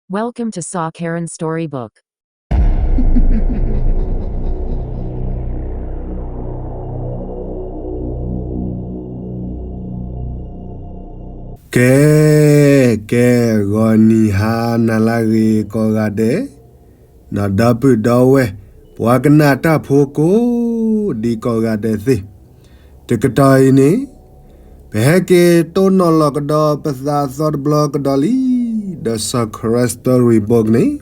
Welcome to Saw Karen Storybook. ကဲ ကဲ ဂီၤနံၤဟါနၤလၢအဂ့ၤကိးဂၤဒဲး, ဒီပုၢ်ဒီဝဲၢ် ပှၤကနၣ်တၢ်ဖိကိးဒံကိးဂၤဒဲးသ့ၣ်, တကတီၢ်အံၤန့ၣ် ပဟဲက့ၤတိၢ်နီၣ်လီၤကဒီးပသးအသီတဘျီကဒီးလံ, ဒီး Saw Karen Storybook န့ၣ်,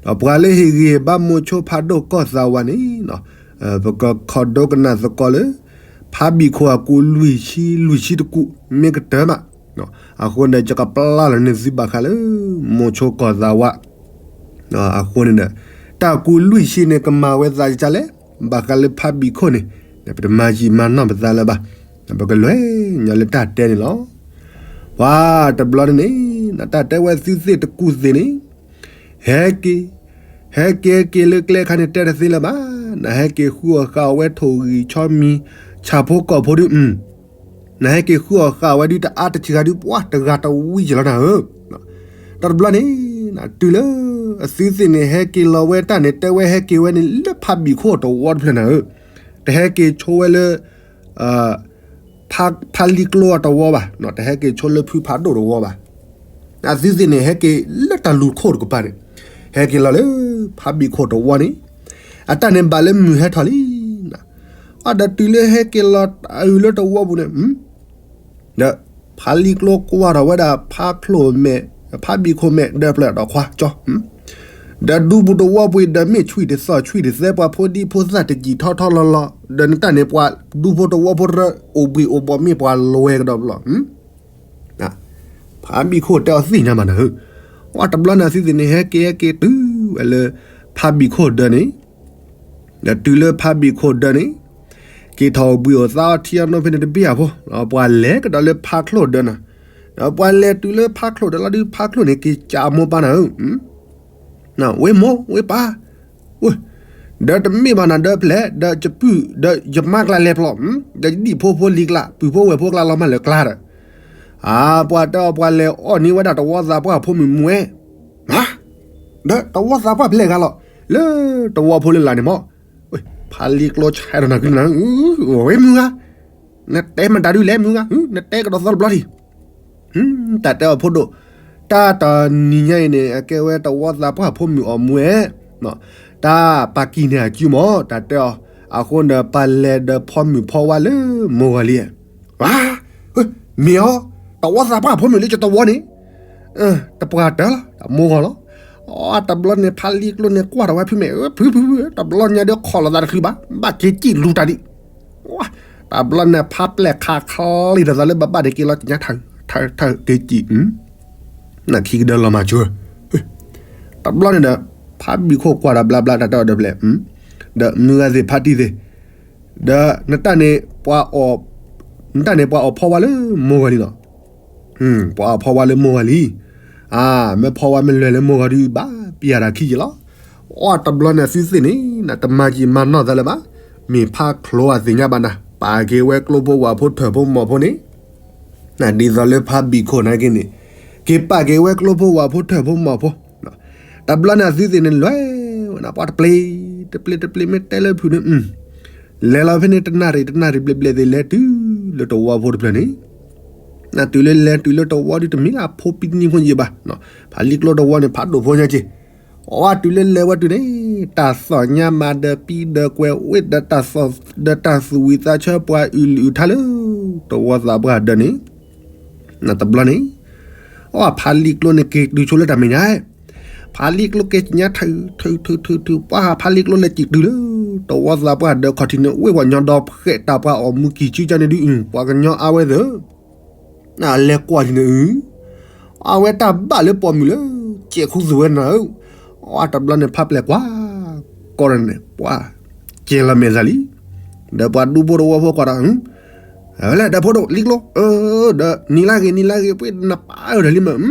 ဒီးပှၤလၢဟ့ၣ်ဂံၢ်ဟ့ၣ်ဘါမိၤဆိဖးဒိၣ်ကီၢ်သးဝးန့ၣ်, ပကခိးဒိကနၣ်သကိးလၢ ဖါဘံၣ်ခိၣ်အကူးလွံၢ်ဆံလွံၢ်ဆံတကူး မ့ၢ်ကတၢၢ်မး, အဃိန့ၣ် ယကပျၢ်လီၤန့ၢ်သုဘၣ်ဃးလၢ မိၤဆိကီၢ်သးဝး အဃိန့ၣ်ဒီး တၢ်ကူးလွံၢ်ဆံန့ၣ် ကမၤဝဲသးကလဲၣ်, ဘၣ်ဃးလၢဖါဘံၣ်ခိၣ်န့ၣ် ပတမၤယံာ်မၤနီၢ်ပသးလၢၤဘၣ်, ပကလဲၤညီလၢတၢ်တဲန့ၣ်လီၤ. ပှၤတဘျီန့ၣ်န့ၣ် တၢ်တဲဝဲသုသ့ၣ်တကူၢ်သ့ၣ်န့ၣ်, ဟဲက့ၤ, ဟဲက့ၤက့ၤလၢကျဲခါန့ၣ် တဲတသ့လၢၤဘၣ်, နဟဲက့ၤဃုအီၣ်ဃာ်အီၣ်ဝဲထိၣ်ဂံၢ်ဆီမံၤ ဆၣ်ဖိကီၢ်ဖိဒုး နဟဲက့ၤဃုအီၣ်ဃာ်ဝဲဒုး တအါတဆံးဂၤဒုး ပှၤတဂၤတဝံၤယံာ်လီၤနၤဧၢ, တၢ်တဘျီန့ၣ် တုၤလၢအသုသ့ၣ်န့ၣ် ဟဲက့ၤလီၤဝဲတၢ်န့ၣ် တဲဝဲဟဲက့ၤဝဲန့ၣ် လၢဖါဘံၣ်ခိၣ်တဝီတဖျၢၣ်နၤဧၢ, တဟဲက့ၤဆိဝဲလၢ ဖါလံကျိအတဝီဘၣ်, တဟဲက့ၤဆိလၢဖုဖးဒိၣ်တဝီဘၣ်, အသုသ့ၣ်န့ၣ် ဟဲက့ၤလၢတၢ်လူၤခိၣ်တကပၤန့ၣ်, ဟဲက့ၤလီၤလၢ ဖါဘံၣ်ခိၣ်တဝီန့ၣ်, အတၢ်န့ၣ်ဘၣ်လၢမုၢ်ဟဲထီၣ်လံ အဒီးတုၤလၢဟဲက့ၤလီၤအုးလၢတဝီပူၤန့ၣ်, ဒီးဖါလံကျိကွၢ်ထီၣ်ဝဲဒၣ်ဖါချိၣ်မဲာ်, ဖါဘံၣ်ခိၣ်မဲာ် ဒီးဖျၢၣ်ဒီးခွါကၠီ, ဒီးဒူပူၤတဝီပူၤအံၤ ဒီးမ့ၢ်ဆံၣ်တသီၣ်ဆံၣ်တသဲ ပှၤဖိဒံဖိသၣ်တစံၣ်ထီထီလီၤလီၤ, ဒီးနတၢ်န့ၣ် ပှၤဒူဖိတဝီဖိတအိၣ်ဘှံးအိၣ်ဘှီၣ် မ့ၢ်ပှၤလွဲကဒီးဘျီ ဖါဘံၣ်ခိၣ်တဲအီၤသ့ၣ်ညါမးနၤဧၢ, အတဘျီန့ၣ် အသုသ့ၣ်န့ၣ် ဟဲက့ၤဟဲက့ၤတုၤဝဲလၢ ဖါဘံၣ်ခိၣ်ဒၢးန့ၣ်, ဒီးတုၤလၢဖါဘံၣ်ခိၣ်ဒၢးန့ၣ်, က့ၤထီၣ်အိၣ်ဘှံးအိၣ်သါအီထံအနီၣ်ဖဲန့ၣ်တဘ့ၣ်အဖိ, ပှၤလဲၤကဒီးလၢဖါချိၣ်ဒၢးနၤ, ဒီးပှၤလဲၤတုၤလၢဖါချိၣ်ဒၢးလီၤဒုး ဖါချိၣ်န့ၣ် က့ၤကးမိၢ်ပၢ်နၤဧၢ ဝဲမိၢ်ဝဲပၢ်, ဒီးတမ့ၢ်ဘၣ်နၤဒီးဖျဲၣ် ဒီးယပုၢ် ဒီးယမါကျါလဲၤဖျီၣ်, ဒီးယဒံၣ်ဖိဖိလံၤကျါ ပုၢ်ဖိဝဲၢ်ဖိကျါလီၤမၢ်လၢာ်ကျါဒီး, အါ ပှၤတဲအီၤပှၤလဲၤအီၣ်န့ၢ်ဝဲဒၣ်တဝီသးပှၢ်ဖိမုၣ်မူဝဲ, ဒီးတဝီသးပှၢ်ဖျဲၣ်ဂၤလီၤ, လၢတဝီဖိလၢလာ်န့ၣ်မး, ဖါလံကျိဆဲးဒီးနၤကလုၢ်နၤ, ဝဲမုၢ်ဂၤ နတဲမတၤဒုလဲၣ်မုၢ်ဂၤ, နတဲကဒီးသီတဘျီဒံး, တၢ်တဲအီၤဖိဒိၣ်, တၢ်တနံၤညါအံၤန့ၣ် အကဲဝဲတဝီသးပှၢ်ဖိမုၣ်အီၣ်မူဝဲ, တၢ်ပာ်ကံၢ်န့ၢ်အစုမး တၢ်တဲအီၤ, အဃိဒီးပလဲၤဒီးဖီမုၢ်ဖီဝါလၢမိၢ်ဂီၤလံ, မ့ၢ်အီၤ, တဝီသးပှၢ်ဖိမုၣ်လၢယတဝီန့ၣ်, တပှၢ်တၢၢ်လီၤ မိၢ်ဂီၤလီၤ, အတဘျီန့ၣ် ဖါလံကျိန့ၣ်ကွၢ်ထီၣ်ဝဲဖုမဲာ်, ဖုဖုဖု တဘျီညါဒီးခီၣ်လီၤသးတချုးဘၣ်, ဘၣ်က့ၤစံၣ်လူၤတၢ်ဒံး တဘျီန့ၣ် ဖါပျဲၢ်ခးချီလံတသးလၢဘၣ်ဘၣ်န့ၣ် က့ၤလီၤကညါထၢၣ်ထၢၣ်က့ၤစံၣ်, နခံကဒၢလီၤမၤစၢၤ, တဘျီန့ၣ်ဒီး ဖါဘံၣ်ခိၣ်ကွၢ်ဒီးဘျါဘျါတၢ်တဲအီၤဒီးဖျဲၣ်, ဒီးမုၢ်ဂၤသ့ၣ်ဖါတံၢ်သ့ၣ်, ဒီးနတၢ်န့ၣ် နတၢ်န့ၣ်ပှၤအီၣ်ဖီဝါလၢမိၢ်ဂီၤလံလီၤ, ပှၤအီၣ်ဖီဝါလၢမိၢ်ဂီၤလံ, အါ မ့ၢ်ဖီဝါမ့ၢ်လွဲၢ်လၢမိၢ်ဂီၤဒုးဘၣ် ပျဲတၢ်ခံယံာ်လီၤ, အတဘျီန့ၣ်သုသ့ၣ်န့ၣ် တမၤယံာ်မၤနီၢ်သးလၢၤဘၣ်, မ့ၢ်ဖါချိၣ်အသ့ၣ်ညါဘၣ်နၤ ပာ်က့ၤဝဲကျိဖိဝၣ်ဖိထၢၣ်ဖိမီၢ်ဖိန့ၣ် ဒ်သိးလၢဖါဘံၣ်ခိၣ်နာ်က့န့ၣ် က့ၤပာ်က့ၤဝဲကျိဖိဝၣ်ဖိထၢၣ်ဖိမီၢ်ဖိ, တဘျီန့ၣ်အသုသ့ၣ်န့ၣ်လွဲၢ်ဝဲနၤ ပှၤတပျ့ၤ, တပျ့ၤတပျ့ၤမ့ၢ်တဲလၢဖုးန့ၣ်, လဲၤလီၤဖဲန့ၣ်တနၣ်ရံၣ်တနၣ်ရံၣ်ဘျဲၣ်ဘျဲၣ်သ့ၣ်လဲၤတုၤလၢတဝီဖိတဖျၢၣ်န့ၣ်, နတုၤလၢလဲၤတုၤလၢတဝီဒုးတမ့ၢ်လၢအဖိပံနံၤဖိယံာ်ဘၣ်, ဖါလံကျိတဝီန့ၣ် ဖးဒိၣ်ဖိညါက့ၤ အီတုၤလၢလဲၤဝဲတုၤန့ၣ် တၢ်သီၣ်ညါမၤဒီးပံဒီးကွဲးဝ့ၢ်ဒီးတၢ်သီၣ်ဒီးတၢ်သူၣ်ဝံၤသးဆၢပှၤအုၣ်လုၢ်အုၣ်ထါလၢ တဝီသးပှၢ်ဒၢးန့ၣ်, နတဘျီန့ၣ်, အီဖါလံကျိန့ၣ်က့ၤတုၤဆိလၢတၢ်မဲာ်ညါ, ဖါလံကျိက့ၤကညါထုးထုးထုးထုးထုး ပှၤဖါလံကျိလဲၤက့ၤတုၤလၢ တဝီသးပှၢ်ဒၢးခီၣ်ထံးန့ၣ် ဝ့ၢ်ပှၤညီဒီဖှဲးတၢ်ပှၤအီၣ်မူကံၢ်စုကၢန့ၣ်ဒုး ပှၤကညီအါဝဲသၢ အလဲၤကွၢ်ထံၣ်န့ၣ်အု, အဝဲတၢ်ဘၣ်လၢပိာ်မုၣ်လၢ ကဲးခူသူၣ်ဝဲနၤဧၢ, အတဘျီန့ၣ်ဖးပျဲၢ်ကွၢ်, ကီၢ်န့ၣ် ပှၤကဲလီၤမဲာ်သးလံ, ဒီးပှၤဒူဖိတဝီဖိကွၢ်ဒီး, ဝဲလဲၣ်ဒီးဖိဒိၣ်လံကျိ, ဒီးနံၤလၢဂ့ၤနံၤလၢဂ့ၤ ပှ့ၤနပာ်အၢဒီးလံမး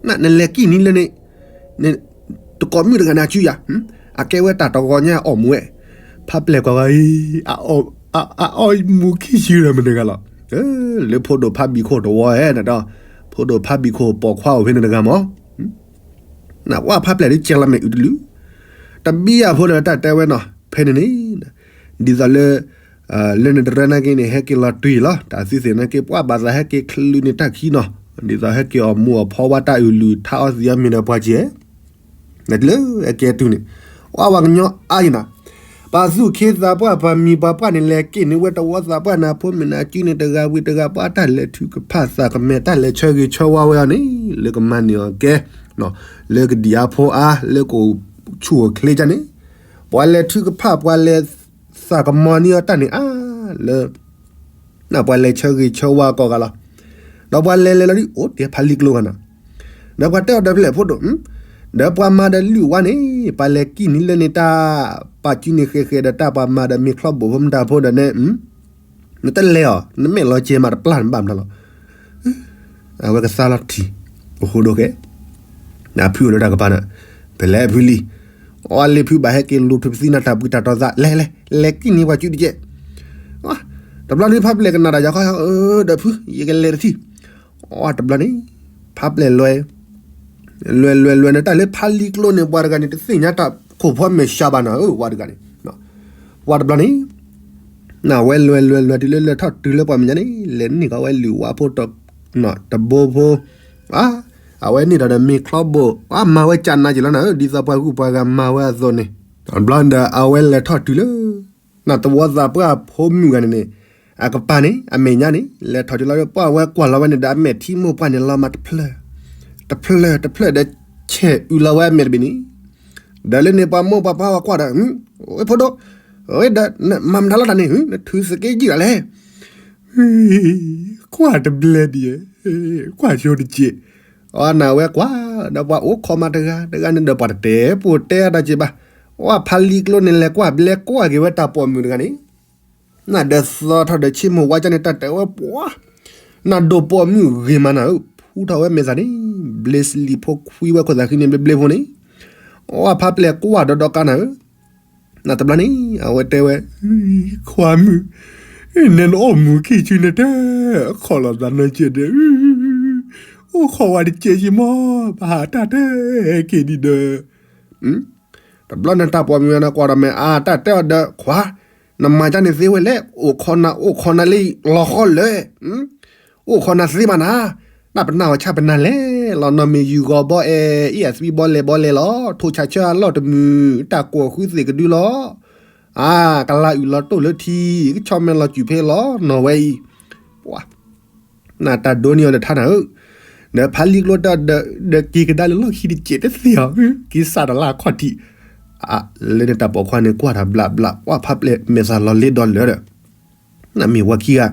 နလဲၤကံၢ်နံၤလၢန့ၣ်, တကိးမုၣ်တဂၤန့ၣ်အစုယၤ, အကဲဝဲတၢ်တဂီၤညါအီၣ်မူဝဲ, ဖးပျဲၢ်ကွၢ်ဝဲအံၤ, အအီၣ်မူခံဆံဒီးမတဂၤလီၤ, လၢဖိဒိၣ်ဖးဘံၣ်ခိၣ်တဝီဧဲဒီး, ဖိဒိၣ်ဖးဘံၣ်ခိၣ်ပိာ်ခွါအိၣ်ဖဲန့ၣ်တဂၤမး ပှၢ်ဖးပျဲၢ်ဒ်ကဲလီၤမ့ၢ်အုးတလုာ်, တဘံၣ်အဖိလၢတၢ်တဲဝဲနီၤ ဖဲန့ၣ်န့ၣ်, ဒ်သိးလၢ လၢနတရၢနာ်က့န့ၣ် ဟဲက့ၤလီၤတွံၢ်လီၤ တၢ်သုသ့ၣ်နာ်က့ ပှၢ်ဘၣ်သးဟဲက့ၤချုးန့ၣ်တၢ်ခံနီၤ, ဒ်သိးဟဲက့ၤအီၣ်မူးအီၣ်ဖီဝါတၢ်အုၣ်လုၢ်ထါအီသံးအီမ့ၤဒီးပှၤကဲ နတလၢအကဲတုၤန့ၣ်, အဝဲကညီအါယံၤနၤ, ပှၤသူၣ်က့သးပှၢ်ပှၤမံၤပှၤပှၢ်န့ၣ် လဲၤက့ၤန့ၢ်ဝဲတဝီသးပှၢ်န့ၣ် ဖိမုၣ်န့ၣ် အစုန့ၣ်တဂၤဝံၤတဂၤ ပှၤတၢ်လဲၤထုကဖၣ်သးကမဲာ် တၢ်လဲၤဆၢဂ့ၤဆၢဝါဝဲအီၤန့ၣ် လၢကမၤန့ၢ်အီၤကဲ, လၢကဒံၣ်အါဖိအါ လၢကအိၣ်ဆူၣ်အိၣ်ချ့ကန့ၣ်, ပှၤလဲၤထုကဖၣ် ပှၤလဲၤသးကမီၤန့ၢ်အီၤတၢ်န့ၣ်အါလၢ ပှၤလဲၤဆၢဂ့ၤဆၢဝါကီးဂၤလီၤ. ဒီးပှၤလဲၤလဲၤလီၤဒ်အိၣ်တဲဖးလံကျိဂၤနီၤ, ဒီးပှၤတဲအီၤဒီးဖျဲၣ်ဖိဒိၣ်, ဒီးပှၤမၤဒီးလုၢ်ဝါန့ၣ် ပှၤလဲၤကံၣ်န့ၢ်လၢန့ၣ်တၢ်, ပာ်စုန့ၢ်ဃဲးဃဲးဒီးတၢ်ပှၤမၤဒီးမ့ၢ်ချီဘိၣ်ဖိမတၤဖိဒီးန့ၣ်, နတလဲၤအီၤ နမဲာ်လီၤကဲမးတပျၢ်နဘၣ်မတၤလီၤ. အဝဲကသါလီၤထံး, အိၣ်ဃိဒိၣ်ဃဲ, နဖုအိၣ်လၢတၢ်ကပၤန့ၣ်, ဖဲလဲၣ်ဖုလံ, အီလ့ဖုဘၣ်ဟဲက့ၤလူၤထူပသံနၤတၢ်ပှံၤတၢ်တီသး လဲၤလဲၤ လဲၤကံၣ်န့ၢ်ပှၤစုတကဲး, တဘျီန့ၣ်ဖးပျဲၢ်ကနၣ်တၢ်ယၤခီ, ဒီးဖု ယကလဲၤတထံၣ်, တဘျီန့ၣ်, ဖးပျဲၢ်လွဲ, လွဲလွဲလွဲန့ၣ် တၢ်လၢဖးလံကျိန့ၣ် ပှၤတဂၤန့ၣ် တသ့ၣ်ညါတၢ်ခိၣ်ဖီမဲာ်ဆှးဘၣ်နၤဧၢ ပှၤတဂၤန့ၣ်, ပှၤတဘျီန့ၣ် နဝဲလွဲလွဲလွဲတုၤလၢလဲၤထီၣ်တုၤလၢပှၤမဲာ်ညါန့ၣ် လဲၤန့ၢ်ကီးဝဲလုၢ်ဝါဖိ တဘိဖိ, အဝဲန့ၣ်ဒီးမ့ၢ်ချီဘိၣ် အမၤဝဲကနါက့ၤလီၤနၤဧၢ ဒ်သိးပှၤဂုၤပှၤဂၤမၤဝဲအသိးန့ၣ်, တဘျီဒီးအဝဲလဲၤထီၣ်တုၤလၢ နတဝီသးပှၢ်ဖိမုၣ်ဂၤန့ၣ်န့ၣ်, အကပၤန့ၣ် အမဲာ်ညါန့ၣ် လဲၤထီၣ်တုၤလီၤဒီး ပှၢ်ဝဲကွၢ်လီၤဝဲန့ၣ်ဒီး အမဲာ်ထံမိၢ်ပှၢ်န့ၣ်လီၤမးတဖျၢၣ်, တဖျၢၣ်တဖျၢၣ်ဒီး ဆဲးအုးလီၤဝဲအမဲာ်တဘ့ၣ်န့ၣ်, ဒီးလၢန့ၣ်ပှၤမိၢ်ပှၤပၢ်ဝဲကွၢ်ဒီး, ဝဲဖိဒိၣ်, ဝဲဒီး နမၤမတၤလီၤတၢ်န့ၣ် နထုးသက့ယံာ်ဒၣ်လဲၣ် ကွၢ်တဘျဲဒံး, ကွၢ်ဆိတစဲး, အနဝဲကွၢ်, ဒီးပှၤအိၣ်ခိးမးတဂၤတဂၤန့ၣ်ဒီး ပှၤတတဲပိာ်တဲအတၢ်စ့ဘၣ်, အဖးလံကျိန့ၣ် လဲၤကွၢ်ဘျဲကွၢ်က့ၤဝဲတၢ်ပိာ်မုၣ်တဂၤန့ၣ်, နဒီးသီထီၣ်ဒီးဆ့မိၢ်ဝါကန့ၣ် တၢ်တဲဝဲပှၤ, နဒိးပိာ်မုၣ်ဂ့ၤမးနၤဧၢ, ဖူထီၣ်ဝဲမဲာ်သၣ်န့ၣ်, ဘျ့စလံးဖိခွံဝဲခိၣ်သးဃံန့ၣ်ဘျ့ဘျ့ဖိန့ၣ်, အဖးပျဲၢ်ကွၢ်ဒီးဒီကါနၤဧၢ နတဘျီန့ၣ် အဝဲတဲဝဲ, ခွါမုၣ်, နဲနအိၣ်မူခံဆူန့ၣ်တဲ, ခိးလီၤသးနီၢ်ကဲဒီး, အိၣ်ခိးဝဲတကဲယံၤမး, ပဟးတၢ်တဲက့ၤဒံးဒီး, တဘျီန့ၣ်တၢ်ပိာ်မုၣ်န့ၣ်ကွၢ်ဒီးမဲာ်အါ တၢ်တဲအီၤဒီး ခွါ, နမၤကန့ၣ်သ့ဝဲလဲၣ်, အိၣ်ခိးနၤ အိၣ်ခိးနၤလၢလီၤဃီလၢ အိၣ်ခိးနၤသ့မးနၤ, နပနၢ်အီၤဆၣ်ပနၢ်လဲၣ်လီၤ, နီၢ်မ့ၢ်ယူၤဂီၤဘီအဲၣ် အံၣ်အသွံဘီလဲၣ်ဘီလဲၣ်လီၤ, ထိၣ်ဆးဆၢအလီၢ်တမုာ် တၢ်ကိးဃုသ့ၣ်ကဒုလီၤ, အါ ကလၤအုၣ်လီၤတိၢ်လၢထံ, ကဆီမဲလီၤစုၣ်ဖဲလီၤနီၢ်ဝဲအံၤ, ပှၤ နတၢ်ဒိးန့ၢ်အီၤဒီးထါနၤဧၢ, ဒီးဖးလံကျိတၢ်ဒီး ဒီးက့ၤကဒါလၢလီၢ်ခံတစဲးတသ့ၣ်အီၤ, က့ၤစးဒီးလၢအခီၣ်ထံး, လၢန့ၣ်တၢ်ပိာ်ခွါန့ၣ်ကွၢ်တၢ်ဘျးဘျး ပှၢ်ဖးပျဲၢ်မဲာ်သၣ်လီၤလ့ဒီးလၢာ်ဒီး နမ့ၢ်ဝဲခံဂၤ,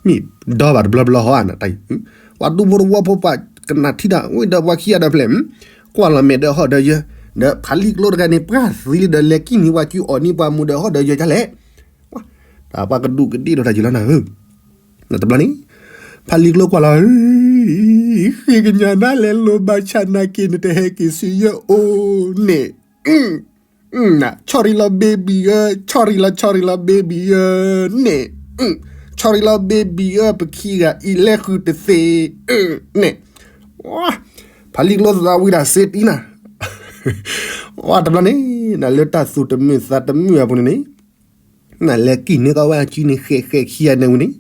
မ့ၢ်ဒီဘၣ်တဘျီဘျီဟီဧါနတၢ်အံၤ, ပှၤဒူဖိတဝီဖိပှၤကနၣ်ထံတၢ် ဝံၤဒီးပှၤခံဂၤဒီးဖျဲၣ်, ကွၢ်လီၤမဲာ်ဒီးဟီၣ်ဒီးယၢၤ, ဒီးဖးလံကျိတဂၤန့ၣ် ပှၢ်သံလံဒီးလဲၤကံၣ်န့ၢ်ပှၤစု အီၣ်န့ၢ်ပှၤမူဒီးဟီၣ်ဒီးယၢၤဒ်လဲၣ်, တၢ်ပှၤကဒူးကဒ့ၣ်ဒီးတၢ်ယံၤလီၤနၤဧၢ, တဘျီန့ၣ်, ဖးလံကျိကွၢ်လီၤ ဃ့ကညးနၤလဲၤလိၤဘၣ်ဆၣ်နာ်က့ နတဟဲက့ၤဆူယအိၣ်န့ၣ်, ဆီၣ်ရံလီၤ baby ဧၢ, ဆီၣ်ရံလီၤ ဆီၣ်ရံလီၤ baby ဧၢ, န့ၣ်, ဆီၣ်ရံလီၤ baby ဧၢ, ပခံဂၤအံၤလဲၤဃုာ်တသ့, န့ၣ်, ဖးလံကျိသးဝံၤဒၣ်စ့တံနၤ, တဘျီန့ၣ်, နလၢတၢ်သူၣ်တမုာ်သးတမုာ်အပူၤန့ၣ်န့ၣ် နလဲၤကံၣ်န့ၢ်ကီးဝဲအစုန့ၣ် ဃဲးဃဲးခံဂၤန့ၣ်ဝံၤန့ၣ်,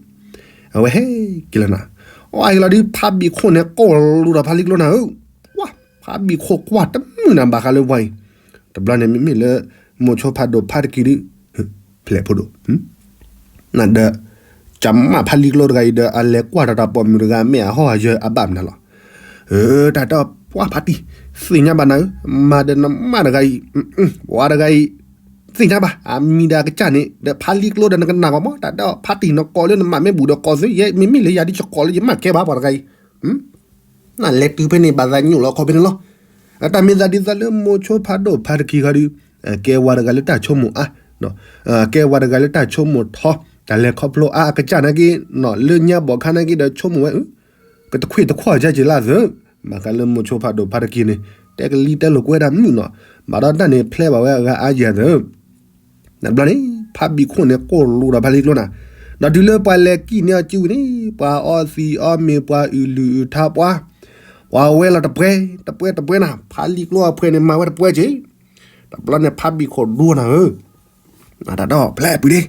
အဝဲဟဲက့ၤလီၤနၤ, အဟဲလီၤဒ်ဖးဘံၣ်ခိၣ်န့ၣ် ကိၢ်လူၤဒီးဖးလံကျိနၤဧၢ, ဖးဘံၣ်ခိၣ်ကွၢ်တမုာ်နၤဘၣ်ဃးလၢပှၤအံၤ, တဘျီန့ၣ်မ့မ့ၢ်လၢ မိၤဆိဖးဒိၣ်ဖးတကံၤဒုး, ဖျဲၣ်ဖိဒိၣ် နဒီး ကမၣ်ဖးလံကျိတဂၤအံၤဒီး အလဲၤကွၢ်တၢ်တၢ်ပိာ်မုၣ်တဂၤ မ့ၢ်အဟီၣ်အယၢၤအဘၣ်မနုၤလီၤ. တၢ်တဲအီၤ ပှၢ်ဖးတံၢ် သ့ၣ်ညါဘၣ်နၤဧၢ, မၤဒီးနမါတဂၤအံၤ, ပှၤတဂၤအံၤ သ့ၣ်ညါဘၣ် အမံၤဒီးအကစၢ်န့ၣ် ဒီးဖးလံကျိဒီးနကနၣ်ကီးမး, တၢ်တဲအီၤ ဖးတံၢ်နကိးလၢနမၤမ့ၢ်ဘူးဒီးကိးသု, ယဲမ့မ့ၢ်လၢယၤဒ်ယကိးလၢယမၤကဲဘၣ်ပှၤတဂၤအံၤ နလဲၤတုၤဖဲန့ၣ် ဘၣ်သးညိၣ်လီၤခီဖဲန့ၣ်လီၤ. တၢ်မ့ၢ်သးဒ်သိးလၢမိၤဆိဖးဒိၣ်ဖးတကံၤခီဒုး, ကဲဝဲတဂၤလၢတၢ်ဆိကမိၣ်အါ, ကဲဝဲတဂၤလၢတၢ်ဆိကမိၣ်ထီ, တၢ်လဲၤခီဖျိအါအကစၢ်နာ်က့, လၢညါဘီၣ်ခါနာ်က့ဒီးဆိကမိၣ်ဝဲ, ကတခွ့ၣ်တခွီၣ်ကဲက့ၤလၢသၢ, ဘၣ်ဃးလၢမိၤဆိဖးဒိၣ်ဖးတကံၤန့ၣ်, တဲကလံတဲလိာ်ကွဲတၢ်မုၣ်နီၤ, ဘၣ်ဒီးတၢ်န့ၣ်ဖျဲဘၣ်ဝဲအဂၤအါယၤသၢ တဘျီန့ၣ် ဖးဘံၣ်ခိၣ်န့ၣ် ကိၢ်လူၤဒီးဖးလံကျိနၤ, ဒီးတုၤလၢပှၤလဲၤကံၣ်န့ၢ်အီၤစုဝံၤန့ၣ် ပှၤအီသံးအီမ့ၤ ပှၤအုၣ်လုၢ်အုၣ်ထါပှၤ, ပှၤဝဲလီၤတပှဲၤ တပှဲၤတပှဲၤနၤ ဖါလံကျိအဖှဲးန့ၣ်မၤဝဲတပှဲၤက့ၤ, တဘျီန့ၣ်ဖါဘံၣ်ခိၣ်ဒိနၤဧၢ, တၢ်ဒီးဖျဲၣ်ပူၤဒ့,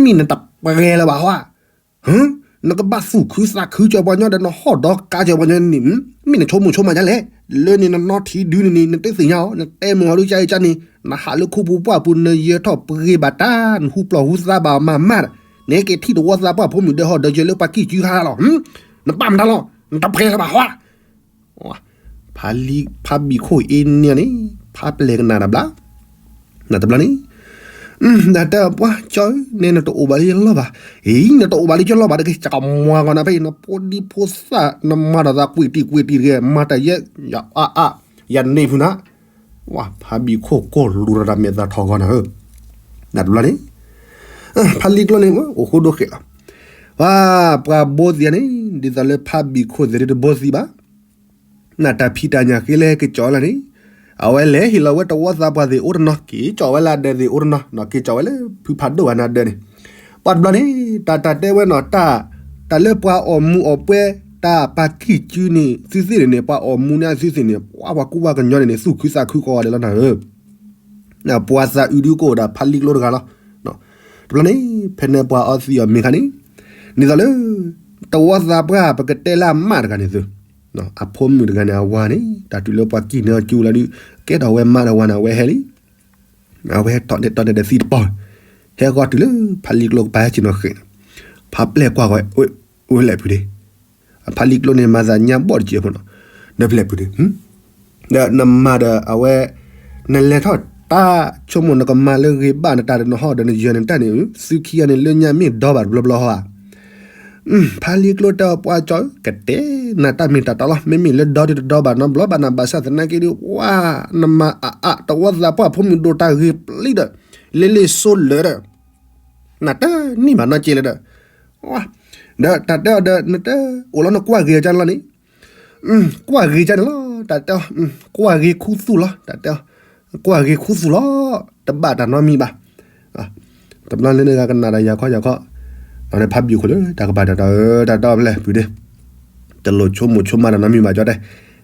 မ့ၢ်နတပှဲၤလၢၤဘၣ်ဟီဧါ, နကဘၣ်သူၣ်ခုသးခုကၢၤပှၤညီဒီးနဟီၣ်ဒီးကါကၢၤပှၤညီန့ၣ်, မ့ၢ်နဆိကမိၣ်ဆိကမးဒ်လဲၣ်, လၢန့ၣ်နနီထံဒုန့ၣ်န့ၣ် နတသ့ၣ်ညါအီၤ နတဲမုာ်အီၤဒုကၢ်အံၤကၢ်န့ၣ်, နဟးလၢခိပူၤပှၢ်ပူၤ နယၢၤထီၣ်ပဂ့ၤဘၣ်တၢ် နဟူပျီၢ်ဟူသါဘၣ်မၤမး, နဟဲက့ၤထံၣ်တဝီသးပှၢ်ဖိမုၣ်ဒၢဟီၣ်ဒီးယၢၤလၢပှၤကံၢ်စုဟါလီၤ, နပာ်မတၤလီၤ နတပှဲၤလၢၤဘၣ်ဟီဧါ ဖါလံ ဖါဘံၣ်ခိၣ်အ့န့ၣ်န့ၣ် ဖါပျဲၢ်ကနၣ်တဘျီ, နတဘျီန့ၣ်, နတဲပှၤကၠီဧၢ နဲနတအိၣ်ဘၣ်လၢယလီၢ်ဘၣ်, အံၤ နတအိၣ်ဘၣ်လၢယလီၢ်ဘၣ်တဂ့ၤ ကမွၤဂီၤနၤဖဲအံၤ နဖိဒံဖိသၣ် နမၤဒီးသးကွံာ်တံၢ်ကွံာ်တံၢ်တဂ့ၤ မၤတၢ်ယဲ ယၤအါအါ ယၤန့ၢ်ဖုနၤ, ဝဲဖါဘံၣ်ခိၣ်ကိၢ်လူၤဒီးတၢ်မဲာ်သးထီၣ်ဂီၤနၤဧၢ, နတဘျီန့ၣ်, ဖါလံကျိန့ၣ် အိၣ်ဃိဒိဃဲးလီၤ, ဝဲပှၤဘိသံန့ၣ် ဒ်သိးလၢဖါဘံၣ်ခိၣ်သ့ၣ်တဘိသံဘၣ် နတၢ်ဖံးတၢ်ညၣ်ဃ့လၢက့ၤကၠီလၢန့ၣ်, အဝဲလဲၤဟ့ၣ်လီၤဝဲတဝီသးပှၢ်သ့ၣ်အိၣ်တနီၤ က့ၤကၠီဝဲလၢအဒၢးသ့ၣ်အိၣ်တနီၤ က့ၤကၠီဝဲလၢဖုဖးဒိၣ်ဂၤန့ၣ်အဒၢးန့ၣ်, ပှၤတဘျီန့ၣ် တၢ်တၢ်တဲဝဲနီၤ တၢ် တၢ်လၢပှၤအီၣ်မူးအီၣ်ပွဲ တၢ်ပာ်ကံၢ်စုန့ၣ် သုသ့ၣ်န့ၣ်န့ၣ် ပှၤအီၣ်မူးန့ၣ်သုသ့ၣ်န့ၣ် ပှၤပှၤကူပှၤကညီန့ၣ်န့ၣ် သူၣ်ခုသးခုကိးဂၤဒဲးလီၤနၤဧၢ ပှၤသးအုးဒုကအိၣ်ဒၣ်ဖးလံကျိတဂၤလီၤ. တဘျီန့ၣ် ဖဲန့ၣ်ပှၤအီသံးအီၣ်မ့ၤခါန့ၣ် ဒ်သိးလၢ တဝီသးပှၢ်ပကတဲလၢအမးတဂၤန့ၣ်သု အဖိမုၣ်တဂၤန့ၣ် အဝၤန့ၣ် တၢ်တုၤလၢပှၤကံၢ်န့ၢ်အီၤကၠူလီၤဒုး ကဲထီၣ်ဝဲမါဒီးဝၤန့ၣ် အဝဲဟဲလံ အဝဲဟဲထီၣ်န့ၣ်တီၢ်န့ၣ်ဒီးသံတပီၢ် ဟဲဃီတုၤလၢဖးလံကျိကပၤဟဲက့ၤနီၢ်ဃဲးန့ၣ် ဖးပျဲၢ်ကွၢ်ဝဲ ဝဲလဲၣ်ဖုဒ့ အဖးလံကျိန့ၣ် မၤသးညါဘီၣ်တစဲးဖိနီၤ ဒီးဖျဲၣ်ဖုဒ့ ဒီးနမၤဒီးအဝဲ နလဲၤထီၣ်တၢ်ဆိကမိၣ်နကမၤလၢဂ့ၤဘၣ်နတၢ်ဒီးနဟီၣ်ဒီးနယၢၤနတၢ်န့ၣ် သုခံဂၤန့ၣ်လၢညါမ့ၢ်ဒီဘၣ်တဘျီဘျီဟီဧါ ဖးလံကျိတဲအီၤပှၤကၠီ ကတဲ နတၢ်မ့ၢ်တၢ်တီလီၤ မ့မ့ၢ်လၢဒီဒုတဒီဘၣ်နီတဘျီဘၣ်နဘၣ်ဆၣ်သနာ်က့ဒီး ပှၤ နမၤအါအါ တဝီသးပှၢ်ဖိမုၣ်ဒိၣ်တၢ်ဂ့ၤပျံၤဒီး လ့လ့ဆိလၢာ်ဒီး နတၢ်နံၣ်ဘၣ်နီတကဲလၢၤဒီး ဒီးတၢ်တဲအီၤဒီး နတၢ်အိၣ်လီၤနကွၢ်ဂ့ၤအီၤကန့ၣ်လီၤန့ၣ် ကွၢ်ဂ့ၤကန့ၣ်လီၤ တၢ်တဲအီၤ ကွၢ်ဂ့ၤခူသူၣ်လီၤ တၢ်တဲအီၤ ကွၢ်ဂ့ၤခူသူၣ်လီၤ တဘၣ်တၢ်နီတမံၤဘၣ် တဘျီလၢန့ၣ်ဂၤကနၣ်ဒီးယၤခီယၤခီ ဒီးဖးဘံၣ်ခိၣ်လၢတၢ်ကပၤတၢ်ဒီး တၢ်တဲအီၤဖဲလဲၣ်ဖုဒ့ တလိၣ်ဆိကမိၣ်ဆိကမးတၢ်နီတမံၤဘၣ်ကၠီတဲ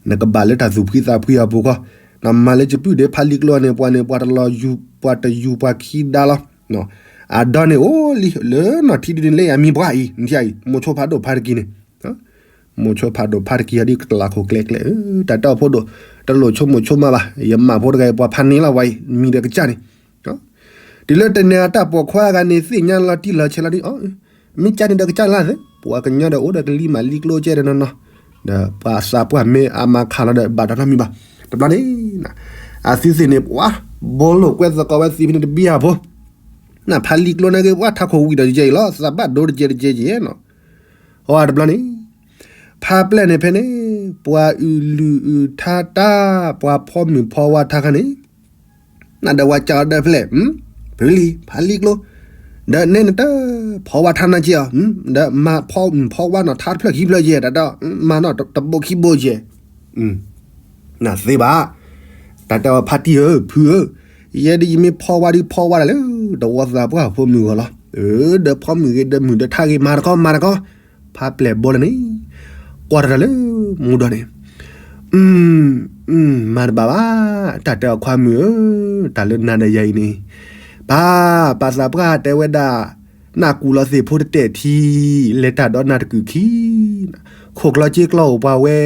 နကဘၣ်လၢတၢ်သူၣ်ဖှံသးဖှံအပူၤဃီ နမၤလၢကပုၢ်ဒ့ဖးလံကျိန့ၣ် ပှၤန့ၣ် ပှၤတလီၤယူၤ ပှၤတယူၤပှၤခံဒါလီၤ အဒီန့ၣ်အိၣ်လံ လၢနီၢ်ထံဒုန့ၣ်လၢယမံၤပှၤအံၤ နထံၣ်အံၤ မိၤဆိဖးဒိၣ်ဖးတကံၢ်န့ၣ် မိၤဆိဖးဒိၣ်ဖးတကံၢ်အဒုးကလးခိၣ်ကျဲကျဲ တၢ်တဲအီၤဖိဒိၣ် တလိၣ်ဆိကမိၣ်ဆိကမးဘၣ် ယမၤဖိတဂၤအံၤပှၤဖးန့ၢ်လီၤဝဲအံၤ မံၤဒီးကစၢ်န့ၣ် တုၤလၢတနံၤအတၢ်ပိာ်ခွါဂၤန့ၣ် သ့ၣ်ညါလီၤတံၢ်လီၤဆဲးလီၤဒုး အ မ့ၢ်ကၢ်န့ၣ်ဒီးကစၢ်လၢသ့ ပှၤကညီဒီးအိၣ်ဒီးကလံၤမးလံကျိကဲဒီးနီၢ်နီၢ် ဒီးပှၤသးပှၢ်မ့ၢ်အမၤခးလီၤဒီးဘၣ်တၢ်နီတမံၤဘၣ် တဘျီန့ၣ် အသုသ့ၣ်န့ၣ် ပှၤဘိလိာ်ကွဲသကိးဝဲသ့ဖဲန့ၣ်တဘံၣ်အဖိ နဖးလံကျိန့ၣ်ဂ့ၤ ပှၤထးခိၣ်ဝံၤဒီးယဲအံၤလီၤ သးဘၣ်ဒိတကဲတကဲကဲနီၤ အဝဲတဘျီန့ၣ် ဖးပျဲၢ်န့ၣ်ဖဲန့ၣ် ပှၤအုၣ်လုၢ်အုၣ်ထါတၢ် ပှၤဖီမုၢ်ဖီဝါထါခါန့ၣ် နဒီးဝဲကၠီဒီးဖဲလဲၣ် ဖုလံၤ ဖးလံကျိ ဒီးနဲနတဖီဝါထါနီၢ်က့အီၤ ဒီးမၤဖီမုၢ်ဖီဝါနီၢ်ထါတဖျၢၣ်ခံဖျၢၣ်ယဲ တၢ်ဒီး မၤနီၢ်တဘိခံဘိယဲ နသ့ဘၣ် တၢ်တဲအီၤဖါတံၢ်ဧၢ ဖုဧၢ, ယဲဒ်ယမ့ၢ်ဖီဝါဒုးဖီဝါဒၣ်လၢ တဝီသးပှၢ်ဖိမုၢ်ဂီၢ်လီၤ. ဒီးဖီမုၢ်ဂ့ၤ ဒီးမုၢ်ဒီးထါဂ့ၤ မၤတခီ မၤတခီ, ဖါပျဲၢ်ဘိလၢန့ၣ် ကွၢ်တၢ်လၢမူဒီးန့ၣ်, မၤတဘၣ်ဘၣ်, တၢ်တဲအီၤခွါမုၣ်ဧၢ, တၢ်လၢနၤဒီးယၤအံၤန့ၣ်, ပၢ်, ပၢ်သးပှၢ်တဲဝဲဒၣ် နၢ်ကူၣ်လီၤသ့ၣ်ဖိတတဲာ်ထံ, လဲၤတၢ်ဒီးနၢ်တကုာ်ခံ, ခိၣ်ကျီၤစ့ကျီၤအိၣ်ပှၤဝဲ,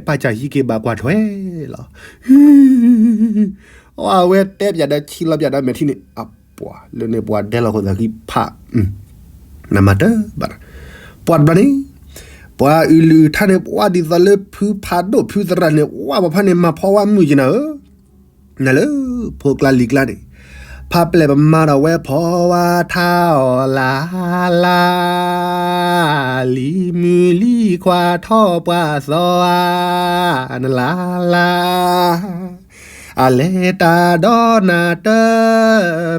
ပၢ်စၢ်ဟံးက့ၤဘၣ်ကွၢ်ထွဲလီၤ. အဝဲတဲပၠးဒီးဆံးလီၤပၠးဒီးမဲာ်ထံန့ၣ်, အပှၤလၢန့ၣ်ပှၤဒဲလီၤခိၣ်သးဃံဖး, နမၤတဘၣ်, ပှၤတဘျီန့ၣ်, ပှၤအုၣ်လုၢ်အုၣ်ထါန့ၣ် ပှၤဒ်သိးလၢဖုဖးဒိၣ်ဖုသရၣ်န့ၣ် ပှၤပှၤဖါန့ၣ်မၤဖီဝါမုၢ်က့ၤနၤဧၢ နလၢဖိကျါလံၤကျါန့ၣ်, ဖါပျဲၢ်ပမၤဒီးဝဲဖီဝါထါအီၤလၢ်လၢ်, လံၤမုၢ်လံၤခွါထီၣ်ပှၢ်သီဧါ, နလၢ်လၢ်, အလဲၤတၢ်ဒီးနၤတ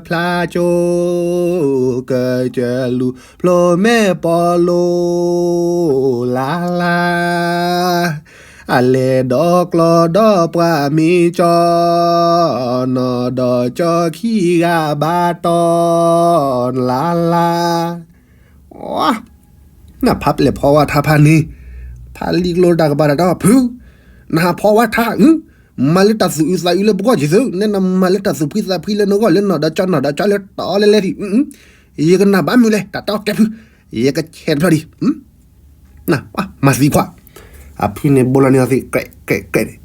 ဖျါကၠိ, ကစၢၢ်လူၤဖျိမဲာ်ပီၤလိၤလၢ်လၢ် အလဲၤဒီးကျီဒီးပှၤမ့ၢ်ကၠီ, နီၢ်ဒီးကၠီခံဂၤဘၣ်တီနလၢ်လၢ်, နဖါပျဲၢ်ဖီဝါထါဖါန့ၣ်, ဖးလံာ်ကျိတၢ်ကပၤတၢ်တီဖု, နဟးဖီဝါထါ, မၤလၢတၢ်သူၣ်အုးသးအုးလၢပဂီၢ်က့ၤသု, နဲနမၤလၢတၢ်သူၣ်ဖှံသးဖှံလၢနဂီၢ်လၢနီၢ်ဒီးကၠီနီၢ်ဒီးကၠီလၢတီလဲလဲဒံး, ယကနၣ်ဘၣ်မုာ်လဲၣ် တၢ်တီကဲဖု, ယကဆဲးတဖျၢၣ်ဒံး မၤသံခွါ, အဖုန့ၣ်ဘိလီၤန့ၢ်အီၤသ့ၣ် ကြဲးကြဲးကြဲးန့ၣ်,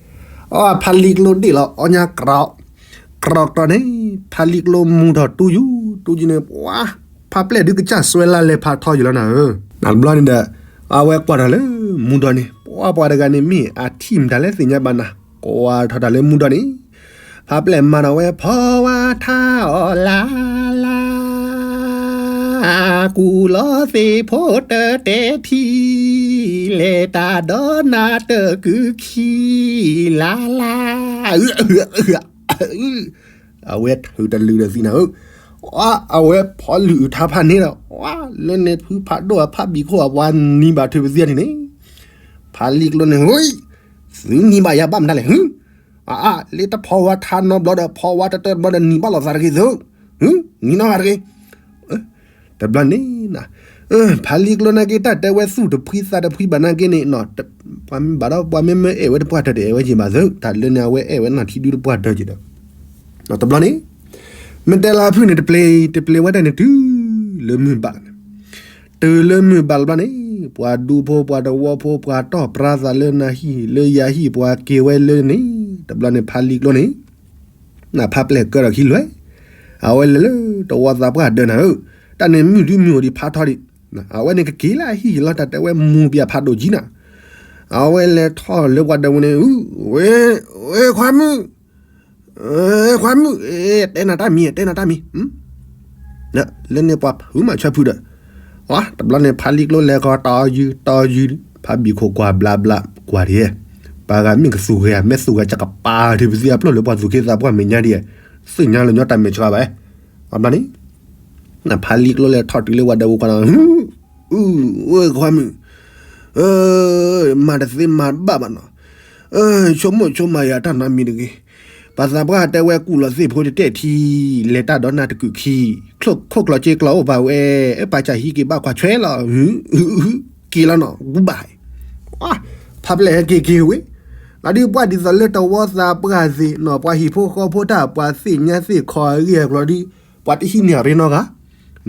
အဖးလံာ်ကျိဒ့ၣ်လီၤ အီညါကြး, ကြးကြးန့ၣ်, ဖးလံာ်ကျိမူထီၣ်တူၢ်ယူၤ, တူၢ်ယူၤန့ၣ် ပှၤ, ဖးပျဲၢ်ဒုးကစၢ်စွဲလၢလဲၤဖးထီယူၤလီၤနၤဧၢ, နတဘျီန့ၣ်ဒီး, အဝဲကွၢ်ထီၣ်လၢမူဒီးန့ၣ် ပှၤပှၤတဂၤန့ၣ်မ့ၢ်အထံၣ်မတၤလဲၣ်သ့ၣ်ညါဘၣ်နၤ, ကွၢ်ထီၣ်တၢ်လၢမူဒီးန့ၣ်, ဖးပျဲၢ်မၤထီၣ်ဝဲဖီဝါထါအီၣ်လါလါ ကူၣ်လီၤသ့ၣ်ဖိတတဲထံ, လဲၤတၢ်ဒီးနၤတကုၢ်ခံ, လါလါ, အဝဲထုးတလုာ်ဒီးသံနၤဧၢ, အဝဲဖီလုာ်အုးထါဖးန့ၣ်ဒီး, လၢန့ၣ်ဖုဖးဒိၣ်အဖးဘံၣ်ခိၣ်အပှၤနံၤဘၣ်ထုးပသံအထံၣ်န့ၣ်, ဖးလံာ်ကျိန့ၣ်, သုနံၤဘၣ်ယၤဘၣ်မတၤလဲၣ်, အါအါ လၢတဖီဝါထါနီတဘျီဒီး ဖီဝါတတၢတဘျီဒီးနံၤဘၣ်လိာ်သးတဂ့ၤသု, နံၤနီတဂၤတဂ့ၤ တဘျီန့ၣ်, ဖးလံာ်ကျိနာ်က့ တၢ်တဲဝဲသူၣ်တဖှံသးတဖှံဘၣ်နာ်က့န့ၣ်, ပှၤမ့ၢ်ဘၣ်ဒီးပှၤမ့ၢ်မ့ၢ်အဲၣ်ဝဲတပှၢ်တၢၢ်ဒီး အဲၣ်ဝဲယံၤဘၣ်သု, တၢ်လၢန့ၣ်အဝဲအဲၣ်ဝဲနီၢ်ထံဒုတပှၢ်တၢၢ်က့ၤဒီး, တဘျီန့ၣ်, မ့ၢ်တဲလၢဖုန့ၣ် တပျ့ၤတပျ့ၤဝဲဒၣ်န့ၣ် တုၤလၢမုၢ်ဘၣ်လီၤန့ၣ်, တုၤလၢမုၢ်ဘၣ်လီၤဘျီန့ၣ်, ပှၤဒူဖိပှၤတဝီဖိ ပှၤတီၢ်ပြါသးလၢနၤဟံၣ်လၢယၤဟံၣ် ပှၤက့ၤဝဲလၢန့ၣ်, တဘျီန့ၣ် ဖးလံာ်ကျိန့ၣ် နဖးပျဲၢ်ကၢထီၣ်ခံလွဲၢ်, အဝဲလဲၤလၢတဝီသးပှၢ်ဒၢးနၤဧၢ, တၢ်န့ၣ်မုၢ်ဒုမုၢ်အိၣ်ဒံးဖးထီဒံး, အဝဲန့ၣ်ကက့ၤလၢအဟံၣ်လီၤ တၢ်တဲဝဲမူၤပၠးဖးဒိၣ်ကံနၤ, အဝဲလဲၤထီၣ်လၢပှၤဒၢးဝဲန့ၣ်, ဝဲခွါမုၣ်, ခွါမုၣ်, တဲနၤတၢ်မံၤ တဲနၤတၢ်မံၤ လၢန့ၣ်ပှၤဖုးမးဆၢဖုးဒီး, တဘျီန့ၣ် ဖးလံာ်ကျိလဲၤကီးတီယုၢ်တီယုၢ်, ဖးဘံၣ်ခိၣ်ကွၢ်ဘျါဘျါကွၢ်ဒံး, ပှၤဂၤမ့ၢ်ကသူၣ်ဂဲၤ မ့ၢ်သူၣ်ဂဲၤ ကကပၤထံပသံအပျိၢ်လၢပှၤသူၣ်က့သးပှၢ်မဲာ်ညါဒံး, သ့ၣ်ညါလၢညီတၢ်မဲာ်ဆှးဘၣ်, ဘျီန့ၣ် ဖးလံာ်ကျိလဲၤထီၣ်တုၤလၢပှၤဒၢးဝဲခွါနီၤ, အု ဝဲခွါမုၣ်, မၤတသ့မၤတဘၣ်ဘၣ်နီၤ, ဆိကမိၣ်ဆိကမးယၤတၢ်နီတမံၤတဂ့ၤ, ပှၤသးပှၢ်တဲဝဲကူၣ်လီၤသ့ၣ်ဖိတတဲထံ, လဲၤတၢ်ဒီးနၤတကုၢ်ခံ, ခိၣ်ကျီၤစ့ကျီၤအိၣ်ပာ်ဝဲ, ပာ်စၢ်ဟံးက့ၤဘၣ်ကွၢ်ဆွဲလီၤ, က့ၤလီၤနီၤ ဂူဘၣ်, ဖးပျဲၢ်ဟဲက့ၤက့ၤဝဲ, လီၤဒုးပှၤဒ်သိးလၢတဝီသးပှၢ်သ့ၣ်နီၤ ပှၤဟံၣ်ဖိဃီဖိတၢ် ပှၤသ့ၣ်ညါသ့ၣ်ခီအဂ့ၢ်အကျိၤဒုး, ပှၤတဟံးန့ၢ်အရ့နီတဂၤ,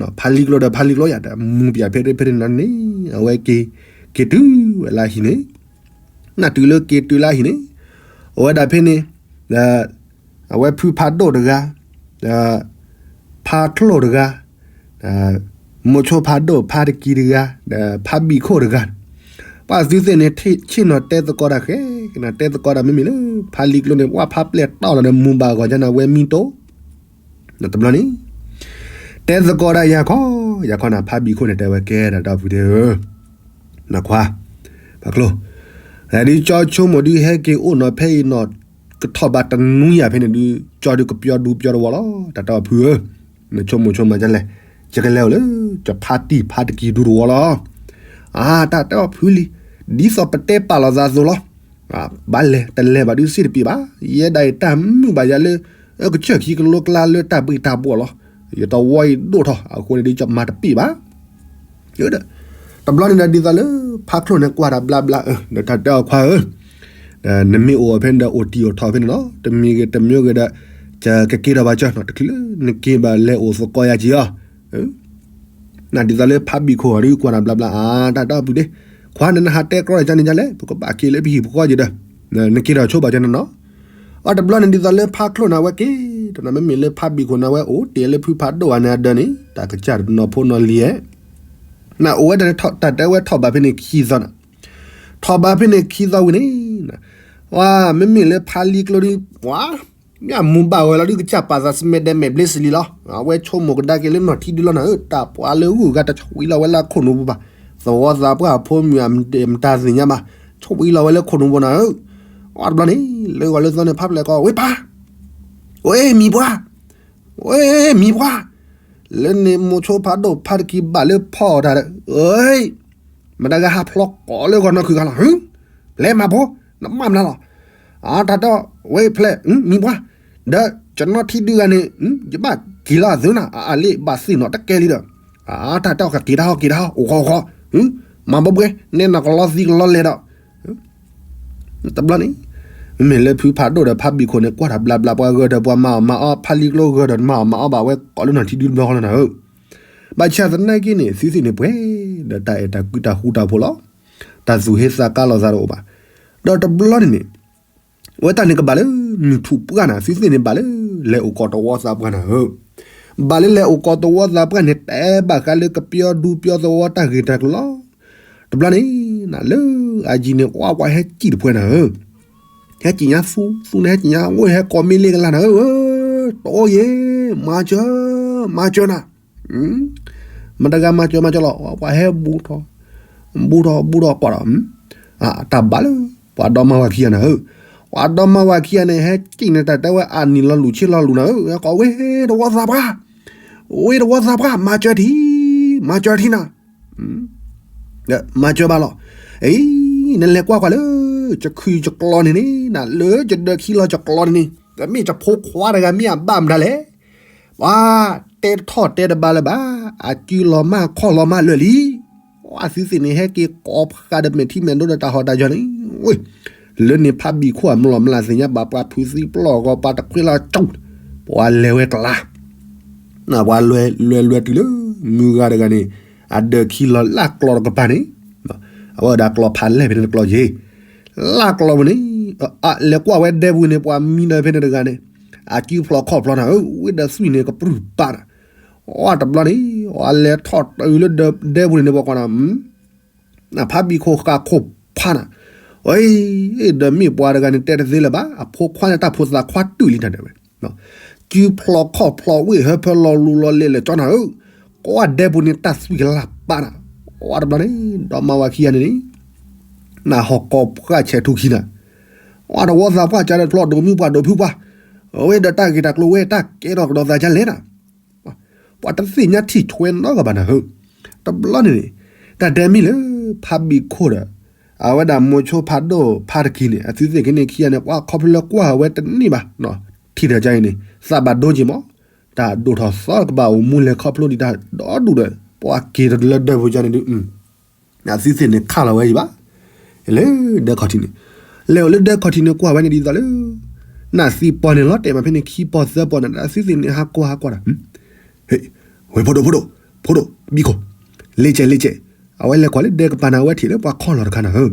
ဖးလံာ်ကျိဒီးဖးလံာ်ကျိယၤဒီး မူၤပၠးဖဲဖဲန့ၣ်နီၤန့ၣ် အဝဲက့ၤ, က့ၤတုၤဝဲလၢဟံၣ်န့ၣ်, နတုၤလၢက့ၤတုၤလၢဟံၣ်န့ၣ်, အဝဲဒၣ်ဖဲန့ၣ်, အဝဲဖုဖးဒိၣ်တဂၤ, ဖးချိၣ်တဂၤ, မိၤဆိဖးဒိၣ်ဖးတကံတဂၤ, ဒီးဖးဘံၣ်ခိၣ်တဂၤ, ပှၤသုသ့ၣ်န့ၣ် ဆ့ၣ်နီၤတဲသကိးတၢ်ဃဲ, ကနၣ်တဲသကိးတၢ်မ့မ့ၢ်လၢ ဖးလံာ်ကျိန့ၣ် ပှၤဖးပျဲၢ်တီၢ်လီၤဒီးမူၤဘၣ်ဂီၤကၢနၤဝဲမံတိၢ် တဘျီန့ၣ်, တဲသကိးဒၣ်ယၤခီ, ယၤခီနၤ ဖးဘံၣ်ခိၣ်န့ၣ် တဲဝဲကဲဒၣ်ဒီပုၢ်ဒီဧၢ, နခွါ, ဖးကျိ, ဒ်ကၠီဆိကမိၣ်ဒုးဟဲက့ၤအိၣ်နီၤဖဲအံၤနီၤ, ကထီၣ်ဘးတနွံယၤဖဲန့ၣ်ဒုး ကၠီဒုးကပျီဒူပျီတဝီလီၤ, တၢ်တဲအီၤဖုဧၢ, နဆိကမိၣ်ဆိကမးဒ်လဲၣ်, ယကလဲၤအိၣ်လၢ ကဖးတံၢ်ဖးတကံၤဒူတဝီလီၤ, အါ တၢ်တဲအီၤဖုလံ, ဒ်သိးပတဲပာ်လီၤသးအသိးလီၤ ဘၣ်လဲၤတလဲၤဘၣ်ဒုးစ့ၢ်တပ့ၢ်ဘၣ်, ယဲဒၣ်အံၤတၢ်မုာ်ဘၣ်ယၤလၢ ကစၢၢ်ခံကလိကျါလၢတၢ်ဘှ့ၣ်တၢ်ဘှီၣ်လီၤ, ယတဝီအံၤဒိၣ်ထီၣ် အဃိန့ၣ်ဒုးကမၤတပ့ၢ်ဘၣ်, တဘျီန့ၣ်ဒီးဒ်သိးလၢ ဖးချိၣ်န့ၣ်ကွၢ်တၢ်ဘျါဘျါ ဒီးတၢ်တဲအီၤခွါဧၢ, နမ့ၢ်အိၣ်ဖဲန့ၣ်ဒီးအိၣ်တံၢ်အိၣ်ထီၣ်ဖဲန့ၣ်လီၤ, တမံၤဂ့ၤတမံၤဂ့ၤဒီး ကက့ၤထီၣ်ဘၣ်စၢၤနီၤ တချုးလၢနက့ၤဘၣ်လဲၤအိၣ်သကိးယၤက့ၤအီၤ နဒ်သိးလၢဖးဘံၣ်ခိၣ်အီၤဒုးကွၢ်နၤဘျါဘျါ အါ တၢ်တဲအီၤပုၢ်ဒ့, ခွါနနဟးတဲကြီဒီးကန့ၣ်ဒ်လဲၣ် ပကဘၣ်က့ၤလၢပဟံၣ်ပဃီက့ၤဒီး, နက့ၤထီၣ်ဆိဘၣ်ကန့ၣ်နီၤ, အတဘျီန့ၣ်ဒ်သိးလၢဖးချိၣ်န့ၣ်အဝဲက့ၤ, တနီၤမ့မ့ၢ်လၢဖးဘံၣ်ခိၣ်န့ၣ်အဝဲအိၣ်တ့ၢ်လၢဖုဖးဒိၣ်အန့ၣ်အဒၢးန့ၣ် တၢ်ကစၢ်တနီၤဖိနီၤလံၤဧဲ, နအိၣ်ဝဲဒၣ်တၢ်တဲဝဲထီၣ်ဘးဖဲန့ၣ်ခံသီနီၤ, ထီၣ်ဘးဖဲန့ၣ်ခံသီဝံၤန့ၣ်, ဝါ မ့မ့ၢ်လၢဖးလံာ်ကျိဒုး ပှၤ မ့ၢ်အမူၤဘၣ်ဝဲလီၤဒုးကစၢ်ပာ်သးစမဲဒဲးမဲာ်ဘျ့စလံၤလီၤ, အဝဲဆိကမိၣ်ကဒါက့ၤလၢနီၢ်ထံဒုလီၤနၤဧၢ, တၢ်ပှၤလၢဂုၤဂၤတၢ်ဆိၣ်ဝံၤလီၤဝဲလၢအခိၣ်နူာ်ပူၤဘၣ်, သဝီသးပှၢ်ဖိမုၣ်မတၤသ့ၣ်ညါဘၣ်, ဆိၣ်ဝံၤလီၤဝဲလၢခိၣ်နူာ်ပူၤနၤဧၢ, အတဘျီန့ၣ် လၢဂီၤလၢသီန့ၣ် ဖးပျဲၢ်ကီး ဝ့ၢ်ပၢ်, ဝ့ၢ်မံၤပှၢ်, ဝ့ၢ်မံၤပှၢ်, လၢန့ၣ်မိၤဆိဖးဒိၣ်ဖးတကံၤဘၣ်လၢဖီအီၣ်တၢ်ဒီး, မတၤဂၤဟးဖျီကိးလၢဂီၤနီၢ်ခုၣ်ဂၤလီၤ, လဲၤမၤဖိ, နမၢ်မနုၤလီၤ, အတၢ်တဲအီၤ ဝ့ၢ်ဖျဲး, မံၤပှၢ်, ဒီးကနီၢ်ထံဒုဂၤန့ၣ် ယဘၣ်က့ၤလီၤအသုနၤ အလ့ၣ်ဘၣ်သ့ၣ်နီၤတကဲလံဒီး, အတၢ်တဲအီၤကက့ၤတၢ်ဟီက့ၤတၢ်ဟီ အိၣ်ဃီအိၣ်ဃီ, မၤဘှဲဘှဲ နဲနကလီသံကလီလဲၤဒီး, တဘျီန့ၣ် မ့မ့ၢ်လၢဖုဖးဒိၣ်ဒီးဖးဘံၣ်ခိၣ်န့ၣ် ကွၢ်တၢ်ဘျါဘျါ ပှၤဂၢၢ်ဒီးပှၤမၤအီၣ်မၤအီၣ် ဖးလံကျိဂၢၢ်ဒီးမၤအီၣ်မၤအီၣ်ဘၣ်ဝဲ ကိးလၢနီၢ်ထံဒုတဘျီဃီလီၤနၤဧၢ. ဘၣ်ဆၣ်သနာ်က့န့ၣ် သုသ့ၣ်န့ၣ်ပှဲၤဒီးတၢ်အဲၣ်တၢ်ကွံတၢ်ဃူတၢ်ဖိးလီၤ. တၢ်သူၣ်ဟ့သးကါလိာ်သးတအိၣ်ဘၣ်. ဒီးတဘျီန့ၣ်န့ၣ် ဝဲတၢ်န့ၣ်ကဘၣ်လၢ မုၢ်ထူၣ်ပှၢ်နၤ သုသ့ၣ်န့ၣ်ဘၣ်လၢ လဲၤအိၣ်ကီးသဝီသးပှၢ်နၤဧၢ. ဘၣ်လၢလဲၤအိၣ်ကီးသဝီသးပှၢ်န့ၣ် တဲဘၣ်ဃးလၢကပျီဒူပျီသဝီတၢ်ဂ့ၢ်တၢ်ကျိၤလီၤ. တဘျီန့ၣ် လၢအယံၤန့ၣ် ကွၢ်ကွၢ်ဟဲစံၣ်တဖှဲနၤဧၢ. ဟဲစံၣ်ညါသူ သူန့ၣ်ဟဲစံၣ်ညါ အိၣ်ဟဲကိးမ့ၢ်လ့ကလါနၤဧၢ, တအိၣ်ယဲ, မၤစၢၤ, မၤစၢၤနၤ. မတဂၤမၤစၢၤမၤစၢၤလီၤ ပှၤဟဲဘူးထီၣ်, ဘူးထီၣ်ဘူးထီၣ်ကွၢ်ဒီး တၢ်ဘၣ်လၢ ပှၤဒီမါဝၤခံဂၤနၤဧၢ. ပှၤဒီမါဝၤခံဂၤန့ၣ် ဟဲစံၣ်န့ၣ်တၢ်တဲဝဲ အနံၤလီၤလူၢ်ဆ့လီၤလူၢ်နၤဧၢ, ကိးဝဲတဝီသးပှၢ်, ဝဲတဝီသးပှၢ် မၤစၢၤထံ, မၤစၢၤထံနၤ. မၤစၢၤဘၣ်လီၤ. အံၤ နလဲၤကွၢ်ကွၢ်လၢ ယခုယကျီန့ၣ်န့ၣ် လၢယဒၢးခံလီၤယကျီန့ၣ်န့ၣ် တမ့ၢ်ယဖိခွါတဂၤမ့ၢ်အဘၣ်မတၤလဲၣ်. ပှၤတဲတထီၣ်တဲတဘၣ်လၢၤဘၣ်, အစုလီၤမၢ်ခီၣ်လီၤမၢ်လၢာ်လံ. ပှၤသုသ့ၣ်န့ၣ် ဟဲက့ၤကိးဖးဒီးမဲာ်ထံမဲာ်နိဒီးတၢ်ဟီၣ်တၢ်ယီၤန့ၣ်, လၢန့ၣ်ဖးဘံၣ်ခိၣ်အမျီၢ်မျးသ့ၣ်ညါဘၣ် ပှၤဖုးသံပျီၢ်ဂီၤ ပှၤတခွ့လီၤကၠူ, ပှၤလဲၤဝဲတလါ ပှၤလဲၤလဲၤလဲၤတုၤလၢ မုၢ်ဂၤတဂၤန့ၣ် အဒၢးခံလီၤလၢကျီတကပၤန့ၣ်, အဝဲဒၣ်ကျီဖးလဲၢ်ဖဲန့ၣ်တကျီယ့ၤ, လၢကျီပူၤန့ၣ်, လဲၤကွၢ်ဝဲဒဲပူၤန့ၣ် ပှၤမံဒီးဖဲန့ၣ်တဂၤန့ၣ်, အစုဖျိးခီၣ်ဖျိးနၤဧၢ, ဝံၤဒီးသွံၣ်န့ၣ်ကပြုၢ်ပာ်နၤ, အတဘျီန့ၣ်, အလဲၤထီၣ်တုၤလၢဒဲပူၤန့ၣ်န့ၣ် ပှၤကွၢ်နၤ ဖးဘံၣ်ခိၣ်ဃာ်ခိၣ်ဖးနၤ, ဒီးမ့ၢ်ပှၤတဂၤန့ၣ် တဲတသ့လၢၤဘၣ်, အဖိခွါန့ၣ် တၢ်ဖိသၣ်ခွါတုာ်လံတၢ်ဒဲးဝဲ, စုဖျိးခီၣ်ဖျိးဝ့ၢ်ဟၢဖၢလီၤလူၤလီၤလဲၤလၢာ်ကၠီနၤဧၢ, ကွၢ်ဒဲပူၤန့ၣ် တၢ်သွံၣ်ကလၢ်ပာ်နၤ, အတဘျီန့ၣ်, ဒီမါဝၤခံဂၤန့ၣ်န့ၣ်, နဟီၣ်ကိးပှၢ်ဆဲးထူခံနၤ, အတဝီသးပှၢ်ကၢဒီးဖျိးဒိၣ်မုၢ်ပှၢ်ဒိၣ်ဖုပှၢ်, အဝဲဒီးတၢ်ဂ့ၢ်တၢ်ကျိၤဝဲတၢ်ကဲထီၣ်ကဒီးသးကလဲၣ်နၤ ပှၤတသ့ၣ်ညါထံၣ်ထွဲနီတဂၤဘၣ်နၤဧၢ, တဘျီန့ၣ်န့ၣ်, တၢ်ဒဲမ့ၢ်လၢ ဖးဘံၣ်ခိၣ်ဒီး အဝဲဒၣ်မိၤဆိဖးဒိၣ်ဖးတကံၤန့ၣ် အသုသ့ၣ်က့ၤန့ၣ်ခံဂၤန့ၣ် ပှၤခီဖျိလၢကွၢ်အဝဲတန့ၢ်ဘၣ်, ထံၣ်တၢ်ကါအံၤန့ၣ် သးဘၣ်ဒိက့ၤမး, တၢ်ဒိၣ်ထီၣ်သီကဘၣ်အိၣ်မူလဲၤခီဖျိဒံးတၢ်ဒီဒူၣ်ဒီး ပှၤက့ၤတလၢဒဲပူၤကၢန့ၣ်ဒုး အသုသ့ၣ်န့ၣ်ခးလီၤဝဲအံၤဘၣ်, လဲၤလၢဒဲခီၣ်ထံးန့ၣ်, လဲၤအိၣ်လၢဒဲခီၣ်ထံးန့ၣ်ကွၢ်ဝဲန့ၣ်ဒ်သိးလၢ နၢ်သံပီၢ်န့ၣ်လီၤတဲာ်မးဖဲန့၁ၣ်ခံပီၢ်သၢပီၢ်န့ၣ် အသုသ့ၣ်န့ၣ်ဟးကွၢ်ဟးကွၢ်ဒီး, ဝ့ၢ်ဖိဒိၣ်ဖိဒိၣ်, ဖိဒိၣ်, ဘံၣ်ခိၣ်, လ့ကဲးလ့ကဲး, အဝဲလဲၤကွၢ်လၢဒဲကပၤန့ၣ် အဝဲထံၣ်လၢပှၤခီလီၢ်တခါနၤဧၢ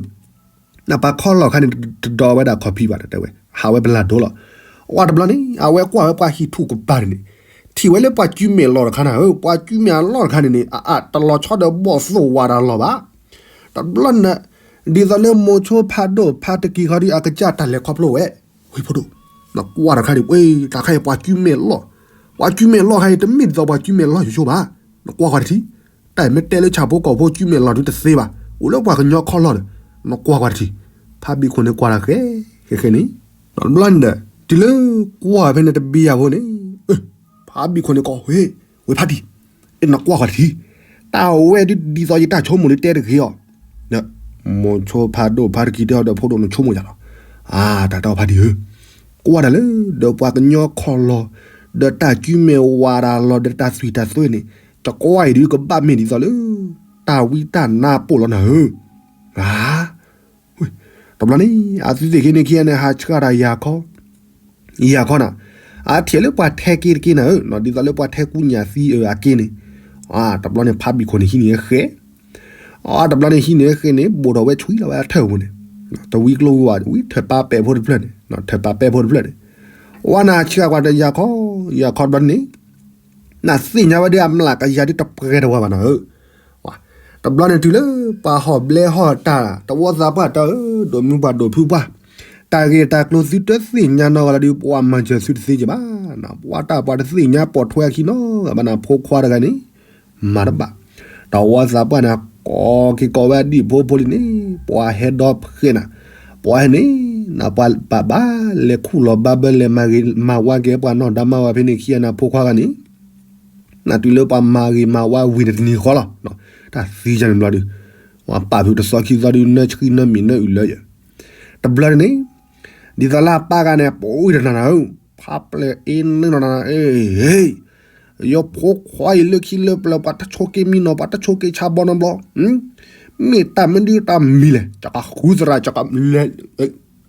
နပှၤခီလီၢ်ခါန့ၣ် တဒီးဝဲဒၣ်ခီၣ်ဖံးဘၣ်တဲဝဲ, ဟးဝဲပလၢ်ဒိလီၤ, အတဘျီန့ၣ် အဝဲကွၢ်ဝဲပှၤဟံၣ်ထူၣ်ကပၤန့ၣ်န့ၣ်, ထံၣ်ဝဲလၢပှၤကုမဲာ်လီၢ်တခါနၤဧၢ, ပှၤကုမဲာ်အလီၢ်တခါန့ၣ်န့ၣ် အအတလီၤဆီဒီးဘီၣ်သိၣ်ဝးတၢ်လီၢ်ဘၣ်, တဘျီန့ၣ်, ဒ်သိးလၢမိၤဆိဖးဒိၣ်ဖးတကံၤခီဒုးအကစၢ်တၢ်လဲၤခီဖျိဝဲ, ဝ့ၢ်ဖိဒိၣ်, နကွၢ်တခါန့ၣ် ဝ့ၢ်တၢ်ခါအံၤပှၤကုမဲာ်လီၢ်, ပှၤကုမဲာ်လီၢ်ခါအံၤတမ့ၢ်ဒ်သိးပှၤကုမဲာ်လီၢ်ယိယိဘၣ်, နကွၢ်ကွၢ်တထံၣ်, တၢ်အံၤမ့ၢ်တဲလၢဆၣ်ဖိကီၢ်ဖိကုမဲာ်လီၢ်ဒုးတသ့ဘၣ်, အိၣ်လၢပှၤကညီခီလီၢ်ဒီး, နကွၢ်ကွၢ်တထံၣ်, ဖးဘံၣ်ခိၣ်န့ၣ်ကွၢ်တၢ်ဃဲ, ဃဲဃဲန့ၣ်, တဘျီန့ၣ်ဒီး, တုၤလၢကွၢ်ဖဲန့ၣ်တဘံယၤဖိန့ၣ်, ဖးဘံၣ်ခိၣ်န့ၣ်ကိးဝဲ, ဝ့ၢ်ဖးဘံၣ်, နကွၢ်ကွၢ်တထံၣ်, တၢ်ဝဲဒ်သိးယတၢ်ဆိကမိၣ်လၢတဲတဂ့ၤအီၤ, မိၤဆိဖးဒိၣ်ဖးတကံၤတဲအီၤဒီးဖိဒိၣ်နဆိကမိၣ်ယၤလီၤ, အတၢ်တဲအီၤဖးဒံၣ်ဧၢ, ကွၢ်တၢ်လၢဒီးပှၤကညီခီလီၢ်, ဒီးတၢ်ကုမဲာ်ဝးတၢ်လီၢ်ဒီးတၢ်သွံၣ်တၢ်သွဲန့ၣ်, တကွၢ်အံၤဒုးကဘၣ်မ့ၢ်ဒ်သိးလၢ, တၢ်ဝံတၢ်နါပိာ်လီၤနၤဧၢ, ဧ, တဘျီန့ၣ် အသုသ့ၣ်က့ၤန့ၣ်ခံဂၤန့ၣ် ဟးဆှၣ်တၢ်ယၤခီ, ယၤခီနၤ, အထံၣ်လၢပှၤထဲက့ၤတက့ၤနၤဧၢ, ဒ်သိးလၢပှၤထဲကူညၣ်သံအၢအက့ၤန့ၣ်, တဘျီန့ၣ်ဖးဘံၣ်ခိၣ်န့ၣ်ဟံးန့ၢ်ဃဲ, တဘျီန့ၣ်ဟံးန့ၢ်ဃဲန့ၣ် ဘိၣ်ထီၣ်ဝဲဆွံလီၤဝဲအထၢၣ်ပူၤန့ၣ်, တဝံကျိဝံဝါ ဝံထၢၣ်ပာ်ပဲာ်ဖိတဖျၢၣ်န့ၣ်, ထၢၣ်ပာ်ပဲာ်ဖိတဖျၢၣ်န့ၣ်, ဝဲနၤဆှၣ်ကွၢ်တၢ်ယၤခီ, ယၤခီတဘျီန့ၣ် နသ့ၣ်ညါဝဲဒၣ်အမျးကယၤဒ်တပှဲၤတဝၤဘၣ်နၤဧၢ, တဘျီန့ၣ်တုၤလၢပှၤဟီၣ်ဘျဲဟီၣ်တၢ် တဝီသးပှၢ်တၢ်ဧၢ, ဒိၣ်မုၢ်ပှၢ်ဒိၣ်ဖုပှၢ်, တၢ်ဂ့ၢ်တၢ်ကျိၤသုတသ့ၣ်ညါနီတဂၤလၢၤဒီး ပှၤမၤစၢၤသုတသ့က့ၤဘၣ်, ပှၤတၢ်ပှၤတသ့ၣ်ညါပိာ်ထွဲအခံနီတဂၤဘၣ်နၤ ဖိခွါတဂၤန့ၣ် မၤတဘၣ်, တဝီသးပှၢ်န့ၣ် ကိးက့ၤကိးဝဲဒံၣ်ဖိဖိလံန့ၣ် ပှၤဟဲဒီဖှဲးနၤ, ပှၤဟဲန့ၣ် နပှၤဘၣ်ဘၣ်လဲၤခူၣ်လီၤဘၣ်ဘၢလဲၤမၤဂ့ၤမၤဝါက့ၤပှၤနီၢ်ဒါမါဝၤဖဲန့ၣ်ခံဂၤနၤဖိခွါဂၤန့ၣ်, နတုၤလၢပှၤမၤဂ့ၤမၤဝါဝံၤန့ၣ်တနံၤဃီလီၤ, တၢ်သံယၤန့ၣ်ဘျီဒုး, ပှၤပာ်ဖုးတသီခံသီဒုး နၢဆှံနၢမံၤနၢအုၣ်လၢယၤ, တဘျီန့ၣ်န့ၣ် ဒ်သိးလၢအပၢ်ဂၤန့ၣ် ပအိၣ်တနၤနၤဧၢ, ဖးပျဲၢ်အ့န့ၣ်နၤနၤ, ယဖိခွါအံၤလၢခံလၢပျၢၤ ပှၤတဆိးက့ၤမံနီၤ ပှၤတဆိးက့ၤဆါဘီနီတဘျီ, မ့ၢ်တၢ်မနုၤတၢ်မံၤလဲၣ် ကဃုသရၣ်ကလဲၤ,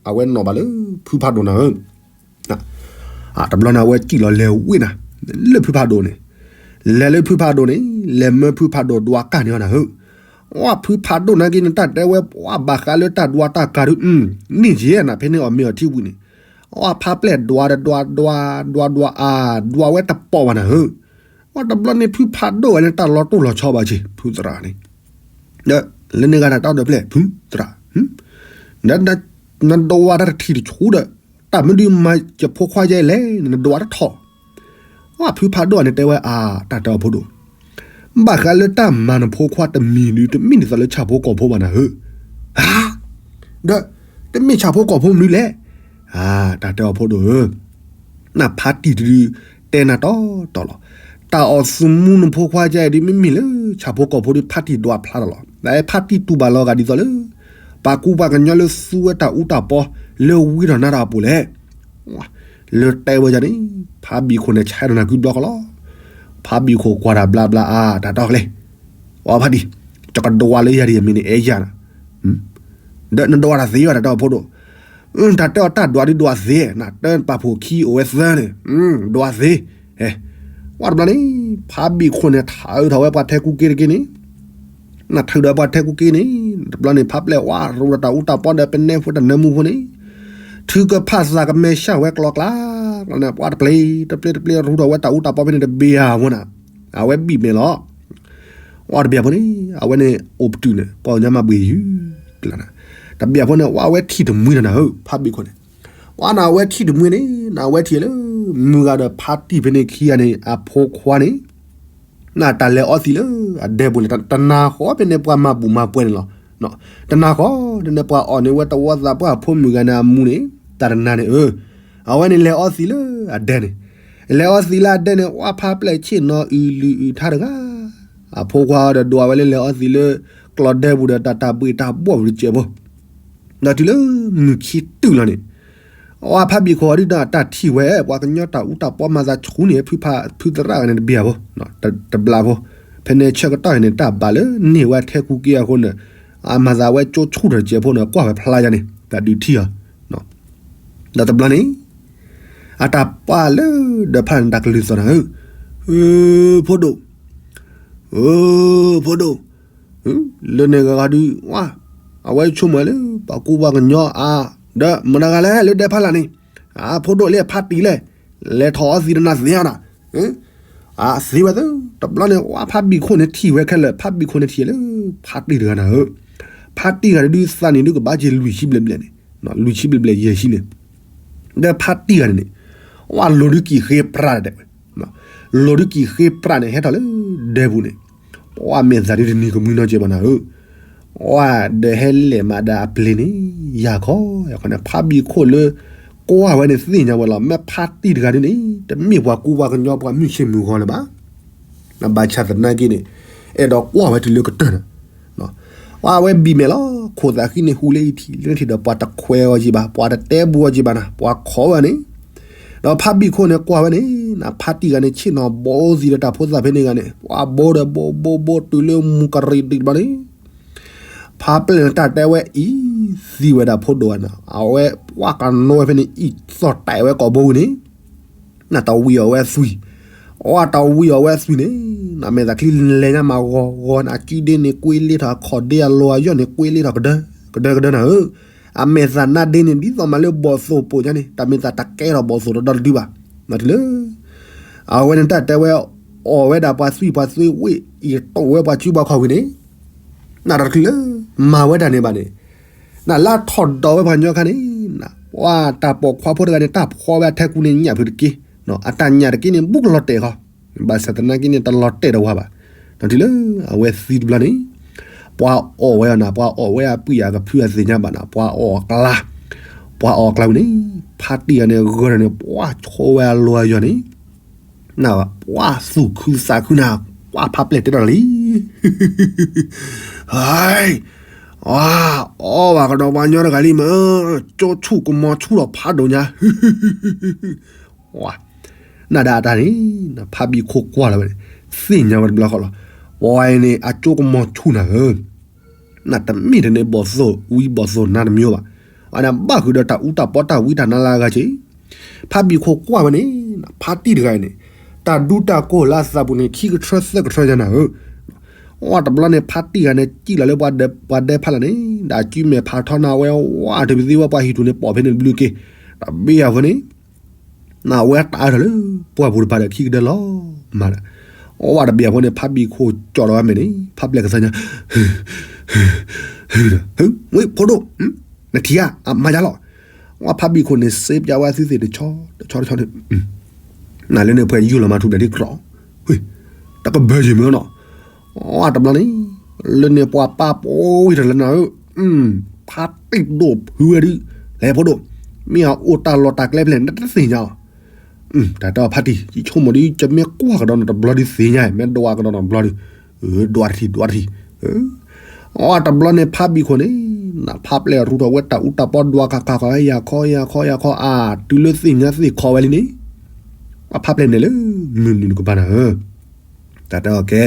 အဝဲနီၣ်ဘၣ်လၢဖုဖးဒိၣ်နၤဧၢ. တဘျီန့ၣ် အဝဲစံၣ်လီၤလဲၤဝ့ၢ်နၤ လၢဖုဖးဒိၣ်န့ၣ်, လဲၤလၢဖုဖးဒိၣ်န့ၣ် လဲၤမၢဖုဖးဒိၣ်ဒွးကၢ်န့ၣ်နၤဧၢ. အဖုဖးဒိၣ်နာ်က့န့ၣ် တၢ်တဲဝဲ ပှၤဘၣ်ဃးလၢတၢ်ဒွးတၢ်ကၢ်ဒုး န့ၢ်က့နၤ ဖဲန့ၣ်အီၣ်မ့ၤအီထံဝံၤန့ၣ်, အဖါပျဲၢ်ဒွးဒီးဒွးဒွး ဒွးဒွးအါ ဒွးဝဲတပိာ်ဘၣ်နၤဧၢ. အတဘျီန့ၣ် ဖုဖးဒိၣ်ဝဲန့ၣ် တၢ်လီၤတိၢ်လီၤဆီဘၣ်ဆ့ ဖုသရၣ်န့ၣ်, ဒီးလၢန့ၣ်ဂၤတၢ်တဲအီၤတဖျဲၣ် ဖုသရၣ်, ဒီးနဒွးတၢ်တထံၣ်တဆူဒီး တၢ်မနုၤမၤယဖိခွါယဲလဲၣ် နဒွးတထီၣ်. အဖုဖးဒိၣ်န့ၣ်တဲဝဲအါ တၢ်တဲအီၤဖိဒိၣ်, ဘၣ်ဃးလၢတၢ်မၤနဖိခွါတမံၤဒုး တမ့ၢ်ဒ်သိးလၢဆၣ်ဖိကီၢ်ဖိဘၣ်နၤဧၢ. ဧါ, ဒီးတမ့ၢ်ဆၣ်ဖိကီၢ်ဖိမနုၤလဲၣ်. အါ တၢ်တဲအီၤဖိဒိၣ်ဧၢ, နဖါတံၢ်တဒု တဲနၤတီတီလီၤ. တၢ်အီၣ်သူၣ်မူနဖိခွါယဲအံၤဒုး မ့မ့ၢ်လၢဆၣ်ဖိကီၢ်ဖိဒုး ဖါတံၢ်ဒွးဖျါထီၣ်လီၤ. ဖါတံၢ်တူၢ်ဘၣ်လီၤဂာ်ဒ်သိးလၢ ပှၤကူပှၤကညီလၢသူဝဲတၢ်အူတၢ်ပီ လၢဝံထီၣ်နါထီၣ်အပူၤလဲၣ်. လၢတဲဝဲဒ်န့ၣ် ဖါဘံၣ်ခိၣ်န့ၣ် ဆဲးထီၣ်နၤကုဘျီဃီလီၤ. ဖါဘံၣ်ခိၣ်ကွၢ်တၢ်ဘျါဘျါအါ တၢ်တီကလဲၣ်, အဖါတံၢ်, ယကဒွးလၢယၤဒ်ယမ့ၢ်န့ၣ် အဲၣ်ယၤနၤ, ဒီးနဒွးတၢ်သ့ဘၣ် တၢ်တဲအီၤဖိဒိၣ်, တၢ်တဲအီၤတၢ်ဒွးဒုးဒွးသ့, နတဲပာ်ဖှိၣ်ခံအိၣ်ဝဲသၢန့ၣ်, ဒွးသ့. ဝဲတဘျီန့ၣ် ဖါဘံၣ်ခိၣ်န့ၣ် ထၢထီၣ်ဝဲပှၤထဲကူက့တက့န့ၣ် နထၢထီၣ်ပှၤထဲကူက့န့ၣ် တဘျီန့ၣ် ဖါပျဲၢ်ဝဲရူဒီးတၢ်အူတၢ်ပီဒီး ပနဲဖိတၢ်နၢမူဖိန့ၣ်, ထုကဖၣ်သးကမဲာ်ဆှးဝဲကျီကျါ, န့ၣ် ပှၤတပျ့ၤတပျ့ၤတပျ့ၤရူထီၣ်ဝဲတၢ်အူတၢ်ပီဖဲန့ၣ်တဘ့ၣ်ဧါဝဲနၤ, အဝဲဘံၣ်မဲာ်လီၤ. အီတဘ့ၣ်ဖိန့ၣ် အဝဲန့ၣ်အိၣ်ပတုာ်န့ၣ် ပှၤညါမၤဘှံးယုၢ်ကျါနၤ, တဘ့ၣ်ဖိန့ၣ် ဝဲအဝဲထံၣ်တမှံနၤနၤဧၢ ဖါဘံၣ်ခိၣ်န့ၣ်, ဝဲနၤအဝဲထံၣ်တမှံန့ၣ် နဝဲထံၣ်လၢ မုၢ်ဂၤဒီးဖါတံၢ်ဖဲန့ၣ်ခံဂၤန့ၣ် အဖိခွါန့ၣ် နတၢ်လဲၤအီသံးလၢအဒဲပူၤန့ၣ် တနၤဃီဖဲန့ၣ်ပှၤမၤဘူၣ်မၤပှဲၤန့ၣ်လီၤ. တနၤဃီန့ၣ် ပှၤအီၣ်န့ၢ်ဝဲတဝီသးပှၢ်ဖိမုၣ်ဂၤန့ၣ်အမူန့ၣ် တၢ်တနၤန့ၣ်ဧၢ, အဝဲန့ၣ်လဲၤအီသံးလၢအဒဲန့ၣ်, လဲၤအီသံးလၢအဒဲန့ၣ် ဝဲဖါပျဲၢ်ဆ့ၣ်နီၤအုၣ်လုၢ်အုၣ်ထါတဂၤ, အဖိခွါဒီးဒွးဝဲလၢလဲၤအီသံးလၢ ကျီၢ်ဒဲပူၤဒီးတၢ်တၢ်ဘှ့ၣ်တၢ်ဘှီၣ်ပူၤတစဲးဖိ ဒီးတုၤလၢမုၢ်ခံတုၤလီၤန့ၣ်, အဝဲဖါဘံၣ်ခိၣ်အီၤဒုးတၢ်ထံၣ်ဝဲ ပှၤကညီတၢ်အူတၢ်ပီမၤသးဆူန့ၢ် ဖုသရၣ်ဂၤန့ၣ်တဘ့ၣ်ဧါဖိ, တဘျီဖိ, ဖဲန့ၣ်ဆၢကတီၢ်အံၤန့ၣ် တၢ်ဘၣ်လၢန့ၢ်ဝဲထဲကူက့အဃိန့ၣ်, အမၤသးဝဲကၠိဆူၣ်ထီၣ်တစဲးဖိန့ၣ် ကွၢ်ဝဲဖျါယါန့ၣ် တၢ်ဒုးထံၣ်အီၤ, ဒီးတဘျီန့ၣ် အတၢ်ပာ်လၢဒီးဖးန့ၣ်တၢ်ကလုၢ်သီၣ်နၤဧၢ, ဖိဒိၣ်, ဖိဒိၣ်, လၢန့ၣ်ဂၤဂၤဒုး ဝဲ, အဝဲဆိကမိၣ်လၢ ပှၤကူပှၤကညီအါ, ဒီးမတၤဂၤလဲၣ်လၢဒဲဖးလာ်န့ၣ်, အဖိဒိၣ်လၢအဖါတံၢ်လဲၣ်, လဲၤထီၣ်အီသံးတနၤသ့ဧါနၤ, အသ့ဝဲသ့, တဘျီန့ၣ် ဝဲဖါဘံၣ်ခိၣ်န့ၣ်ထံၣ်ဝဲခဲလၢာ် ဖါဘံၣ်ခိၣ်န့ၣ်ထံၣ်လၢ ဖါတံၢ်တဂၤနၤဧၢ, ဖါတံၢ်ဂၤဒုးသးန့ၣ်ဒုးကဘၣ်က့ၤလွံၢ်ဆံဘျဲၣ်ဘျဲၣ်န့ၣ်, လွံၢ်ဆံဘျဲၣ်ဘျဲၣ်ယဲၢ်ဆံန့ၣ်, ဒီးဖါတံၢ်ဂၤန့ၣ်န့ၣ်, ဝဲလိၤဒုးကံၢ်ဃ့ပြးတဲဝဲ လိၤဒုးကံၢ်ဃ့ပြးန့ၣ် ဟဲထီၣ်လၢဒဲပူၤန့ၣ်, ပှၤမဲာ်သးဒုးတနံၤကမှံနီၤကဲးဘၣ်နၤဧၢ, ပှၤဒီးဟဲလဲၣ်မးဒီးအပျ့ၤန့ၣ် ယၤခီ, ယခီန့ၣ် ဖါဘံၣ်ခိၣ်လၢ ကွၢ်ဝဲန့ၣ်သ့ၣ်ညါဝဲလီၤ မ့ၢ်ဖါတံၢ်တဂၤဒုးန့ၣ် တမ့ၢ်ပှၤကူပှၤကညီပှၤမုၢ်ဆ့ၣ်မုၢ်ဂီၤလၢၤဘၣ် ဘၣ်ဆၣ်သနာ်က့န့ၣ် အဲၣ်ဒိးကွၢ်ဝဲတုၤလၢကတၢၢ်နၤ, အဝဲဘံၣ်မဲာ်လီၤ ခိၣ်သးဃံန့ၣ် ဟူးလၢယထံၣ်လၢထံၣ်ဒီး ပှၤတခွဲးအီၤက့ၤဘၣ် ပှၤတတဲဘူးအီၤက့ၤဘၣ်နၤ ပှၤခိးဝဲန့ၣ်, ဒီးဖါဘံၣ်ခိၣ်န့ၣ်ကွၢ်ဝဲန့ၣ် နဖါတံၢ်ဂၤန့ၣ် ဆ့ၣ်နီၤဘိသံးဒီးတၢ်ဖိသၣ်ဖဲန့ၣ်ဂၤန့ၣ် ပှၤဘိဒီးဘိဘိဘိတုၤလၢမူကရံၣ်ဒံးတဘျီန့ၣ် ဖါပျဲၢ်န့ၣ်တၢ်တဲဝဲအံၤ သံဝဲဒၣ်ဖိဒိၣ်ဝဲနၤ အဝဲပှၤကနိဝဲဖဲန့ၣ် အံၤသီၣ်တဲာ်ဝဲကိာ်ဘိဝံၤန့ၣ် နတၢ်ဝံၤအီၤဝဲအသွံၣ်, အတၢ်ဝံၤအီၤဝဲအသွံၣ်န့ၣ် နမဲာ်သးချံလဲၤညါမးဂီၤဂီၤန့ၣ် အစုဒ့န့ၣ်ကွ့လ့ထီၣ် အခီၣ်ဒ့အလီၤအယီၢ်န့ၣ် ကွ့လ့ထီၣ်ကဒၢကဒၢကဒၢနၤဧၢ, အမဲာ်သးနါဒ့န့ၣ် ဒ်သိးမးလၢဘီၣ်သိၣ်ပိာ်ညါန့ၣ် တၢ်မဲာ်သးတကဲထီၣ်ဘီၣ်သိၣ်တဒီတဒုဘၣ်, နတုၤလၢ အဝဲန့ၣ်တၢ်တဲဝဲ အီၣ်ဝဲဒၣ်ပှၤသွံၣ်ပှၤသွံၣ်ဝ့ၢ် အံၤတိၣ်ဝဲပှၤစုပှၤခီၣ်ဝံၤန့ၣ် နတချုးလၢ မၤဝဲဒၣ်န့ၣ်ဘၣ်န့ၣ် နလၢထီၣ်ဒီးဝဲပှၤကညီခါန့ၣ် ပှၤတၢ်ပိာ်ခွါဖိတဂၤန့ၣ် တၢ်ဖီဝဲအထဲကူန့ၣ် ညၣ်ဖုးတက့ၢ်, အတၢ်ညၣ်တက့ၢ်န့ၣ် ဘူးကလီၤတဲာ်ခီ, ဘၣ်ဆၣ်သနာ်က့န့ၣ် တလီၤတဲာ်တဝါဘၣ်, နတုၤလၢ အဝဲသံတဘျီန့ၣ် ပှၤအီၣ်ဝဲအီၤနၤ ပှၤအီၣ်ဝဲအပုၢ်အကဖုအသ့ၣ်ညါဘၣ်နၤ ပှၤအီၣ်အကျါ, ပှၤအီၣ်အကျါဝံၤန့ၣ် ဖါတံၢ်ဂၤန့ၣ် ဂၢၢ်ဒီးန့ၣ် ပှၤဆိဝဲအလီၤအယီၢ်န့ၣ် နပှၤသူၣ်ခုသးခုနၤ ပှၤဖါပျဲၢ်တဲတၢ်လံ ဟဲ, အီၣ်ဘၣ်ကဒီးပှၤကညီတဂၤလံမ့ၢ်, ကၠိဆူၣ်ကမီၤဆူၣ်ဒီးဖးဒိၣ်ညါ, နဒၣ်တၢ်န့ၣ် နဖါဘံၣ်ခိၣ်ကွၢ်လီၤဝဲန့ၣ် သ့ၣ်ညါဝဲတဘျီဃီလီၤ, ပှၤအံၤန့ၣ် အကၠိကမီၤဆူၣ်နၤဧၢ နတမ့ၢ်တန့ၢ်ဘီၣ်သိၣ်ဝံဘီၣ်သိၣ်နါတမံၤဘၣ်, အန့ၣ်ဘၣ်ဃုာ်ဒီးတၢ်အူတၢ်ပီတၢ်ဝံတၢ်နါလၢအဂၤက့ၤ, ဖါဘံၣ်ခိၣ်ကွၢ်ဝဲန့ၣ် ဖါတံၢ်တဂၤအံၤန့ၣ် တၢ်ဒူတၢ်ကိၢ်လၢအသးပူၤန့ၣ် ခံကထြၢသၢကထြၢညါနၤဧၢ, အတဘျီန့ၣ် ဖါတံၢ်ဂၤန့ၣ် စံၣ်လီၤလၢပှၤဒဲဖးလၢ်န့ၣ် ဒီးစုမဲာ်ဖးထီနၤဝဲဝါတပသ့ဝဲပှၤဟံၣ်ထူၣ်န့ၣ် ပိာ်ဖဲန့ၣ်တဘျုးက့ၤ, တဘ့ၣ်အဃိန့ၣ် နဝဲတၢ်အၢထီၣ်လၢ ပှၢ်ပူၤတပၤဒီးခံကဒၢလီၤမးဒီး, အဝဲတဘ့ၣ်အဃိန့ၣ် ဖါဘံၣ်ခိၣ်ကၠီၣ်ဒီးဝဲမဲာ်န့ၣ် ဖါပျဲၢ်ကသါညါ ဝဲဖိဒိၣ်, နထံၣ်ဧါ, အမၤယါလီၤ, ဝဲဖါဘံၣ်ခိၣ်န့ၣ် စ့ပၠးဝဲအသုသ့ၣ်တဆီတဆီတဆီန့ၣ်, နလၢန့ၣ် ပှဲၤယူၢ်လီၤမၤထူဒၣ်ဒ်ကြီး, တၢ်ကဘၢယံၤမ့ၢ်နီၤ, အတဘျီန့ၣ် လၢန့ၣ်ပှၤပာ်ပိာ်ဝံၤတၢ်လၢနၤဧၢ, ဖါတံၢ်ဒိၣ်ဖုဝဲဒုး, လဲၤဖိဒိၣ်, မ့ၢ်အအိၣ်တၢ်လီၢ်တၢ်ကျဲဖဲလဲၣ် နတသ့ၣ်ညါလီၤ, တၢ်တဲအီၤဖါတံၢ် ယဆိကမိၣ်ဒ် ယမ့ၢ်ကွၢ်ကဒီးနၤတဘျီဒုးသ့ၣ်ညါ, မ့ၢ်ဒွးကဒီးနၤတဘျီဒုး, ဒွးတထံၣ်ဒွးတထံၣ်, အတဘျီန့ၣ် ဖါဘံၣ်ခိၣ်န့ၣ် နဖါပျဲၢ်ရူထီၣ်ဝဲတၢ်အူတၢ်ပီဒွးခးခးဃီ ယၤခီယၤခီယၤခီ အတုၤလၢသ့ၣ်ညါသ့ၣ်ခီဝဲလံန့ၣ်, အဖါပျဲၢ်န့ၣ်လၢ မုၢ်နုာ်နကပၤနၤဧၢ, တၢ်တဲအီၤကဲ,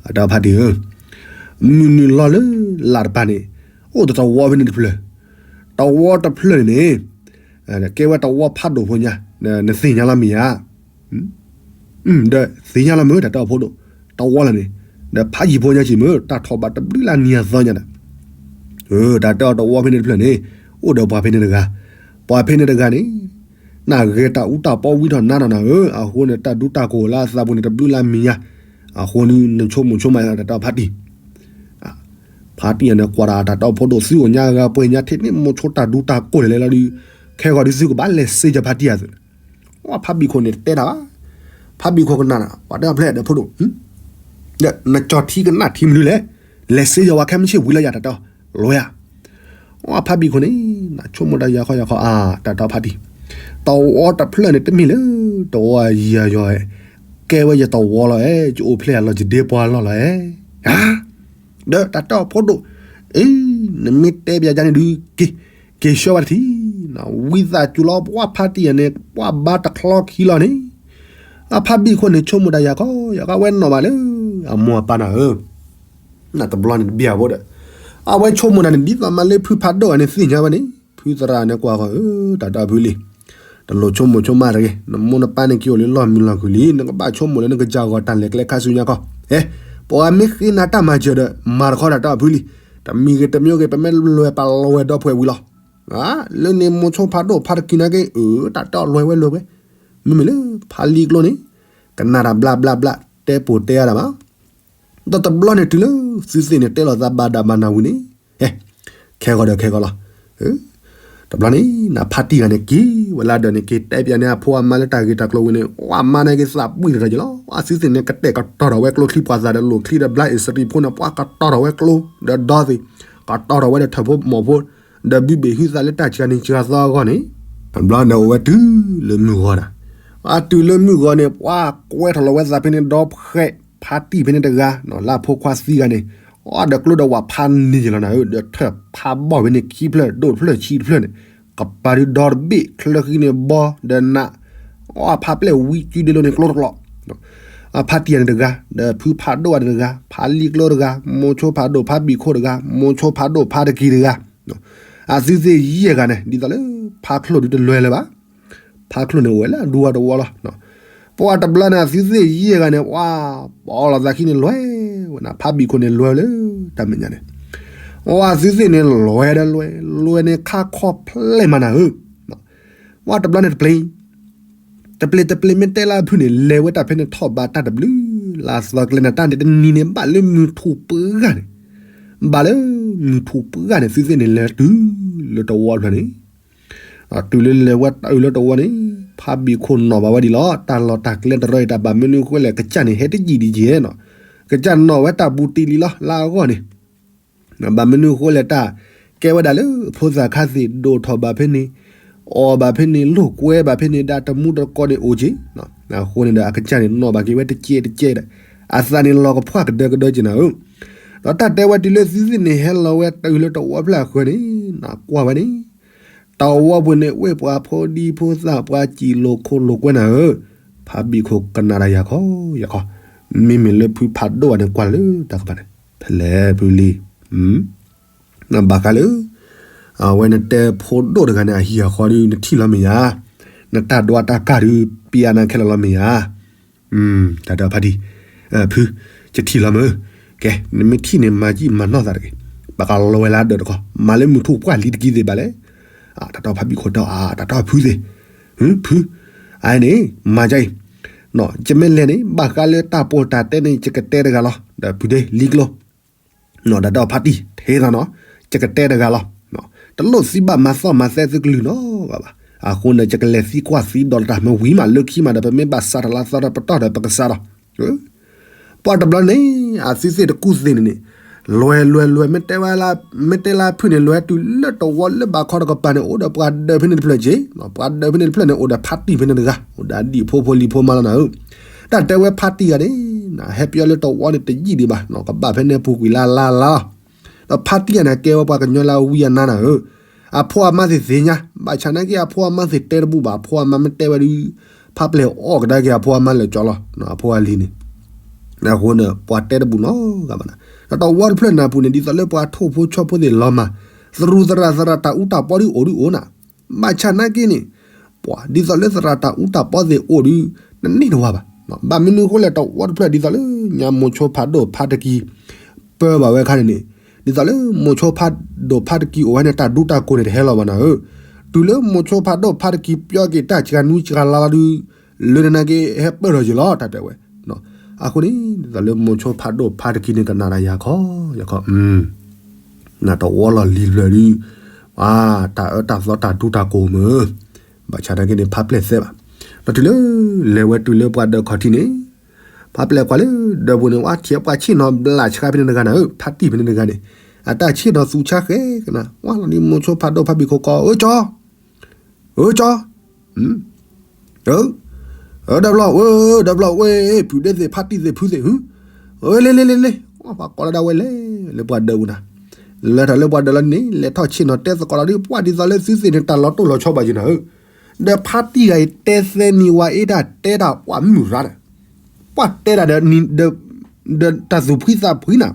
အတၢ်ဖါတံၢ်ဧၢ, မုၢ်နုာ်လီၤလၢ လၢ်တပၤန့ၣ် အိၣ်ဒီးတဝီဖဲန့ၣ်တဖျၢၣ်, တဝီတဖျၢၣ်န့ၣ်န့ၣ် ကဲဝဲတဝီဖးဒိၣ်ဖိညါ, နသ့ၣ်ညါလီၤမ့ၢ်ဧါ, ဒီးသ့ၣ်ညါလီၤမ့ၢ် တၢ်တဲအီၤဖိဒိၣ်, တဝီလၢ်န့ၣ်, ဒီးဖးယံၤဖိညါက့ၤမ့ၢ် တၢ်ထီၣ်ဘးတဘျုးလၢနံၤအသီညါဒီး, တၢ်တဲအီၤတဝီဖဲန့ၣ်တဖျၢၣ်န့ၣ် အိၣ်ဒီးပှၤဖဲန့ၣ်တဂၤ, ပှၤဖဲန့ၣ်တဂၤန့ၣ် နဂဲၤတၢ်အူတၢ်ပီဝံထီၣ်နါထီၣ်နၤဧၢ, အဃိန့ၣ် တၢ်ဒူတၢ်ကိၢ်လၢအသးပူၤန့ၣ် တဘျုးလၢနံၤညါ, အဃိန့ၣ် နဆိကမိၣ်ဆိကမး တၢ်တဲအီၤဖါတံၢ် ဖါတံၢ်န့ၣ် ကွၢ်တၢ်တၢ်တဲအီၤဖိဒိၣ် သုအိၣ်ညါဂၤပှဲၤညါထဲန့ၣ် မိၤဆိတၢ်ဒူတၢ်ကိၢ်လဲၤလဲၤလီၤဒီး, ခဲဂီၤဒ်သုကဘၣ်လဲၤစ့ယဖါတံၢ်ဧါသု, ဝဲဖါဘံၣ်ခိၣ်န့ၣ်တတဲတၢ်ဘၣ်, ဖါဘံၣ်ခိၣ်ကနၣ်ဒီး ပှၤတဲအီၤဖဲလဲၣ်ဒီးဖိဒိၣ်, ဒီးနကၠီၤထံကနၣ်ထံမနုၤလဲၣ်, လဲၤစ့ယဝဲခဲမုၢ်ဆ့ၣ်ဝံၤလီၤယၤတၢ်တဲအီၤ, လွဲဧါ ဝဲဖါဘံၣ်ခိၣ်န့ၣ် နဆိကမိၣ်တၢ်ယၤခီယၤခီ အါ တၢ်တဲအီၤဖါတံၢ်, တဝီတဖျၢၣ်န့ၣ်တမ့ၢ်လၢ တဝီယၤယီၤ, ကဲဝဲယတဝီလီၤဧါ, ယအိၣ်ဖျဲၣ်အလီၢ် ယဒ့ပှၤလီၢ်လီၤဧါ, ဒီးတၢ်တဲအီၤဖိဒိၣ်, အ့ နမ့ၢ်တဲပျးယၤန့ၣ်ဒုးက့ၤ, က့ၤဆှၢဝဲတထံၣ်, ဝံသးစူၤလီၤ ပှၤဖါတံၢ်ယၤန့ၣ် ပှၤဘါတချီခံလီၤန့ၣ်, အဖါဘံၣ်ခိၣ်န့ၣ် ဆိကမိၣ်တၢ်ယၤခီယၤခီ အဝဲနီၣ်ဘၣ်လၢ အမိၢ်အပၢ်နၤဧၢ နတဘျီန့ၣ်တဘံၣ်အဖိဒီး, အဝဲဆိကမိၣ်တၢ်န့ၣ် ဒ်သိးမးလၢဖုဖးဒိၣ်အံၤန့ၣ် သ့ၣ်ညါဝဲန့ၣ် ဖုသရၣ်န့ၣ်ကွၢ်ဃီ အၢ တၢ်တဲအီၤဖုလံ, တလိၣ်ဆိကမိၣ်ဆိကမးတဂ့ၤ, နမိၢ်နပၢ်န့ၣ်က့ၤအိၣ်လၢလီၢ်မုာ်လီၢ်ခုၣ်လံ, နကဘၣ်ဆိကမိၣ်လၢနကစၢ်ဂီၤတၢ်လဲၤကျဲခါဆူညါခီ, ဟဲ, ပှၤမ့ၢ်ဃ့နၤတၢ်မၤစၢၤဒီး မၤတခီတၢ်တဲအီၤဖုလံ, တမံၤဂ့ၤတမံၤဂ့ၤ ပမ့ၢ်လဲၤပာ်လီၤဝဲဒီပုၢ်ဝဲၢ်ဝံၤလီၤ, လၢန့ၣ်မိၤဆိဖးဒိၣ်ဖါတကံၤနာ်က့ အၢ တၢ်တဲအီၤလွဲဝဲလွဲဝဲ, မ့မ့ၢ်လၢဖါလံကျိန့ၣ် ကနၣ်တၢ်ဘျးဘျးဘျး တဲပိာ်တဲအါတၢ်ဘၣ် ဒီးတဘျီန့ၣ်တုၤလၢ သုသ့ၣ်န့ၣ်တဲလီၤသးဘၣ်ဒၣ်ဘၣ်နၢ်ဝံၤန့ၣ်, ဟဲ, ခဲဂီၤဒီးခဲဂီၤလီၤ. တဘျီန့ၣ် နဖါတံၢ်ဂၤန့ၣ်က့ၤဝဲလၢဒီးန့ၣ် က့ၤတဲပျးန့ၢ်အဖိအမါလၢတၢ်ဂ့ၢ်တၢ်ကျိၤဝံၤန့ၣ် အမါန့ၣ်က့ၤသးပှံၢ်တရၢက့ၤလီၤ. အသုသ့ၣ်န့ၣ် ကတဲာ်ကတီၤထီၣ်ဝဲကျိချံပှၤသးဒီး လိၣ်ချံဒီးဘျါအ့ၣ်စရံဖိန့ၣ် ပှၤကတီၤထီၣ်ဝဲကျိ ဒီးဒီသ့ၣ် ကတီၤထီၣ်ဝဲဒီးထၢၣ်ဖိမီၢ်ဖိ ဒီးဘုဘ့ၣ်ဟုသးလၢတၢ်စှၤနံၤစှၤသီအဂီၢ်န့ၣ်, တဘျီန့ၣ်အိၣ်ဝဲတုၤလၢမုၢ်ဂီၤဒီး, အတုၤလၢမုၢ်ဂီၤန့ၣ် ပှၤကွဲထီၣ်လီၤဝဲသးဖဲန့ၣ်ဒီဖှဲး ဖါတံၢ်ဖဲန့ၣ်တဂၤ လၢအဖိခွါသံဂၤန့ၣ်, အီဒီးကျိဒီးဝၣ်ဖးန့ၢ်ယလီၤနၤဧၢ, ဒီးထၢၣ်ဖးဘီၣ်ဖဲန့ၣ်ခံဖျၢၣ် ဒိၣ်တဖျၢၣ်ဆံးတဖျၢၣ်န့ၣ်, ကပၤဒုးဒီတဘ့ၣ် ချၢဃံန့ၣ်ဘီဒီးနး, အီဖးပျဲၢ်ဝံစုဒ့လိန့ၣ်ကျိတကျိး အဖါတံၢ်န့ၣ်တဂၤ ဒီးဖုဖးဒိၣ်ဝဲတဂၤ ဖါလံကျိတဂၤ မိၤဆိဖးဒိၣ်ဖါဘံၣ်ခိၣ်တဂၤ မိၤဆိဖးဒိၣ်ဖါတကံၤတဂၤ, အသုသ့ၣ်ယဲၢ်ဂၤန့ၣ် ဒ်သိးလၢ ဖါချိၣ်ဒုးတလွဲလၢၤဘၣ်. ဖါချိၣ်န့ၣ်အိၣ်ဝဲလၢအဒူဝီတဝီလီၤ. ပှၤတဘျီန့ၣ် အသုသ့ၣ်ယဲၢ်ဂၤန့ၣ် ပှၤ ပီလီၤသးခံန့ၣ်လွဲဝဲနၤ ဖါဘံၣ်ခိၣ်န့ၣ်လွဲလၢ တၢ်မဲာ်ညါန့ၣ်, အသုသ့ၣ်န့ၣ်လွဲဒီးလွဲ လွဲန့ၣ်ခါခီဖျဲၣ်မးနၤဧၢ, ပှၤတဘျီန့ၣ်တပျ့ၤ တပျ့ၤတပျ့ၤမ့ၢ်တဲလၢအဖုန့ၣ် လဲၤဝဲတၢ်ဖဲန့ၣ်ထီၣ်ဘးတၢ်တဘျုး လၢအသီကျဲန့ၣ် တၢ်န့ၣ်တနံၤန့ၣ် ဘၣ်လၢမုၢ်ထူၣ်ပှဲၤဂၤန့ၣ်, ဘၣ်လၢမုၢ်ထူၣ်ပှဲၤဂၤန့ၣ် သုသ့ၣ်န့ၣ်လဲၤတုၤလၢတဝီတဖျၢၣ်န့ၣ်, တုၤလၢလဲၤဝဲတၢ်အုးလၢတဝီန့ၣ် ဖါဘံၣ်ခိၣ်နီၣ်ဘၣ်ဝဲဒံးလီၤ. တၢ်လီၢ်တၢ်ကျဲတရၢအံၤ တၢ်ဘၣ်မနုၤအဃိလဲၣ် ကစၢ်န့ၣ် ဟဲတယံာ်ဒံးယဲၢ်နီၤ, ကစၢ်နီၣ်ဝဲတၢ်ဘူးတံၢ်လံလီၤ လၢအဂီၢ်န့ၣ် ဘၣ်မနုၤအဃိလဲၣ် တၢ်ကဲဝဲဒၣ်လၢ ဖိသၣ်ခါသ့ၣ်ဒိၣ်ထီၣ်ဘၣ်ဖဲန့ၣ်, အီၣ်ဘၣ်ဖဲန့ၣ် လိာ်ကွဲဘၣ်ဖဲန့ၣ် ဒီးတမူတကိးန့ၣ်အိၣ်က့ၤ, အဃိန့ၣ်ဒီး အကစၢ်န့ၣ် နီၣ်ဘၣ်က့ၤဝဲတကဲးတကဲးဒီး အသးန့ၣ်လီၤကဖှၣ်ကဒၢကဒၢက့ၤနၤဧၢ, ဒီးတၢ်တဲဝဲတုၤလၢသုသ့ၣ်န့ၣ် ဟဲလီၤဝဲတၢ်အုးလၢတဝီဖျၢၣ်အဃၢၤန့ၣ် နကွၢ်ဝဲန့ၣ် တဝီပူၤန့ၣ် အိၣ်ပှၤဖိဒံဖိသၣ် ပှၤစံၣ်လိာ်ခိၣ်လိာ်ကွဲနၤဧၢ, ဖါဘံၣ်ခိၣ်ကနၣ်တၢ်ယၤခီယၤခီ, မ့မ့ၢ်လၢဖုဖးဒိၣ်ဘၣ်န့ၣ် ကွၢ်လၢတၢ်ကပၤန့ၣ် ဖဲလဲၣ်ဖုလံ, ဘၣ်ဃးလၢ အဝဲနတဲဖိဒိၣ်တဂၤန့ၣ် အဟံၣ်အဃီဒီး နထံၣ်လီၤမ့ၢ်ဧါ, နတၢ်ဒွးတၢ်ကၢ်ဒီး ပျဲနၤခဲလၢာ်လီၤမ့ၢ်ဧါ. တၢ်တဲဖါတံၢ်, ဖု, ယထံၣ်လီၤမ့ၢ်, ကဲ နမ့ၢ်ထံၣ်န့ၣ် မၤကံၣ်မၤနီၢ်သးတဂ့ၤ, ပကလီၤဝဲလၢဒၢးတခီ, မၤလၢမုၢ်ထူၣ်ပှၢ်လံတကံသ့ၣ်ဘၣ်လဲၣ်. တၢ်တဲဖါဘံၣ်ခိၣ်တဲအီၤ, တၢ်တဲဖုသ့ၣ်, ဖု, အန့ၣ် မၤကအံၤ, ယမ့ၢ်လဲၤန့ၣ် ဘၣ်ဃးလၢတၢ်ပိာ်တၢ်တဲန့ၣ် ယကတဲတဂၤလီၤ, ဒီးဖုဒ့လံကျိ တၢ်တဲအီၤဖါတံၢ် ထဲသးနီၤ, ယကတဲတဂၤလီၤ. တလိၣ်သံဘၣ်မၤသီၣ်မၤသဲသုကလုၢ်နီတဂၤဘၣ်. အဃိန့ၣ် ယကလဲၤသံကွၢ်သံဒိးလၢတၢ်မ့ၢ်ဝံၤမး လၢခံမးဒီး ပမ့ၢ်ဘၣ်စးထီၣ်လၢသီဒီးပတီၢ်ဒီးပကစးဒီး, ပှၤတဘျီန့ၣ် အသုသ့ၣ်တကူၣ်သ့ၣ်န့ၣ်န့ၣ်, လွဲလွဲလွဲ မ့ၢ်တဲဝဲလၢ, မ့ၢ်တဲလၢဖုန့ၣ် လွဲတုၤလၢတဝီလၢဘးခီတကပၤန့ၣ် အိၣ်ဒီးပှၤဒၢးဖဲန့ၣ်တဖျၢၣ်က့ၤ, ပှၤဒၢးဖဲန့ၣ်တဖျၢၣ်န့ၣ် အိၣ်ဒီးဖါတံၢ်ဖဲန့ၣ်တဂၤ, အိၣ်ဒီးအဒံၣ်ဖိဖိလံၤဖိမးလီၤနၤဧၢ. တၢ်တဲဝဲဖါတံၢ်ဂၤန့ၣ်, ဟဲပယီၤလၢတဝီန့ၣ်တယံာ်ဒံးဘၣ်, ကဘၣ်ဖဲန့ၣ်ပူၤကွံာ်လၢ်လၢ်လၢ်လီၤ. ဒီးဖါတံၢ်ဂၤန့ၣ် ကဲဝဲပှၤကညီလၢအဝံအနါနၤဧၢ. အဖိအမါသ့ၣ်သ့ၣ်ညါ, ဘၣ်ဆၣ်နာ်က့အဖိအမါသ့ၣ်တဲတဘူၣ်ဘၣ်, အဖိအမါမ့ၢ်တဲဝဲဒီး, ဖါပျဲၢ်အီၣ်ကဒါက့ၤအဖိအမါလၢာ်ကၠီလီၤ, အဖိအလံၤန့ၣ် အဃိန့ၣ် ပှၤတဲတဘူၣ်နီတဂၤဘၣ်နၤ. ဒီးတဝီတဖျၢၣ်နၢ်ပူၤန့ၣ် ဒ်သိးလၢပှၤထိၣ်ဖိဆီဖိသ့ၣ်လီၤမၢ်, သရူးသရၣ်သရၣ်တၢ်အူတၢ်ပီဒုအိၣ်ဒုအိၣ်နၤ, ဘၣ်ဆၣ်နာ်က့န့ၣ်, ပှၤဒ်သိးလၢသရၣ်တၢ်အူတၢ်ပီသ့ၣ်အိၣ်ဒု, နန့ၢ်တဝၤဘၣ်. ဘၣ်မနုၤအဃိလဲၣ် တဝီတဖျၢၣ်ဒ်သိးလၢညါမိၤဆိဖးဒိၣ်ဖါတကံ ပၢဘၣ်ဝဲအခါန့ၣ်န့ၣ်, ဒ်သိးလၢမိၤဆိဖးဒိၣ်ဖါတကံအိၣ်ဝဲန့ၣ် တၢ်ဒူတၢ်ကိၢ်န့ၣ် တဟဲလီၤဘၣ်နၤဧၢ. တုၤလၢမိၤဆိဖးဒိၣ်ဖါတကံပျီက့ၤတၢ်စှၤနွံစှၤလါလီၤဒု, လၢနနာ်က့ဟဲပၢၢ်ထီၣ်ယ့ၤလီၤ တၢ်တဲဝဲ. အဃိန့ၣ် ဒ်သိးလၢမိၤဆိဖးဒိၣ်ဖါတကံန့ၣ် ကနၣ်တၢ်ယၤခီ, ယၤခီ, နတဝီလီၤလံၤဖျၢၣ်ဒု, တၢ်အၢတၢ်သီတၢ်ဒူတၢ်ကိၢ်မ့ၢ်, ဘၣ်ဆၣ်နာ်က့န့ၣ် ဖါပျဲၢ်သဲဘၣ်. ဒီးတုၤလၢ, လဲၤဝဲတုၤလၢပှၤဒၢးခီၣ်ထံးန့ၣ်, ဖါပျဲၢ်ကွၢ်လၢဒၢးပူၤန့ၣ် ဝဲထံၣ်ပှၤဆ့ၣ်နီၤဘျးဆှါဖဲန့ၣ်တဂၤနၤဧၢ, ဖါတံၢ်ဖဲန့ၣ်တဂၤန့ၣ်, အတၢ်ဆ့ၣ်နီၤသူဆါဃဲကနၤ, ဝဲလီၤဒ်မိၤဆိဖးဒိၣ်ဖါဘံၣ်ခိၣ်ကိး, အၢကၠီ, အၢကၠီ, အၢ, ဒီးဘျီဝဲ, ဒီးဘျီဝဲ, ဖုဒ့သ့ၣ်ဖါတံၢ်သ့ၣ်ဖုသ့ၣ်, လ့လ့လ့လ့လ့, ပှၤကိးလီၤဒၣ်ဝဲလဲၤလၢပှၤဒၢးပူၤနၤ, လဲၤထီၣ်လၢပှၤဒၢးလီၤန့ၣ် လဲၤထီၣ်ဆ့ၣ်နီၤတဲသကိးလီၤဒုး ပှၤဒ်သိးလၢသုသ့ၣ်န့ၣ် တၢ်လီၤတိၢ်လီၤဆီဘၣ်ယံၤနၤဧၢ, ဒီးဖါတံၢ်ဂၤအံၤတဲသဲနံၤဝဲအ့ၣ်တၢ်တဲတၢ်ပှၤမုၢ်ရၤဒီး, ပှၤတဲတၢ်ဒီး, ဒီးတၢ်သူၣ်ဖှံသးဖှံနၤ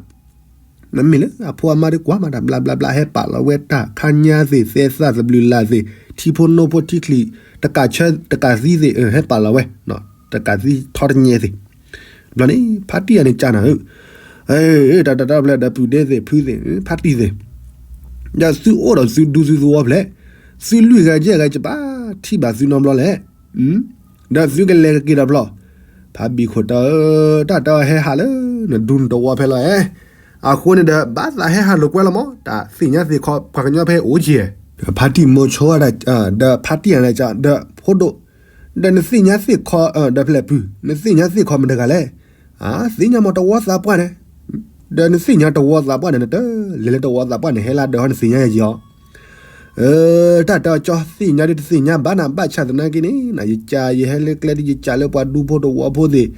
နမ့ၢ်လၢအဖိအမါဒုးကွၢ်မးတၢ်ဘျးဘျးဘျး ဟဲပာ်လီၤဝဲတၢ်ခါညါသ့ၣ် သဲသၣ်သဘျုးလၢ်သ့ၣ် ထံဖိနိဖိထံချံၣ် တကးဆၢတကးသံသ့ၣ် ဟဲပာ်လီၤဝဲ, တကးသံထီတညဲသ့ၣ်, တဘျီန့ၣ် ဖါတံၢ်ဂၤန့ၣ်ကနၤဧၢ, တၢ်တၢ်တၢ်ဖျဲၣ်ဒီးပုၢ်ဒ့သ့ၣ်ဖုသ့ၣ် ဖါတံၢ်သ့ၣ်, ဒီးသုအိၣ်ဒီးသုဒူသုသဝီဖျဲၣ်, သုလွံၢ်ဂၤယဲၢ်ဂၤယဘၣ်ထံၣ်ဘၣ်သုနီတဘျီလဲၣ် ဒီးသုကလဲၤကက့ၤဒီးဖျီၣ်, ဖါဘံၣ်ခိၣ်တဲအီၤ, တၢ်တဲအီၤဟဲဟးလၢနဒူနတဝီဖဲလီၤဧါ, အဃိန့ၣ်ဒီး ဘၣ်သးဟဲဟးလိာ်ကွဲလီၤမး တၢ်သ့ၣ်ညါသ့ၣ်ခီပှၤကညီဖဲအိၣ်က့ၤ, ဖါတံၢ်မိၤဆိဒီး, ဒီးဖါတံၢ်ဂၤန့ၣ်ဒီးဖိဒိၣ်, ဒီးနသ့ၣ်ညါသ့ၣ်ခီ, ဒီးဖျဲၣ်ပုၢ် နသ့ၣ်ညါသ့ၣ်ခီမတၤတဂၤလဲၣ်, သ့ၣ်ညါမးတဝီသးပှၢ်န့ၣ်, ဒီးနသ့ၣ်ညါတဝီသးပှၢ်န့ၣ် နတလဲၤလၢတဝီသးပှၢ်န့ၣ် ဟဲလၢဒၢးဟီနသ့ၣ်ညါယၤယံၤအီၤ တၢ်တဲအီၤကၠီ သ့ၣ်ညါဒုးတသ့ၣ်ညါဘၣ်နၤ ဘၣ်ဆၣ်သနာ်က့န့ၣ် ယကးယဟဲလၢကျဲဒ်ယကးလၢပှၤဒူဖိတဝီဖိသ့ၣ်,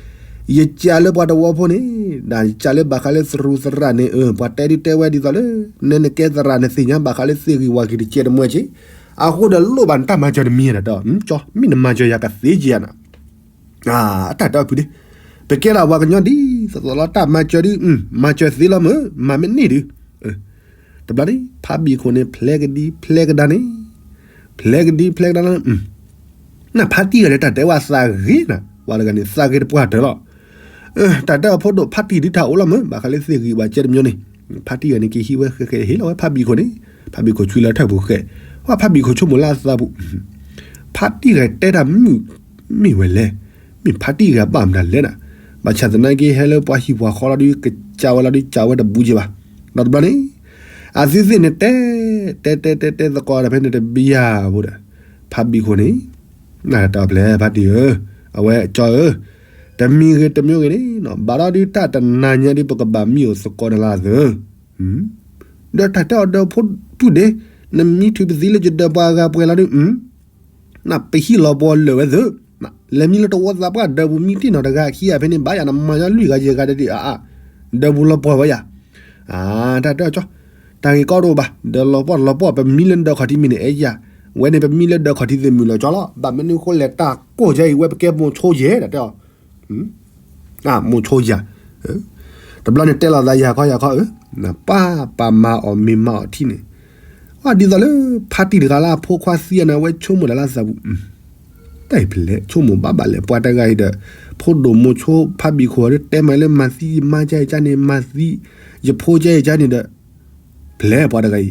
ယကးလၢပှၤတဝီဖိန့ၣ်, ဒ်ယကးလၢဘၣ်ဃးလၢသရူးသရၣ်န့ၣ် ပှၤတဲဒုးတဲဝဲဒ်သိးလၢ နဲနကဲသရၣ် နသ့ၣ်ညါဘၣ်ဃးလၢသ့ၣ်ဂံၢ်ဝၣ်ဂံၢ်တကဲတမှဲက့, အဃိဒီးလိၣ်ဘၣ်နတၢ်မၤစၢၤတမံၤနၤတဲအီၤ, ကၠီ မ့ၢ်နမၤစၢၤယၤကသ့က့ယၤနၤ တၢ်တဲအီၤဖုဒ့, ပကဲဒၣ်ပှၤကညီဒ်သိးသိးလီၤတၢ်မၤစၢၤဒုး, မၤစၢၤသ့လီၤမ့ၢ်, မၤမ့ၢ်န့ၢ်ဒုး, တဘျီန့ၣ် ဖါဘံၣ်ခိၣ်န့ၣ် ဖျဲးကဒံဖျဲးကဒါန့ၣ်, ဖျဲးကဒံဖျဲးကဒါန့ၣ်, နဖါတံၢ်ဂၤန့ၣ်တၢ်တဲဝဲသးဂ့ၤနၤ, ပှၤတဂၤန့ၣ် သးဂ့ၤတပှၢ်တၢၢ်လီၤ တၢ်တဲအီၤဖိဒိၣ်ဖါတံၢ်ဒုးတၢ်အိၣ်လီၤမ့ၢ် ဘၣ်ဃးလၢသ့ၣ်ဂံၢ်ဝၣ်ကဲတမံၤန့ၣ်, ဖါတံၢ်ဂၤန့ၣ်က့ၤဟံးဝဲဃဲဃဲဟ့ၣ်လီၤဝဲဖါဘံၣ်ခိၣ်န့ၣ်, ဖါဘံၣ်ခိၣ်ဆွံလၢထၢၣ်ပူၤဃဲ, ဝဲဖါဘံၣ်ခိၣ်ဆိကမိၣ်လၢအသးပူၤ, ဖါတံၢ်ဂၤတဲတၢ်မုာ်မ့ၢ်ဝဲလဲၣ်, မ့ၢ်ဖါတံၢ်ဂၤဘၣ်မတၤလဲၣ်နၤ, ဘၣ်ဆၣ်သနာ်က့ဟဲလၢပှၤဟံၣ်ပှၤဃီလီၤဒုး ကစၢ်ဝဲလီၤဒုး စၢ်ဝဲတဘူးက့ဘၣ်, ဒီးတဘျီန့ၣ် အသုသ့ၣ်န့ၣ်တဲ, တဲတဲတဲတဲသကိးဒီးဖဲန့ၣ်တဘျီယၤဘိဒီး, ဖါဘံၣ်ခိၣ်န့ၣ်, နတၢ်ပျဲၢ်ဖါတံၢ်ဧၢ, အဝဲကၠီဧၢ, တမံၤဂ့ၤတမံၤဂ့ၤန့ၣ် ဘၣ်ဒီးဒုးတၢ်တနၤညါဒုး ပကဘၣ်မံအိၣ်သကိးတလါသၢ, ဒီးတၢ်တဲအီၤဒီးဖိပုၢ်ဒ့, နမံထုးပသံလၢယဒၢးပှၤဂၤပှဲၤလီၤဒုး နပဟံၣ်လီၤပှီၢ်လၢာ်ဝဲသ့ၣ်, လဲၤမံလၢတဝီသးပှၢ်ဒၢးပူၤမံတ့ၢ်နီၢ်တဂၤခံဂၤဖဲန့ၣ် ဘၣ်ယၤနမၤညီလွံၢ်ဂၤယဲၢ်ဂၤတဒံးအါအါ, ဒၢးပူၤလီၤပှီၢ်ဝဲယၤ, တၢ်တဲအီၤကၠီ, တၢ်ဂ့ၢ်ကီတအိၣ်ဘၣ်, ဒီးလီၤပှီၢ်လီၤပှီၢ် ပမံလၢဒၢးခီၣ်ထံးမံၤန့ၣ် အဲၣ်ယၤ, ဝဲန့ၣ်ပမံလၢဒၢးခီၣ်ထံးသ့ၣ်မုာ်လီၤကၠီလီၤ, ဘၣ်မနုၤဃိလဲၣ်တၢ်ကိၢ်ယဲအံၤ ဝဲပကဲမိၤဆိယဲ တၢ်တဲအီၤ မိၤဆိယၤ, တဘျီန့ၣ်တဲလီၤသးယၤခီယၤခီဧၢ, ပၢ်ပၢ်မၤအီၣ်မ့ၤမၤအီၣ်ထံန့ၣ်, ပှၤဒ်သိးလၢ ဖါတံၢ်တဂၤလၢအဖိခွါသံန့ၣ် အဝဲဆိကမိၣ်တၢ်လၢအသးပူၤ, တၢ်အံၤဖဲလဲၣ် ဆိကမိၣ်ဘၣ်ဘၣ်လဲၣ် ပှၤတဂၤအံၤဒီး ဖိဒိၣ်မိၤဆိဖါဘံၣ်ခိၣ်ဒီး တဲမးလၢမၤသံယမါကဲအံၤကန့ၣ် မၤသံယဖိကဲအံၤကန့ၣ်ဒီး ဖဲလဲၣ်ပှၤတဂၤ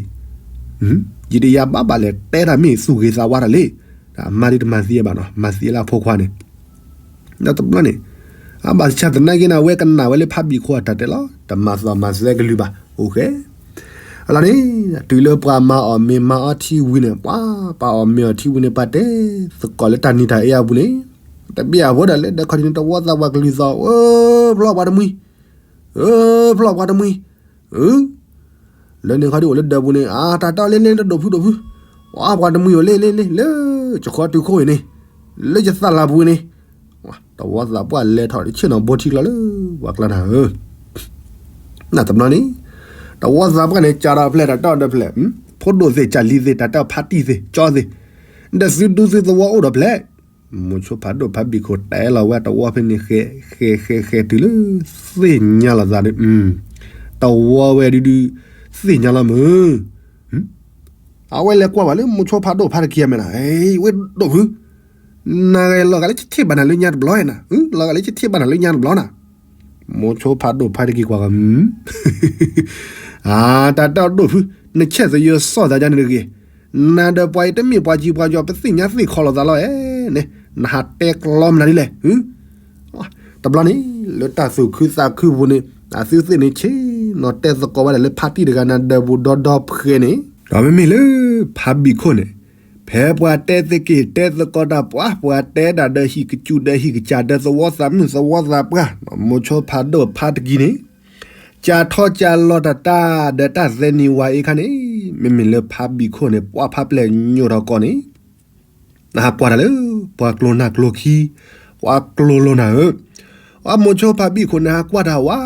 အံၤ ယတယၤဘၣ်ဘၣ်လဲၣ် တဲတၢ်မ့ၢ်သူၣ်ဂ့ၤသးဝါတၢ်လံ, အမါဒ်တမၤသံဘၣ်နီၤ မၤသံလၢအဖိခွါန့ၣ် ဒီးတဘျီန့ၣ် အဘၣ်ဆၣ်သနာ်က့န့ၣ် အဝဲကနၣ်ဝဲလၢဖါဘံၣ်ခိၣ်အတၢ်တဲလီၤ တမၤသီၣ်မၤသဲကလုၢ်ဘၣ် အိၣ်ဃဲ အလီၤန့ၣ် တုၤလၢပှၤမၤအီၣ်မ့ၤမၤအီထံဝံၤန့ၣ် ပှၤပှၤအီၣ်မ့ၤအီထံဝံၤန့ၣ် ပှၤတဲသကိးလၢတၢ်နံၤတၢ်အ့အပူၤန့ၣ် တဘ့ၣ်အဖိဒီးလဲၤဒီးခီဒ်န့ၣ် တဝီသးပှၢ်ကလုၢ်သီၣ် အၢ ဖျီပှၤတမှံၤ အၢ ဖျီပှၤတမှံၤ အၢ လၢန့ၣ်ခီဒ်အိၣ်လၢဒၢးပူၤန့ၣ် အတၢ်တဲအီၤလ့လ့တဒိၣ်ဖုဒိၣ်ဖု ပှၤပှၤတမှံၤအိၣ်လ့လ့လ့ လၢယခီတုၤခိၣ်အံၤန့ၣ် လၢယသးလၤပူၤန့ၣ် တဝီသးပှၢ်လဲၤထီၣ်တဆ့ၣ်နီၤဘိထံကျီလၢ ပှၤကျါနၤဧၢ နတဘျီန့ၣ် တဝီသးပှၢ်န့ၣ် ကးဒီးဖျဲၣ်တၢ်တဲအီၤဒီးဖျဲၣ် ဖိဒိၣ်သ့ၣ်ကၢ်လံၤသ့ၣ် တၢ်တဲအီၤဖါတံၢ်သ့ၣ် ကၠီသ့ၣ် ဒီးသုဒူသုသဝီအိၣ်ဒီးဖျဲၣ် မိၤဆိဖးဒိၣ်ဖါဘံၣ်ခိၣ်တဲလီၤဝဲတဝီဖဲန့ၣ် ဃဲဃဲဃဲဃဲတုၤလၢ သ့ၣ်ညါလီၤသးဒီး တဝီဝဲဒုဒု သ့ၣ်ညါလီၤမုၢ် အဝဲလဲၤကွၢ်ဘၣ်လၢမိၤဆိဖးဒိၣ်ဖါတကံၢ်အမဲာ်နၤ ဝဲဒိၣ်ဖု နဂ့ၤလီၤဂာ်လၢဆထံၣ်ဘၣ်နၤလၢညါတဘျီနၤ လီၤဂာ်လၢဆထံၣ်ဘၣ်နၤလၢညါတဘျီနၤ မိၤဆိဖးဒိၣ်ဖါတကံၢ်ကွၢ်ဂီၢ် အတၢ်တဲအီၤဒိၣ်ဖု နဆဲးသယၢၢ်စီၣ်သးဒ်န့ၣ်တဂ့ၤ နၤဒီးပှၤအံၤတမ့ၢ်ပှၤကံပှၤကီ ပသ့ၣ်ညါသ့ၣ်ခီလီၤသးလီၤအဲၣ်န့ၣ် နဟးတဲကျီမနုၤဒ်လဲၣ် တဘျီန့ၣ် လၢတၢ်သူၣ်ခုသးခုပူၤန့ၣ် အသုသ့ၣ်န့ၣ်ဆ့ၣ်နီၤတဲသကိးဝဲဒၣ်လၢဖါတံၢ်တဂၤနၤဒီးပူၤဒီဒီဖှဲန့ၣ် ဒီးမ့မ့ၢ်လၢဖါဘံၣ်ခိၣ်န့ၣ် ဖဲပှၤတဲသက့ၢ်တဲသကိးတၢ်ပှၤ ပှၤတဲဒၣ်ဒီးဟံၣ်ကစူၢ်ဒီးဟံၣ်ကစၢ်ဒီးသဝီသးမုၣ်သဝီသးပှၢ် မိၤဆိဖးဒိၣ်ဖါတကံၢ်န့ၣ် ကးထီၣ်ကးလီၤတၢ်တၢ်ဒီးတၢ်သဲနံၤဝၤအံၤခါန့ၣ် မ့မ့ၢ်လၢဖါဘံၣ်ခိၣ်န့ၣ် ပှၤဖါပျဲၢ်ညိၣ်ထီၣ်ကီၢ်န့ၣ် နဟးကွၢ်တၢ်လၢ ပှၤကျိၤနၢ်ကျိၤခံ ပှၤကျိၤလိၤနၤဧၢ, အမိၤဆိဖါဘံၣ်ခိၣ်န့ၣ် ဟးကွၢ်တၢ်ဝး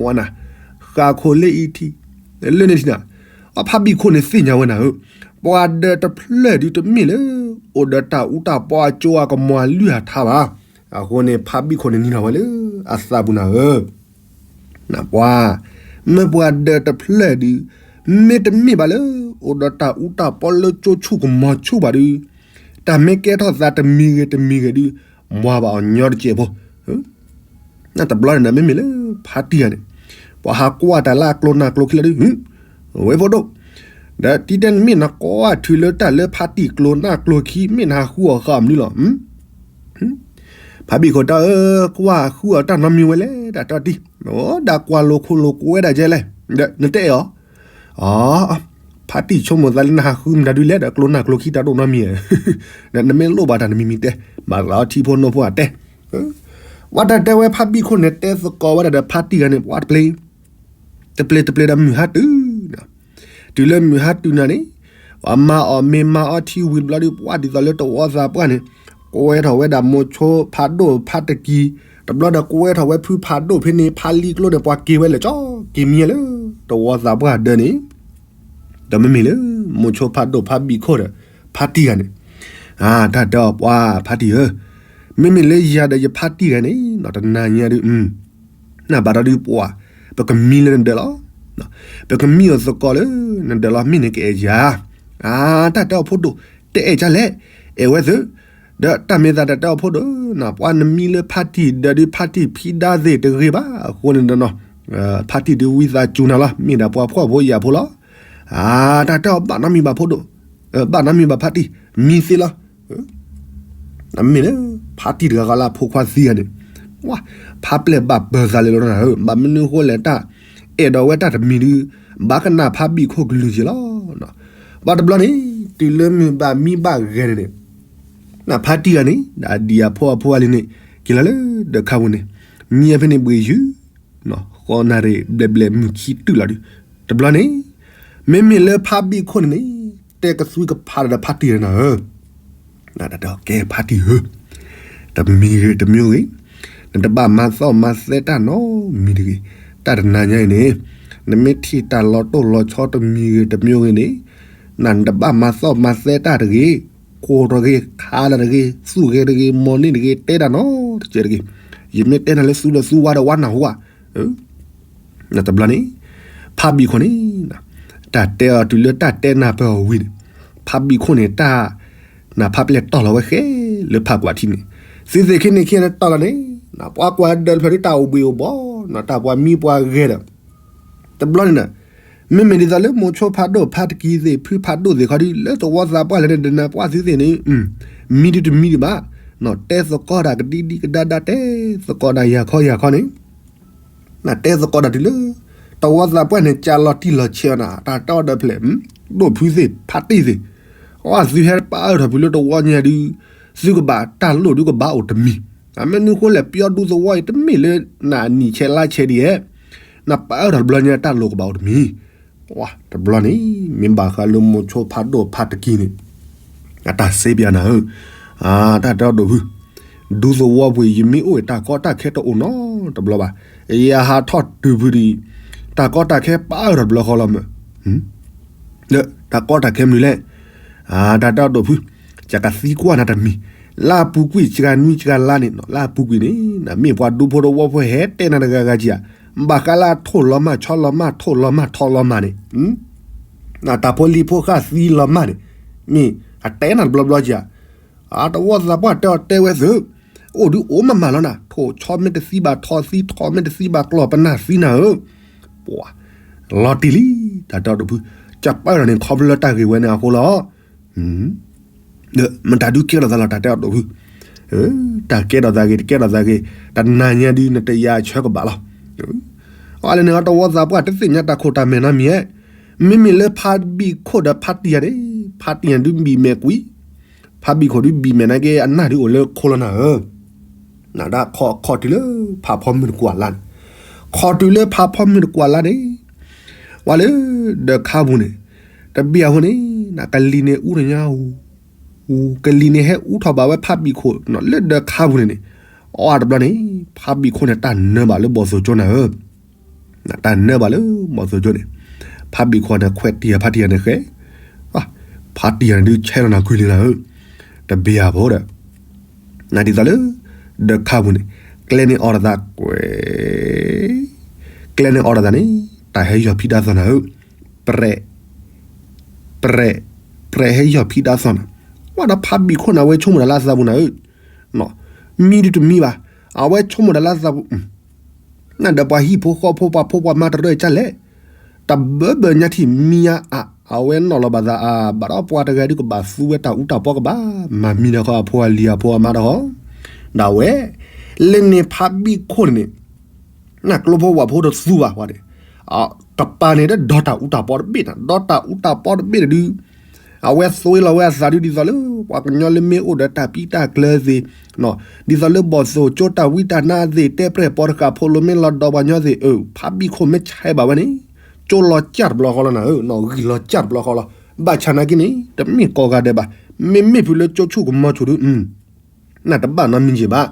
ဝးနၤ, ဃၣ်ခိၣ်လၢအံၤထံး, လၢန့ၣ်ထံးနၤ, အဖါဘံၣ်ခိၣ်န့ၣ်သ့ၣ်ညါဝဲနၤဧၢ, ပှၤဒၢးတဖျၢၣ်ဒုတမ့ၢ်လၢ အိၣ်ဒီးတၢ်အူတၢ်ပီအကၠိအကမီၤအလုၢ်အထါဘၣ်, အဃိန့ၣ် ဖါဘံၣ်ခိၣ်န့ၣ်နံၤလီၤဝဲလၢ အသးပူၤနၤဧၢ နပှၤ, မ့ၢ်ပှၤဒၢးတဖျၢၣ်ဒု, မ့တမ့ၢ်ဘၣ်လၢ အိၣ်ဒီးတၢ်အူတၢ်ပီလၢကၠိဆူၣ်ကမီၤဆူၣ်ဘၣ်ဒု, တၢ်မ့ၢ်ကဲထီၣ်သးတမံၤဂ့ၤတမံၤဂ့ၤဒု, မွၤဘၣ်အီၤညီတစဲးဖိ, နတဘျီန့ၣ် မ့မ့ၢ်လၢဖါတံၢ်ဂၤန့ၣ်, ပှၤဟးကွၢ်တၢ်လၢအကျိၤနၢ်ကျိၤခံလီၤဒု, ဝဲဖိဒိၣ်, ဒီးတံၤတဲနမ့ၢ်နကွၢ်ထုးလၢတၢ်လၢဖါတံၢ်ကျိၤနၢ်ကျိၤခံ မ့ၢ်နဟးဃုအီၤဃာ်အီၤမနုၤလီၤ ဖါဘံၣ်ခိၣ်တၢ်အၢ, ကွၢ်ဃုအီၤတၢ်နီတမံၤဝဲလဲၣ်, တၢ်တၢ်တံၢ်, အိၣ်ဒၣ်ကွၢ်လိာ်ခိၣ်လိာ်ကွဲဒၣ်ကဲလဲၣ်, နတအဲၣ်အီၤ, အ, ဖါတံၢ်ဆိကမိၣ်သးလၢနဟးဃုမတၤဒုလဲၣ်ဒီး ကျိၤနၢ်ကျိၤခံတၢ်ဒိၣ်နီတမံၤဧါ, နမ့ၢ်လိၣ်ဘၣ်တၢ်နမံၤမံၤတဲ, ဘၣ်သးအီထံဖိနိဖိအတဲ, ပှၤတၢ်တဲဝဲဖါဘံၣ်ခိၣ်န့ၣ် တဲသကိးဝဲဒၣ်ဒီးဖါတံၢ်ဂၤန့ၣ် ပှၤတပျ့ၤ တပျ့ၤတပျ့ၤဒီးမုၢ်ဟါတုၤနၤ, တုၤလၢမုၢ်ဟါတုၤနၤန့ၣ်, ပှၤမၤအီၣ်မ့ၤမၤအီထံဝံၤတဘျီဒုး ပှၤဒ်သိးလၢတဝီသးပှၢ်န့ၣ်, ကွဲထီၣ်ဝဲဒၣ်မိၤဆိဖးဒိၣ်ဖါတကံၢ်, တဘျီဒီးကွဲထီၣ်ဝဲဖုဖးဒိၣ်ဖဲန့ၣ် ဖါလံကျိန့ၣ် ပှၤက့ၤဝဲလဲၤကၠီက့ၤမံလၢ တဝီသးပှၢ်ဒၢန့ၣ်, ဒီးမ့မ့ၢ်လၢ မိၤဆိဖးဒိၣ်ဖါဘံၣ်ခိၣ်ဒီး ဖါတံၢ်ဂၤန့ၣ်, တၢ်တဲအီၤပှၤဖါတံၢ်ဧၢ, မ့မ့ၢ်လၢယၤဒီးယဖါတံၢ်ဂၤန့ၣ် တနၤညါဒုး နဘၣ်ဒီးဒုးပှၤ, ပကမံလၢနဒၢးလီၤ. ပကမံအီၤသကိးလၢနဒၢးလီၤ မ့ၢ်နကအဲၣ်ယၤ. အါ တၢ်တဲအီၤဖိဒိၣ်, တအဲၣ်ကလဲၣ်, အဲၣ်ဝဲသု, ဒီးတၢ်မ့ၢ်သးတၢ်တဲအီၤဖိဒိၣ်, ပှၤနမံလၢဖါတံၢ်ဒၢးဒုး ဖါတံၢ်ဖံဒါသ့ၣ်တဂ့ၤဘၣ်. အဃိန့ၣ်ဒီး ဖါတံၢ်ဒုးဝံသးစူၤနၤလီၤ, မ့ၢ်ဒၣ်ပှၤဖှီၣ်ဖိယာ်ဖိလီၤ. အါ တၢ်တဲအီၤဘၣ်နီတမံၤဘၣ်ဖိဒိၣ်, ဘၣ်နီတမံၤဘၣ်ဖါတံၢ်, မံသ့လီၤ. မ့ၢ်လၢ ဖါတံၢ်တဂၤဂၤလၢအဖိခွါသံဂၤန့ၣ်, ဝါ, ဖါပျဲၢ်ဘၣ်ပၢၤသးလဲၤလီၤနၤဧၢ, ဘၣ်မနုၤဃိလဲၣ်တၢ်, အဲၣ်ဒိးဝဲတၢ်တမံၤဒုး, ဘၣ်ကနၣ်ဖါဘံၣ်ခိၣ်ကလုၢ်က့ၤလီၤ. ဘၣ်တဘျီန့ၣ်, တုၤလၢမုၢ်ဘၣ်မံဘၣ်ဂဲၤန့ၣ်န့ၣ်, နဖါတံၢ်ဂၤန့ၣ် ဒီးအဒံၣ်အဖိအဖိအလံၤန့ၣ်, က့ၤလီၤလၢဒၢးခါပူၤန့ၣ်, မံအဖဲန့ၣ်ဘှံးယုၢ် ဃီနၣ်ရံၣ်ဘျဲၣ်ဘျဲၣ်မုၢ်ခံတုၤလီၤဒုး, တဘျီန့ၣ်, မ့မ့ၢ်လၢဖါဘံၣ်ခိၣ်န့ၣ်န့ၣ်, တဲကသွံကဖးဒီးဖါတံၢ်နၤဧၢ, နတၢ်တဲအီၤကဲဖါတံၢ်ဧၢ, တမံၤဂ့ၤတမံၤဂ့ၤ, နတဘၣ်မၤသီၣ်မၤသဲတၢ်နီတမံၤတဂ့ၤ, တၢ်တနၤညါအံၤန့ၣ်, နမ့ၢ်ထံၣ်တၢ်လီၤတိၢ်လီၤဆီတမံၤဂ့ၤတမံၤဂ့ၤန့ၣ်, နတဘၣ်မၤသီၣ်မၤသဲတၢ်တဂ့ၤ, ကိၢ်တဂ့ၤ, ခါလၢတဂ့ၤ, သူၣ်ဂဲၤတဂ့ၤ, မီၢ်န့ၢ်တဂ့ၤ, တဲတၢ်နီတစဲးတဂ့ၤ, ယမ့ၢ်တဲနၤလၢသူဒီးသူဝါဒီးဝါနၢ်ဟူဧါ တဘျီန့ၣ်, ဖါဘံၣ်ခိၣ်န့ၣ်, တၢ်တဲအီၤတုၤလၢတၢ်တဲနၢ်ပၢၢ်အီၤဝံၤန့ၣ်, ဖါဘံၣ်ခိၣ်န့ၣ် တၢ်နၢ်ဖါပျဲၢ်တီၢ်လီၤဝဲဃဲလၢဖးကွၢ်ထံန့ၣ်, သုသ့ၣ်ခံန့ၣ်ခံန့ၣ်တီၢ်လီၤန့ၣ်, ပှၤကွၢ်ဒၢးတဖျၢၣ်ဒုးတၢ်အိၣ်ဘှံးအိၣ်ဘှီ, တၢ်ပှၤမံပှၤဂဲၤဒီး, တဘျီန့ၣ်, မ့မ့ၢ်ဒ်သိးလၢမိၤဆိဖးဒိၣ်ဖးတကံၤသ့ၣ် ဖုဖးဒိၣ်သ့ၣ်ခီဒုး လၢသဝီသးပှၢ်လဲၣ်န့ၣ် ဒနၢ်ပှၢ်သုသ့ၣ်န့ၣ်, မံဒုးတမံဒံးဘၣ်, တဲသကိးတၢ်ကဒံဒံကဒါဒါ တဲသကိးတၢ်ယၤခီယၤခီန့ၣ် နတဲသကိးတၢ်တုၤလၢ တဝီသးပှၢ်န့ၣ် ကၢ်လီၤတံၢ်လီၤဆဲးအီၤနၤ တၢ်တီဒီးဖျဲး, ဒိၣ်ဖုသ့ၣ်ဖါတံၢ်သ့ၣ်, အီ သုဟဲပာ်အၢၣ်ထီၣ်ဖုလၢတဝီညါဒုး, သုကဘၣ်တၢ်လိၣ်ဒုးကဘၣ်အိၣ်တမံၤ, အမ့ၢ်နုၤဃိလဲၣ် ပျီဒူသဝီအံၤတမ့ၢ်လၢနနံၣ်ဆဲးလါဆဲးဒံးဧါ, နပာ်အၢၣ်ထီၣ်တဘျီညါတၢ်လိၣ်ကဘၣ်အိၣ်တမံၤ တဘျီန့ၣ် မ့ၢ်ဘၣ်ဃးလၢမိၤဆိဖးဒိၣ်ဖးတကံၤန့ၣ်, အတၢ်စ့ပၠးနၤဧၢ, တၢ်တဲအီၤဒိၣ်ဖု, ဒူသဝီပူၤ ယမ့ၢ်အိၣ်အံၤ တၢ်ကီတၢ်ခဲတအိၣ်နီတဘျီဘၣ်, ယဟးထီၣ်တုၤဖုဒံး, တၢ်ကီတၢ်ခဲပာ်အၢၣ်ထီၣ်တဘျီဃီလီၤမး, တၢ်ကီတၢ်ခဲမနုၤလဲၣ်, တၢ်တဲအီၤဒိၣ်ဖု, ယကသံကွၢ်နၤတမံၤ, လၢအပူၤကွံာ်စှၤနွံစှၤလါန့ၣ်, လၢအပူၤကွံာ်န့ၣ် နမ့ၢ်ပှၤဒူဖိတဝီဖိဟဲတဲနၤတဂၤဂၤဧါ, ဘၣ်ဃးလၢအထိၣ်လီၤမၢ်ဆီလီၤမၢ်ထိၣ်လီၤမၢ်ထီလီၤမၢ်န့ၣ် တၢ်ဖိလံၤဖိဃၣ်သံလီၤမၢ်န့ၣ်, မ့ၢ်အတဲနၤတဘျီဘျီဧါ, အတဝီသးပှၢ်တဲအီၤတဲဝဲသု, အိၣ်ဒုးအိၣ်မးမးလီၤနၤ, ထိၣ်ဆီမ့ၢ်တသံဘၣ်ထီသံ, ထီမ့ၢ်တသံဘၣ်ကျီၢ်ပနၢ်သံနၤဧၢ, ပှၤ, လီၤတံၢ်လံ, တၢ်တဲအီၤဒိၣ်ဖု, ကပာ်အၢၣ်ထီၣ်န့ၣ် ခီဖျိလၢတၢ်ဂ့ၢ်ဝဲန့ၣ်အဃိလီၤ မတၤဒုးကဲထီၣ်သးလီၤ တၢ်တဲအီၤဒိၣ်ဖု, တၢ်ကဲထီၣ်သးဂ့ၤ တကဲထီၣ်သးဂ့ၤ, တနၤညါဒုးနတယၤဆၢကဘၣ်လီၤ, အီၤလဲၣ်န့ၣ် အတဝီသးပှၢ်တသ့ၣ်ညါတၢ်ခိၣ်တၢ်မဲာ်နီတမံၤဧါ, မ့မ့ၢ်လၢဖါဘံၣ်ခိၣ်ဒီးဖါတံၢ်ယၤန့ၣ်, ဖါတံၢ်ယၤဒုးဘံၣ်မဲာ်ကွံာ်, ဖါဘံၣ်ခိၣ်ဒုးဘံၣ်မဲာ်နာ်က့ အနၢ်ဒုးအိၣ်လၢခိလီၤနၤဧၢ, နဒၣ်ခီ ခီတုၤလၢဖးဖီမုၢ်တကွၢ်လါန့ၣ်, ခီတုၤလၢဖးဖီမုၢ်တကွၢ်လါန့ၣ်, ဝဲလၢဒၢးခါပူၤန့ၣ်, တဘ့ၣ်အဃိန့ၣ်, နကလံၤန့ၣ်အူတညါ, ကလံၤန့ၣ်ဟဲအူထီၣ်ဘၣ်ဝဲဖးဘံၣ်ခိၣ်လၢဒၢးခါပူၤန့ၣ်န့ၣ်, အီၤတဘျီန့ၣ်, ဖးဘံၣ်ခိၣ်န့ၣ် တၢ်နၢဘၣ်လၢဘီၣ်သိၣ်ကၠိနၤဧၢ တၢ်နၢဘၣ်လၢဘီၣ်သိၣ်ကၠိန့ၣ်, ဖးဘံၣ်ခိၣ်န့ၣ် ခွဲးတံၢ်ယၤဖါတံၢ်ယၤန့ၣ်ဃဲ, ဖါတံၢ်ယၤန့ၣ်ဒုးဆဲးလီၤနၤကွံာ်လံနၤဧၢ, တဘ့ၣ်အဖိဒီး, နဒ်သိးလၢ, ဒၢးခါပူၤန့ၣ်, ကျဲန့ၣ်အီၤတသးကွဲ, ကျဲန့ၣ်အီၤတသးန့ၣ်, တၢ်ဟဲယီၢ်ဖံးတၢ်သီၣ်နၤဧၢ, ပြဲး ပြဲး, ပြဲးဟဲယီၢ်ဖံးတၢ်သီၣ်နၤ, ဝဲဒီးဖးဘံၣ်ခိၣ်န့ၣ် အဝဲဆိကမိၣ်တၢ်လၢအသးပူၤနၤဧၢ, မံဒုးတမံဘၣ်, အဝဲဆိကမိၣ်တၢ်လၢအသးပူၤ, နဒီးပှၤဟံၣ်ဖိဃီဖိပှၤဖိပှၤမါတရၢၢ်ကၢ်လဲၣ်, တဘၢဘၢညါထံၣ်မံအါအါ, အဝဲနီၣ်လီၤဘၣ်သးအါ, ဘၣ်ဒီးပှၤတဂၤဒုးကဘၣ်သူဝဲတၢ်အူတၢ်ပီကဘၣ်မၤမံဒီးဃီအဖိအလံၤအဖိအမါဒီးဃီ, ဒၣ်ဝဲ, လၢန့ၣ်ဖးဘံၣ်ခိၣ်န့ၣ်န့ၣ် နကျိဖိဝၤဖိတသူဘၣ်ဝဲန့ၣ်, ကပၤန့ၣ်တဒီတၢ်အူတၢ်ပီတဘ့ၣ်နၤ, ဒီတၢ်အူတၢ်ပီတဘ့ၣ်န့ၣ်ဒုး, အဝဲသွ့လီၤဝဲအသးဒုးဒ်သိးလၢ ပှၤကညီလၢမ့ၢ်အိၣ်ဒီးတၢ်ပံတၢ်ကျၢၤသ့ၣ်, ဒ်သိးလၢဘီၣ်သိၣ်ကၠိတၢ်ဝံတၢ်နါသ့ၣ် တဲပြဲၢ်ပီတကးဖိလိၤမ့ၢ်လီၤဒီးပှၤညီသ့ၣ်ဧၢ, ဖးဘံၣ်ခိၣ်မ့ၢ်ဆဲးဘၣ်ဝဲန့ၣ်, ကၠိလီၤကၢ်တဘျီဃီလီၤနၤဧၢ, ဂံၢ်လီၤကၢ်တဘျီဃီလီၤ, ဘၣ်ဆၣ်နာ်က့န့ၣ် တမ့ၢ်ကိးဂၤဒဲးဘၣ်, မ့မ့ၢ်ဖုလၢကၠိဆူၣ်ကမီၤဆူၣ်ဒုး နတဘၣ်နီတမံၤဘၣ်,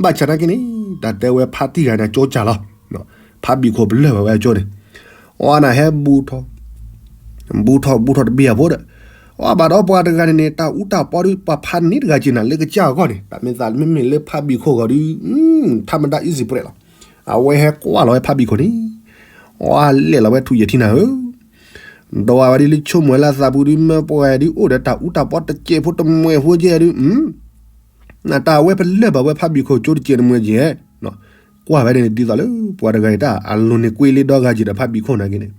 ဘၣ်ဆၣ်နာ်က့န့ၣ် တၢ်တဲဝဲဖးတံၢ်ဂၤန့ၣ်ကၠိကၢ်လီၤ, ဖးဘံၣ်ခိၣ်ပလၢၢ်ဘၣ်ဝဲအကၠိန့ၣ်, အီၤနၤဟဲဘူးထီၣ်, ဘူးထီၣ်ဘူးထီၣ်တဘ့ၣ်အဖိဒီး, အီၤဘၣ်ဒီးပှၤတဂၤန့ၣ်န့ၣ် တၢ်အူတၢ်ပီဒုး ပှၤဖးန့ၢ်တဂၤက့ၤနၤလၢကစၢ်အဂီၢ်န့ၣ် တၢ်မ့ၢ်သးမ့မ့ၢ်လၢဖးဘံၣ်ခိၣ်ဂီၤဒုး, ထါမတၤအံၤစံးပြဲးလီၤ, အဝဲဟဲကွၢ်လီၤဝဲဖးဘံၣ်ခိၣ်န့ၣ်, အီၤလဲၣ်လီၤဝဲထူၣ်ယဲၢ်ထံနၤဧၢ ဒီးအဝဲဒ်လၢဆိကမိၣ်ဝဲလၢသးပူၤဒုး မ့ၢ်ပှၤဒုးအိၣ်ဒီးတၢ်အူတၢ်ပီတစဲးဖိတမှဲးဖိကဲဒုး, နတၢ်ဝဲပလၢၢ်ဘၣ်ဝဲဖးဘံၣ်ခိၣ်ကၠိတစဲးတမှဲးကဲ, ကွၢ်ဝဲန့ၣ်ဒ်သိးလၢ ပှၤတဂၤအံၤတၢ်အလိၤန့ၣ်ကွ့လ့ဒီဂၤက့ၤဒီးဖးဘံၣ်ခိၣ်နာ်က့န့ၣ်,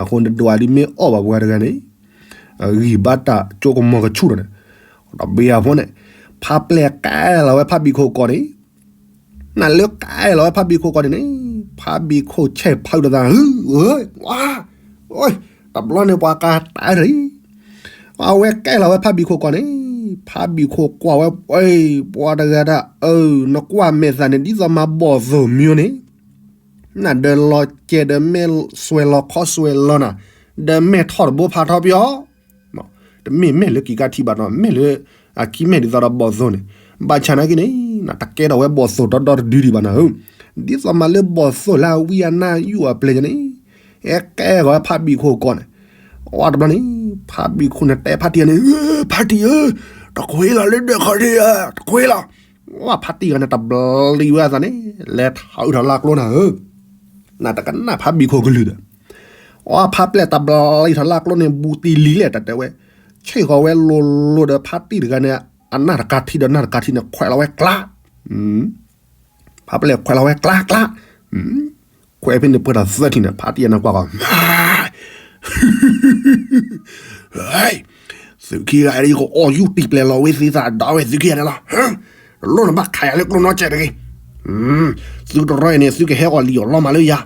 အဃိန့ၣ်ဒွးဒုးမ့ၢ်အီၣ်ဘၣ်ပှၤတဂၤန့ၣ်, အဂံၢ်ဘါတၢ်ကၠိကမီၤကဆူၣ်ဒီးန့ၣ်, တဘ့ၣ်အဖိန့ၣ်, ဖးပျဲၢ်ကဲလီၤဝဲဖးဘံၣ်ခိၣ်ကီးန့ၣ် နလၢကဲလီၤဝဲဖးဘံၣ်ခိၣ်ကီးန့ၣ်န့ၣ်, ဖးဘံၣ်ခိၣ်ဆဲးဖးတသး, ဝါ, တဘျီန့ၣ်ပှၤကၤတၢ်တရံး, အဝဲကဲလီၤဝဲဖးဘံၣ်ခိၣ်ကီးန့ၣ်, ဖးဘံၣ်ခိၣ်ကွၢ်ဝဲ, ပှၤတဂၤဒၣ်အၢ, နကွၢ်မဲာ်သးန့ၣ် ဒ်သိးမၤဘီၣ်သိၣ်မံၤန့ၣ်, နဒီးလီၤကဲဒီးမဲာ်စွဲးလီၤခီစွဲးလီၤနၤ, ဒီးမဲာ်ထီၣ်တဘိဖးထီပယီၤ တမ့ၢ်မဲာ်လၢက့ၤကါထံဘၣ်နီၤ, မဲာ်လၢအခံမဲာ်ဒ်သိးဒီးဘီၣ်သိၣ်န့ၣ်, ဘၣ်ဆၣ်နာ်က့န့ၣ်, တကဲထီၣ်ဝဲဘီၣ်သိၣ်ဒီဒီတဒုဒံးဘၣ်နၤဧၢ, ဒ်သိးမးလၢဘီၣ်သိၣ်လၢအဝံအနၢ်ယူၢ်အပျဲၢ်န့ၣ်, ဟဲကဲဂီၤဝဲဖးဘံၣ်ခိၣ်ကီးန့ၣ်, အဝဲတဘျီန့ၣ်, ဖးဘံၣ်ခိၣ်န့ၣ်တဲဖးတံၢ်န့ၣ်, ဖးတံၢ်ဧၢ, တကွ့လီၤလၢဒၢးခီဒံး, တကွ့လီၤ, ဝဲဖးတံၢ်ဂၤန့ၣ်တဘျီဝဲအသးန့ၣ်, လဲၤထီၣ်အုၣ်ထီၣ်လၢကျိနၤဧၢ နတကနၣ်ဖးဘံၣ်ခိၣ်ကလုၢ်ဒီး, အီၣ်ဖးပျဲၢ်တဘျီလံထီၣ်လၢကျိန့ၣ် ဘူးတံၢ်လံလဲၣ် တၢ်တဲဝဲ, ဆ့ၣ်ဃီၤဝဲလိၤလိၤဒီးဖါတံၢ်တဂၤန့ၣ် အနၢ်တကးထံဒီးနၢ်တကးထံန့ၣ် ခွဲးလီၤဝဲကျါ, ဖးပျဲၢ်ခွဲးလီၤဝဲကျါကျါ, ခွဲးဖဲန့ၣ်ပှဲၤထီၣ်သၢထံၣ်န့ၣ် ဖါတံၢ်အနၢ်ကွၢ်ကီး သုခံဂၤအံၤကအိၣ်ယူၢ်တံၢ်ပျဲၢ်လီၤဝဲသ့သးဒီးဝဲသုခံဂၤန့ၣ်လီၤ, တလိၣ်နဘၣ်ခးယၤလၢကျိနီတစဲးတဂ့ၤ, သုတရီအံၤန့ၣ် သုကဟဲအီၣ်လံာ်အီၣ်လီမးလၢယၤ,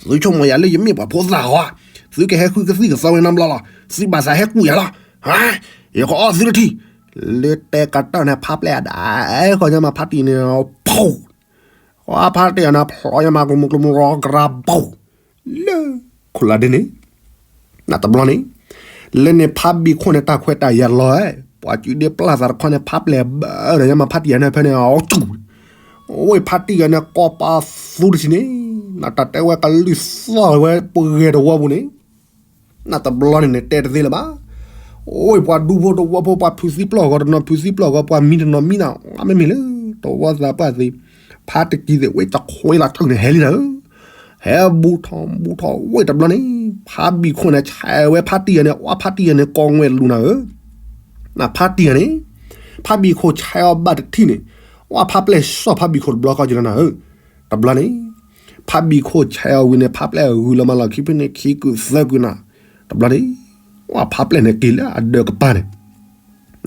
သုဆိကမိၣ်ယၤလၢယမ့ၢ်ပှၤဖိသၣ်ဧါ, သုကဟဲဃုကသံၣ်ကသီဝဲနီတဘျီလီၤ, သုဘၣ်သးဟဲကူၣ်ယၤလီၤ, ယကအီၣ်သုတထံၣ်, လၢတဲကတီၢ်န့ၣ် ဖးပျဲၢ်အဒၣ်ဃီညါမးဖါတံၢ်န့ၣ်, ဖး ဖါတံၢ်အနၢ်ဖျီညါမး ကျိမုကျိမုရီကရၤဘီၣ်, လၢခိၣ်လၢဒ်န့ၣ်, နတဘျီန့ၣ်, လၢန့ၣ်ဖးဘံၣ်ခိၣ်န့ၣ် တၢ်ခွဲးတၢ်ယာ်လီၤ, ပှၤစုဒ့ပျၢ်သးတခီန့ၣ် ဖးပျဲၢ်ဘၢဒီးညါမးဖါတံၢ်အနၢ်ဖဲန့ၣ်အီၤစူၣ်, အဝဲဖါတံၢ်အနၢ်ကိးပသူတထံၣ်န့ၣ်, နတၢ်တဲဝဲကလုၢ်သီၣ်ဝဲပဂဲၤတဝီပူၤန့ၣ် နတဘျီန့ၣ်န့ၣ် တဲတသ့လၢၤဘၣ်. အိၣ်ပှၤဒူဖိတဝီဖိ ပှၤဖုးသံပျီၢ်ဂီၤတနီၤ ဖုးသံပျီၢ်ဂီၤ ပှၤမံတနီၤမံနၤ မ့မ့ၢ်လၢ တဝီသးပှၢ်သ့ၣ် ဖါတကံၤသ့ၣ် ဝဲတခွဲလီၤထုးန့ၣ် ဟဲလံနၤဧၢ, ဟဲဘူးထီၣ်ဘူးထီၣ်ဝဲတဘျီန့ၣ် ဖါဘံၣ်ခိၣ်န့ၣ် ဆဲးဝဲဖါတံၢ်အနၢ် အီၣ်ဖါတံၢ်အနၢ် ကိးငွဲၢ်လူၤနၤဧၢ. နဖါတံၢ်အနၢ်န့ၣ် ဖါဘံၣ်ခိၣ်ဆဲးအီၤဘၣ်တထံၣ်န့ၣ် အီၣ်ဖါပျဲၢ်စီၣ်ဖါဘံၣ်ခိၣ်တဘျီဃီကလီနၤဧၢ. တဘျီန့ၣ် ဖါဘံၣ်ခိၣ်ဆဲးအီၤဝံၤန့ၣ် ဖါပျဲၢ်ဂုၤလီၤမးလီၤခံဖဲန့ၣ် ခံကုာ်သၢကုာ်နၤ. တဘျီန့ၣ် အီၣ်ဖါပျဲၢ်န့ၣ် က့ၤလၢအဒၢးကပၤန့ၣ်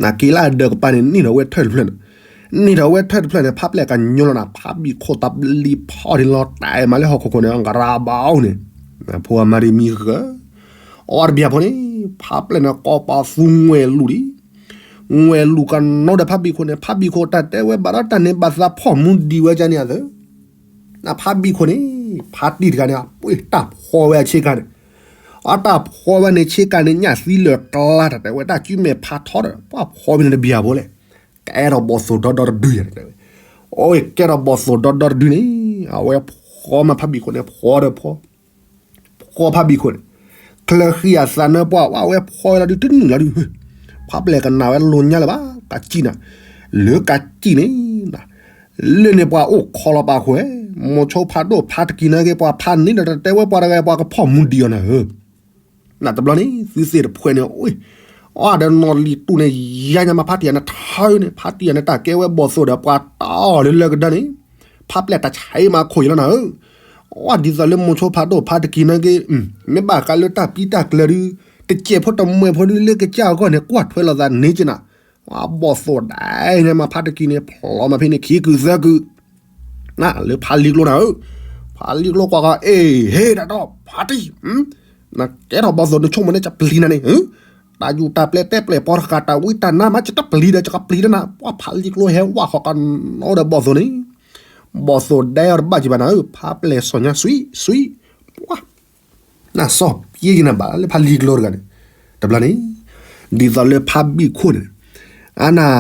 နက့ၤလၢအဒၢးကပၤန့ၣ် နံၣ်ထီၣ်ဝဲထၢၣ်တဖျၢၣ်န့ၣ်, နံၣ်ထီၣ်ဝဲထၢၣ်တဖျၢၣ်န့ၣ် ဖါပျဲၢ်ကညီလီၤနၤ ဖါဘံၣ်ခိၣ်တဘျီဖီၣ်ဒံးလီၤတၢ်အံၤမးလၢဟီၣ်ခိၣ်ခိၣ်န့ၣ် ကရၤဘီန့ၣ်, ဖိအမါဒ်မံဃၢၤ, အီၣ်တဘျီဖိန့ၣ် ဖါပျဲၢ်န့ၣ် ကိးပသူငွဲၢ်လူၤဒံး ငွဲၢ်လူၤကနိဒီးဖါဘံၣ်ခိၣ်န့ၣ် ဖါဘံၣ်ခိၣ်တၢ်တဲဝဲဘၣ်ဒီးတၢ်န့ၣ် ဘၣ်သးဖီၣ်မူဒံးဝဲကန့ၣ်အသၢ နဖါဘံၣ်ခိၣ်န့ၣ် ဖါတံၢ်တဂၤန့ၣ် အပှ့ၤတၢ်ဖီဝဲအဆ့ကၤန့ၣ်, အတၢ်ဖီဝဲန့ၣ်ဆ့ကၤန့ၣ် ညၣ်သံလၢာ်ကျါတၢ်တဲဝဲ တၢ်စုမဲာ်ဖးထီဒီး ပှၤဖီဝဲန့ၣ်တဘျီဖိလဲၣ်, ကဲထီၣ်ဘီၣ်သိၣ်ဒီဒီတဒုယၤတဲဝဲ, အိၣ်ကဲထီၣ်ဘီၣ်သိၣ်ဒီဒီတဒုန့ၣ် အဝဲဖီမးဖါဘံၣ်ခိၣ်န့ၣ် ဖီဒီးဖီ ဖီဖါဘံၣ်ခိၣ်န့ၣ်, ချၢဃံအသးနၢပှၢ် ဝဲဖီဝဲလီၤဒုးတနုာ်လီၤဒုး, ဖါပျဲၢ်ကနၣ်ဝဲလိာ်ညါလၢၤဘၣ် ကစံၣ်နၤ, လၢကစံၣ်န့ၣ်, လၢန့ၣ်ပှၤအိၣ်ခိးလီၤပာ်ဃုာ်, မိၤဆိဖးဒိၣ်ဖါတကံၤနာ်က့ ပှၤဖးန့ၣ်ဒီးတတဲဝဲပှၤတဂၤ ပှၤကဖီၣ်မူဒံးအီၤနၤဧၢ. နတဘျီန့ၣ် သုသ့ၣ်တဖှဲးန့ၣ် အိၣ်, အီၣ်ဒီးနီၢ်လံၤတူၢ်န့ၣ် ယါညါမးဖါတံၢ်အနၢ်ထါန့ၣ် ဖါတံၢ်အနၢ်တၢ်ကဲဝဲဘီၣ်သိၣ်ဒီး ပှၤတၢ်အီၣ်လၢလၢကဒါန့ၣ်, ဖါပျဲၢ်တၢ်ဆဲးမးခိၣ်ယလီၤနၤဧၢ. အီၣ်ဒ်သိးလၢမိၤဆိဖးဒိၣ်ဖါတကံၤနာ်က့, မ့ၢ်ဘၣ်ဃးလၢတၢ်ပံတၢ်ကျၢၤဒုး, တစဲးဖိတမှဲၤဖိဒုးလၢကစၢ်အဂီၢ်န့ၣ် ကွၢ်ထွဲလိာ်သးန့ၣ်က့နၤ, ဘီၣ်သိၣ်ဒဲညါမးဖါတကံၤန့ၣ် ဖျီမးဖဲန့ၣ်ခံကုာ်သၢကုာ် နလၢဖးလံၤကျိနၤဧၢ, ဖးလံၤကျိကွၢ်ဃီ အ့ၣ် ဟ့ၣ်တၢ်ဒီးဖါတံၢ်, နကဲထီၣ်ဘီၣ်သိၣ်နဆိကမိၣ်န့ၣ် ကပျံၤနၤန့ၣ်, တၢ်ယူၢ်တၢ်ပျဲတဲပျဲၢ်ပီတဃာ်တၢ်ဝံတၢ်နါမး ကတပျံၤဒီး ကပျံၤတနၤ, ပှၤဖးလံၤကျိဟဲဝၣ်ဃီကနီဒီးဘီၣ်သိၣ်န့ၣ်, ဘီၣ်သိၣ်ဒဲအီၤတဘၣ်ကံဘၣ်နၤဧၢ, ဖးပျဲၢ်စီၤညါ စွံ စွံ, ပှၤ နစီၣ်ပျဲက့နၤဘၣ်လၢဖးလံၤကျိတဂၤန့ၣ်, တဘျီန့ၣ်, ဒ်သိးလၢဖးဘံၣ်ခိၣ်န့ၣ်, အနၢ်,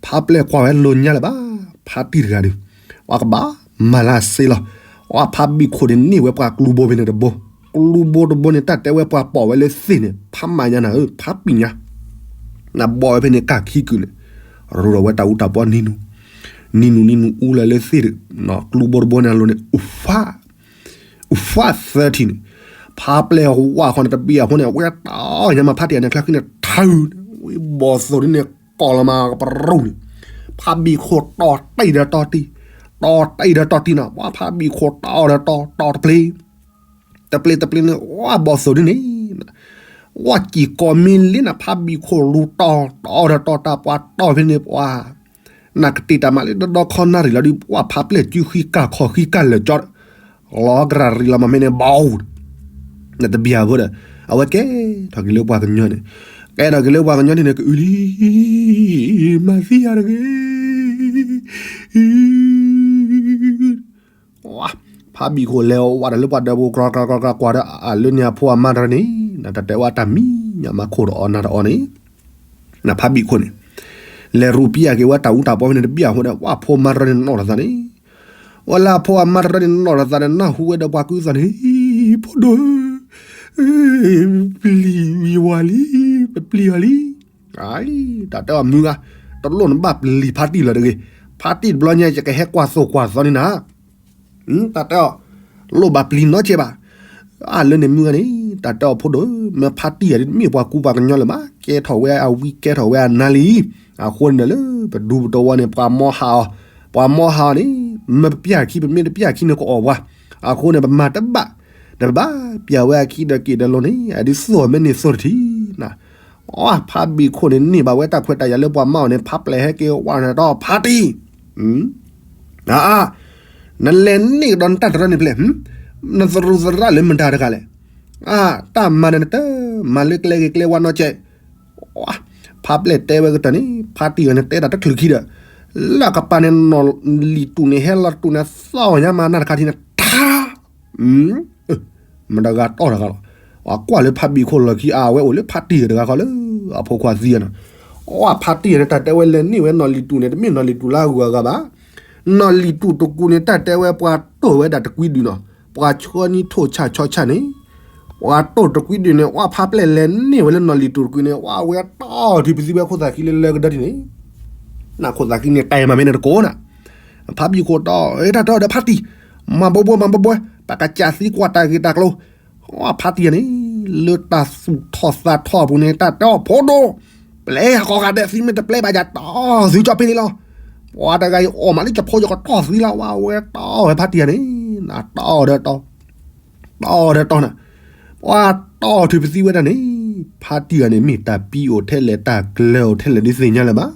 ဖးပျဲၢ်ကွၢ်ဝဲလိာ်ညါလၢၤဘၣ်, ဖါတံၢ်တဂၤဒုး, ပှၤကဘၣ်မၤလၢစ့လီၤ, အီၣ်ဖးဘံၣ်ခိၣ်န့ၣ် န့ၢ်ဝဲပှၤကျူဘိဖဲန့ၣ်တဘိ, ကျူဘိတဘိန့ၣ် တၢ်တဲဝဲပှၤပိာ်ဝဲလၢသ့ၣ်န့ၣ် ဖးမၤညါနၤဧၢ ဖးပံၤညါ, နဘီဝဲဖဲန့ၣ်ကၢ်ခံကုာ်န့ၣ်, ရိဒီးဝဲတၢ်အူတၢ်ပီနံၤနူၤ, နံၤနူၤနံၤနူၤအူလၢလၢသ့ၣ်, ကျူဘိတဘိန့ၣ်အလိၤန့ၣ် အူဖး အူဖးသၢထံၣ်န့ၣ်, ဖးပျဲၢ်ဝၣ်ဃီန့ၣ်တဘံၣ်အဃိန့ၣ် အဝဲတၢ်အီၣ်ညါမးဖါတံၢ်အနၢ်ချါဃံန့ၣ် ထၢ, ဝံဘီၣ်သိၣ်ဒ်န့ၣ် ကိးလီၤမးကပရူၢ်န့ၣ်, ဖးဘံၣ်ခိၣ်တီၢ်တံၢ်ဒီးတီၢ်တံၢ်, တီၢ်တံၢ်ဒီးတီၢ်တံၢ်နၤ, ပှၤဖးဘံၣ်ခိၣ်တီၢ်ဒီးတီၢ် တီၢ်တပျ့ၤ တပျ့ၤတပျ့ၤန့ၣ် ဝၣ်ဘီၣ်သိၣ်ဒ်န့ၣ်, ဝၣ်စံၣ်ကိးမံလ့နၤ ဖးဘံၣ်ခိၣ်လူၤတီၢ် တီၢ်ဒီးတီၢ်တၢ်ပှၤတီၢ်ဖဲန့ၣ်ပှၤ, နကတ့ၢ်တၢ်မၤလၢဒီဒီခီနၣ်ရံၣ်လီၤဒုး ပှၤဖးပျဲၢ်စုဃံကၢ်ခီၣ်ဃံကၢ်လၢာ်ကၠီ, လီၤကရၢ်ရံၣ်လီၤမးမ့ၢ်န့ၣ်ဘီၣ်, နတဘံၣ်အဘိဒီး, အဝဲကဲထီၣ်က့ၤလၢပှၤကညီန့ၣ်, ကဲထီၣ်က့ၤလၢပှၤကညီန့ၣ်န့ၣ် ကအုလံ, မၤသံယၤတဂ့ၤ ဖးဘံၣ်ခိၣ်လဲၤဝဲဒီးလၢပှၤဒၢးပူၤ ကြၢးကြၢးကြၢးကွၢ်ဒီးအလၢန့ၣ်အဖိအမါတရၢန့ၣ်, နတတဲဝဲတၢ်မံၤညါမးခိၣ်ဒီးအီၤနၤဒီးအီၤန့ၣ်, နဖးဘံၣ်ခိၣ်န့ၣ်, လဲၤရူးပံယာ်က့ၤဝဲတၢ်အူတၢ်ပီဖဲန့ၣ်တဘံၣ်အဃိဒီး ဝၣ်ဖိမါတရၢန့ၣ်နီၣ်ထီၣ်သးန့ၣ်, ဝဲလၢအဖိအမါတရၢန့ၣ်နီၣ်ထီၣ်သးန့ၣ် နၢ်ဟူဝဲဒီးပှၤကုသီၣ်န့ၣ်, ဖိဒိၣ်ဧၢ ပျံၤဝဲလံ, ပပျံၤအီၤလံ, တၢ်တဲအီၤမုၢ်ဂၤ, တလိၣ်နဘၣ်ပျံၤဖါတံၢ်လၢၤတဂ့ၤ, ဖါတံၢ်တဘျီညါ ယကဟဲကွၢ်သိၣ်ကွၢ်သီန့ၣ်နၤ တၢ်တဲအီၤ, လိၣ်ဘၣ်ပျံၤနီတစဲးဘၣ်. အလၢန့ၣ်မုၢ်ဂၤန့ၣ် တၢ်တဲအီၤဖိဒိၣ်ဧၢ, မ့ၢ်ဖါတံၢ်ဂၤဒ်တမ့ၢ်ပှၤကူပှၤကညီလၢၤဘၣ်, ကဲထီၣ်ဝဲအဝံကဲထီၣ်ဝဲအနါလံ. အဃိန့ၣ်ဒီးလၢပဒူပတဝီန့ၣ် ပှၤမီဟးအီၤ, ပှၤမီဟးအီၤန့ၣ် မ့ၢ်ပပျၢ်အခံ ပမ့ၢ်တပျၢ်အခံန့ၣ်ကအိၣ်ပှၤ, အဃိန့ၣ် ပမၤတဘၣ်, ဒီးပဘၣ်ပျၢ်ဝဲအခံဒီးက့ၤဒီးလိၤန့ၣ် အဒ်သိးမ့ၢ်န့ၢ်သိးတထံၣ်နၤ. အဖါဘံၣ်ခိၣ်န့ၣ်န့ၢ်ဘၣ်ဝဲတၢ်ခွဲးတၢ်ယာ်လၢပှၤမီအီၤန့ၣ် ဖါပျဲၢ်ဟဲက့ၤဝဲန့ၣ်ဒီးဖါတံၢ် အါ, နလဲၤန့ၢ်ကဒီးနတၢ်တရၢန့ၣ်ဖဲလဲၣ်, နသရူးသရၣ်လၢမတၤတဂၤလဲၣ်, အါ, တၢ်မၤန့ၣ်နတမၤလၢကျဲဂ့ၤကျဲဝါနီတစဲး, ဖါပျဲၢ်တဲဝဲကတၢၢ်န့ၣ် ဖါတံၢ်ဂၤန့ၣ်တဲတၢ်တချုးခံဒီး လၢအကပၤန့ၣ် နီၢ်လံၤတူာ်န့ၣ် ဟဲလီၤတူာ်န့ၣ် သီၣ်ညါမၤနၢ်တခါထံန့ၣ် ထါ မတဂၤတီၢ်တဂၤလီၤ. အကွၢ်လၢဖါဘံၣ်ခိၣ်လီၢ်ခံ အဝဲအိၣ်လၢဖါတံၢ်တဂၤဃီလၢ အဖိခွါသံနီၤ. အဖါတံၢ်န့ၣ် တၢ်တဲဝဲလဲၤန့ၢ်ဝဲနီၢ်လံၤတူာ်န့ၣ် တမ့ၢ်နီၢ်လံၤတူာ်လၢအဂုၤအဂၤဘၣ်. နီၢ်လံၤတူာ်တကူန့ၣ် တၢ်တဲဝဲပှၤတိၢ်ဝဲဒၣ်တကွံဒုနီၤ, ပှၤဆှၢနံၤထိၣ်ဆၣ်ဆီဆၣ်န့ၣ်, ပှၤတိၢ်တကွံဒုန့ၣ် အဖါပျဲၢ်လဲၤန့ၢ်ဝဲလၢနီၢ်လံၤတူာ်တကူန့ၣ် အဝဲတီၢ်ထံပသံဝဲခိၣ်သးခံလၢလၢကဒၢထံန့ၣ် နခိၣ်သးခံန့ၣ် တၢ်အံၤမၤမ့ၢ်န့ၣ်တကိးနၤ, ဖါဘံၣ်ခိၣ်တီၢ် တၢ်တီၢ်ဒီးဖါတံၢ်, မၤဘိဘိမၤဘိဘိ, ပကစၢ်သံကွၢ်တၢ်ဂ့ၢ်တၢ်ကျိၤ, ဖါတံၢ်န့ၣ် လၢတၢ်သူၣ်ထီၣ်သးထီၣ်အပူၤန့ၣ် တၢ်တီၢ်ဖိဒိၣ်, ပျဲဟးဃီၤဂၤဒဲးသံမ့ၢ်တပျဲဘၣ်ယၤတီၢ်သံကၠီဖဲန့ၣ်လီၤ. ပှၤတဂၤအံၤအီၣ်မးလၢကဖိယကတီၢ်သံလီၤ ဝဲဝဲတီၢ်ဝဲဖါတံၢ်န့ၣ်, တီၢ်ဒီးတီၢ် တီၢ်ဒီးတီၢ်နၤ, ပှၤတီၢ်ထံပသံဝဲဒၣ်န့ၣ်, ဖါတံၢ်ဂၤန့ၣ် မ့ၢ်တၢ်ပံအိၣ်ထဲလဲၣ် တၢ်ကျၢၤအိၣ်ထဲလဲၣ် ဒုးသ့ၣ်ညါလၢၤဘၣ်.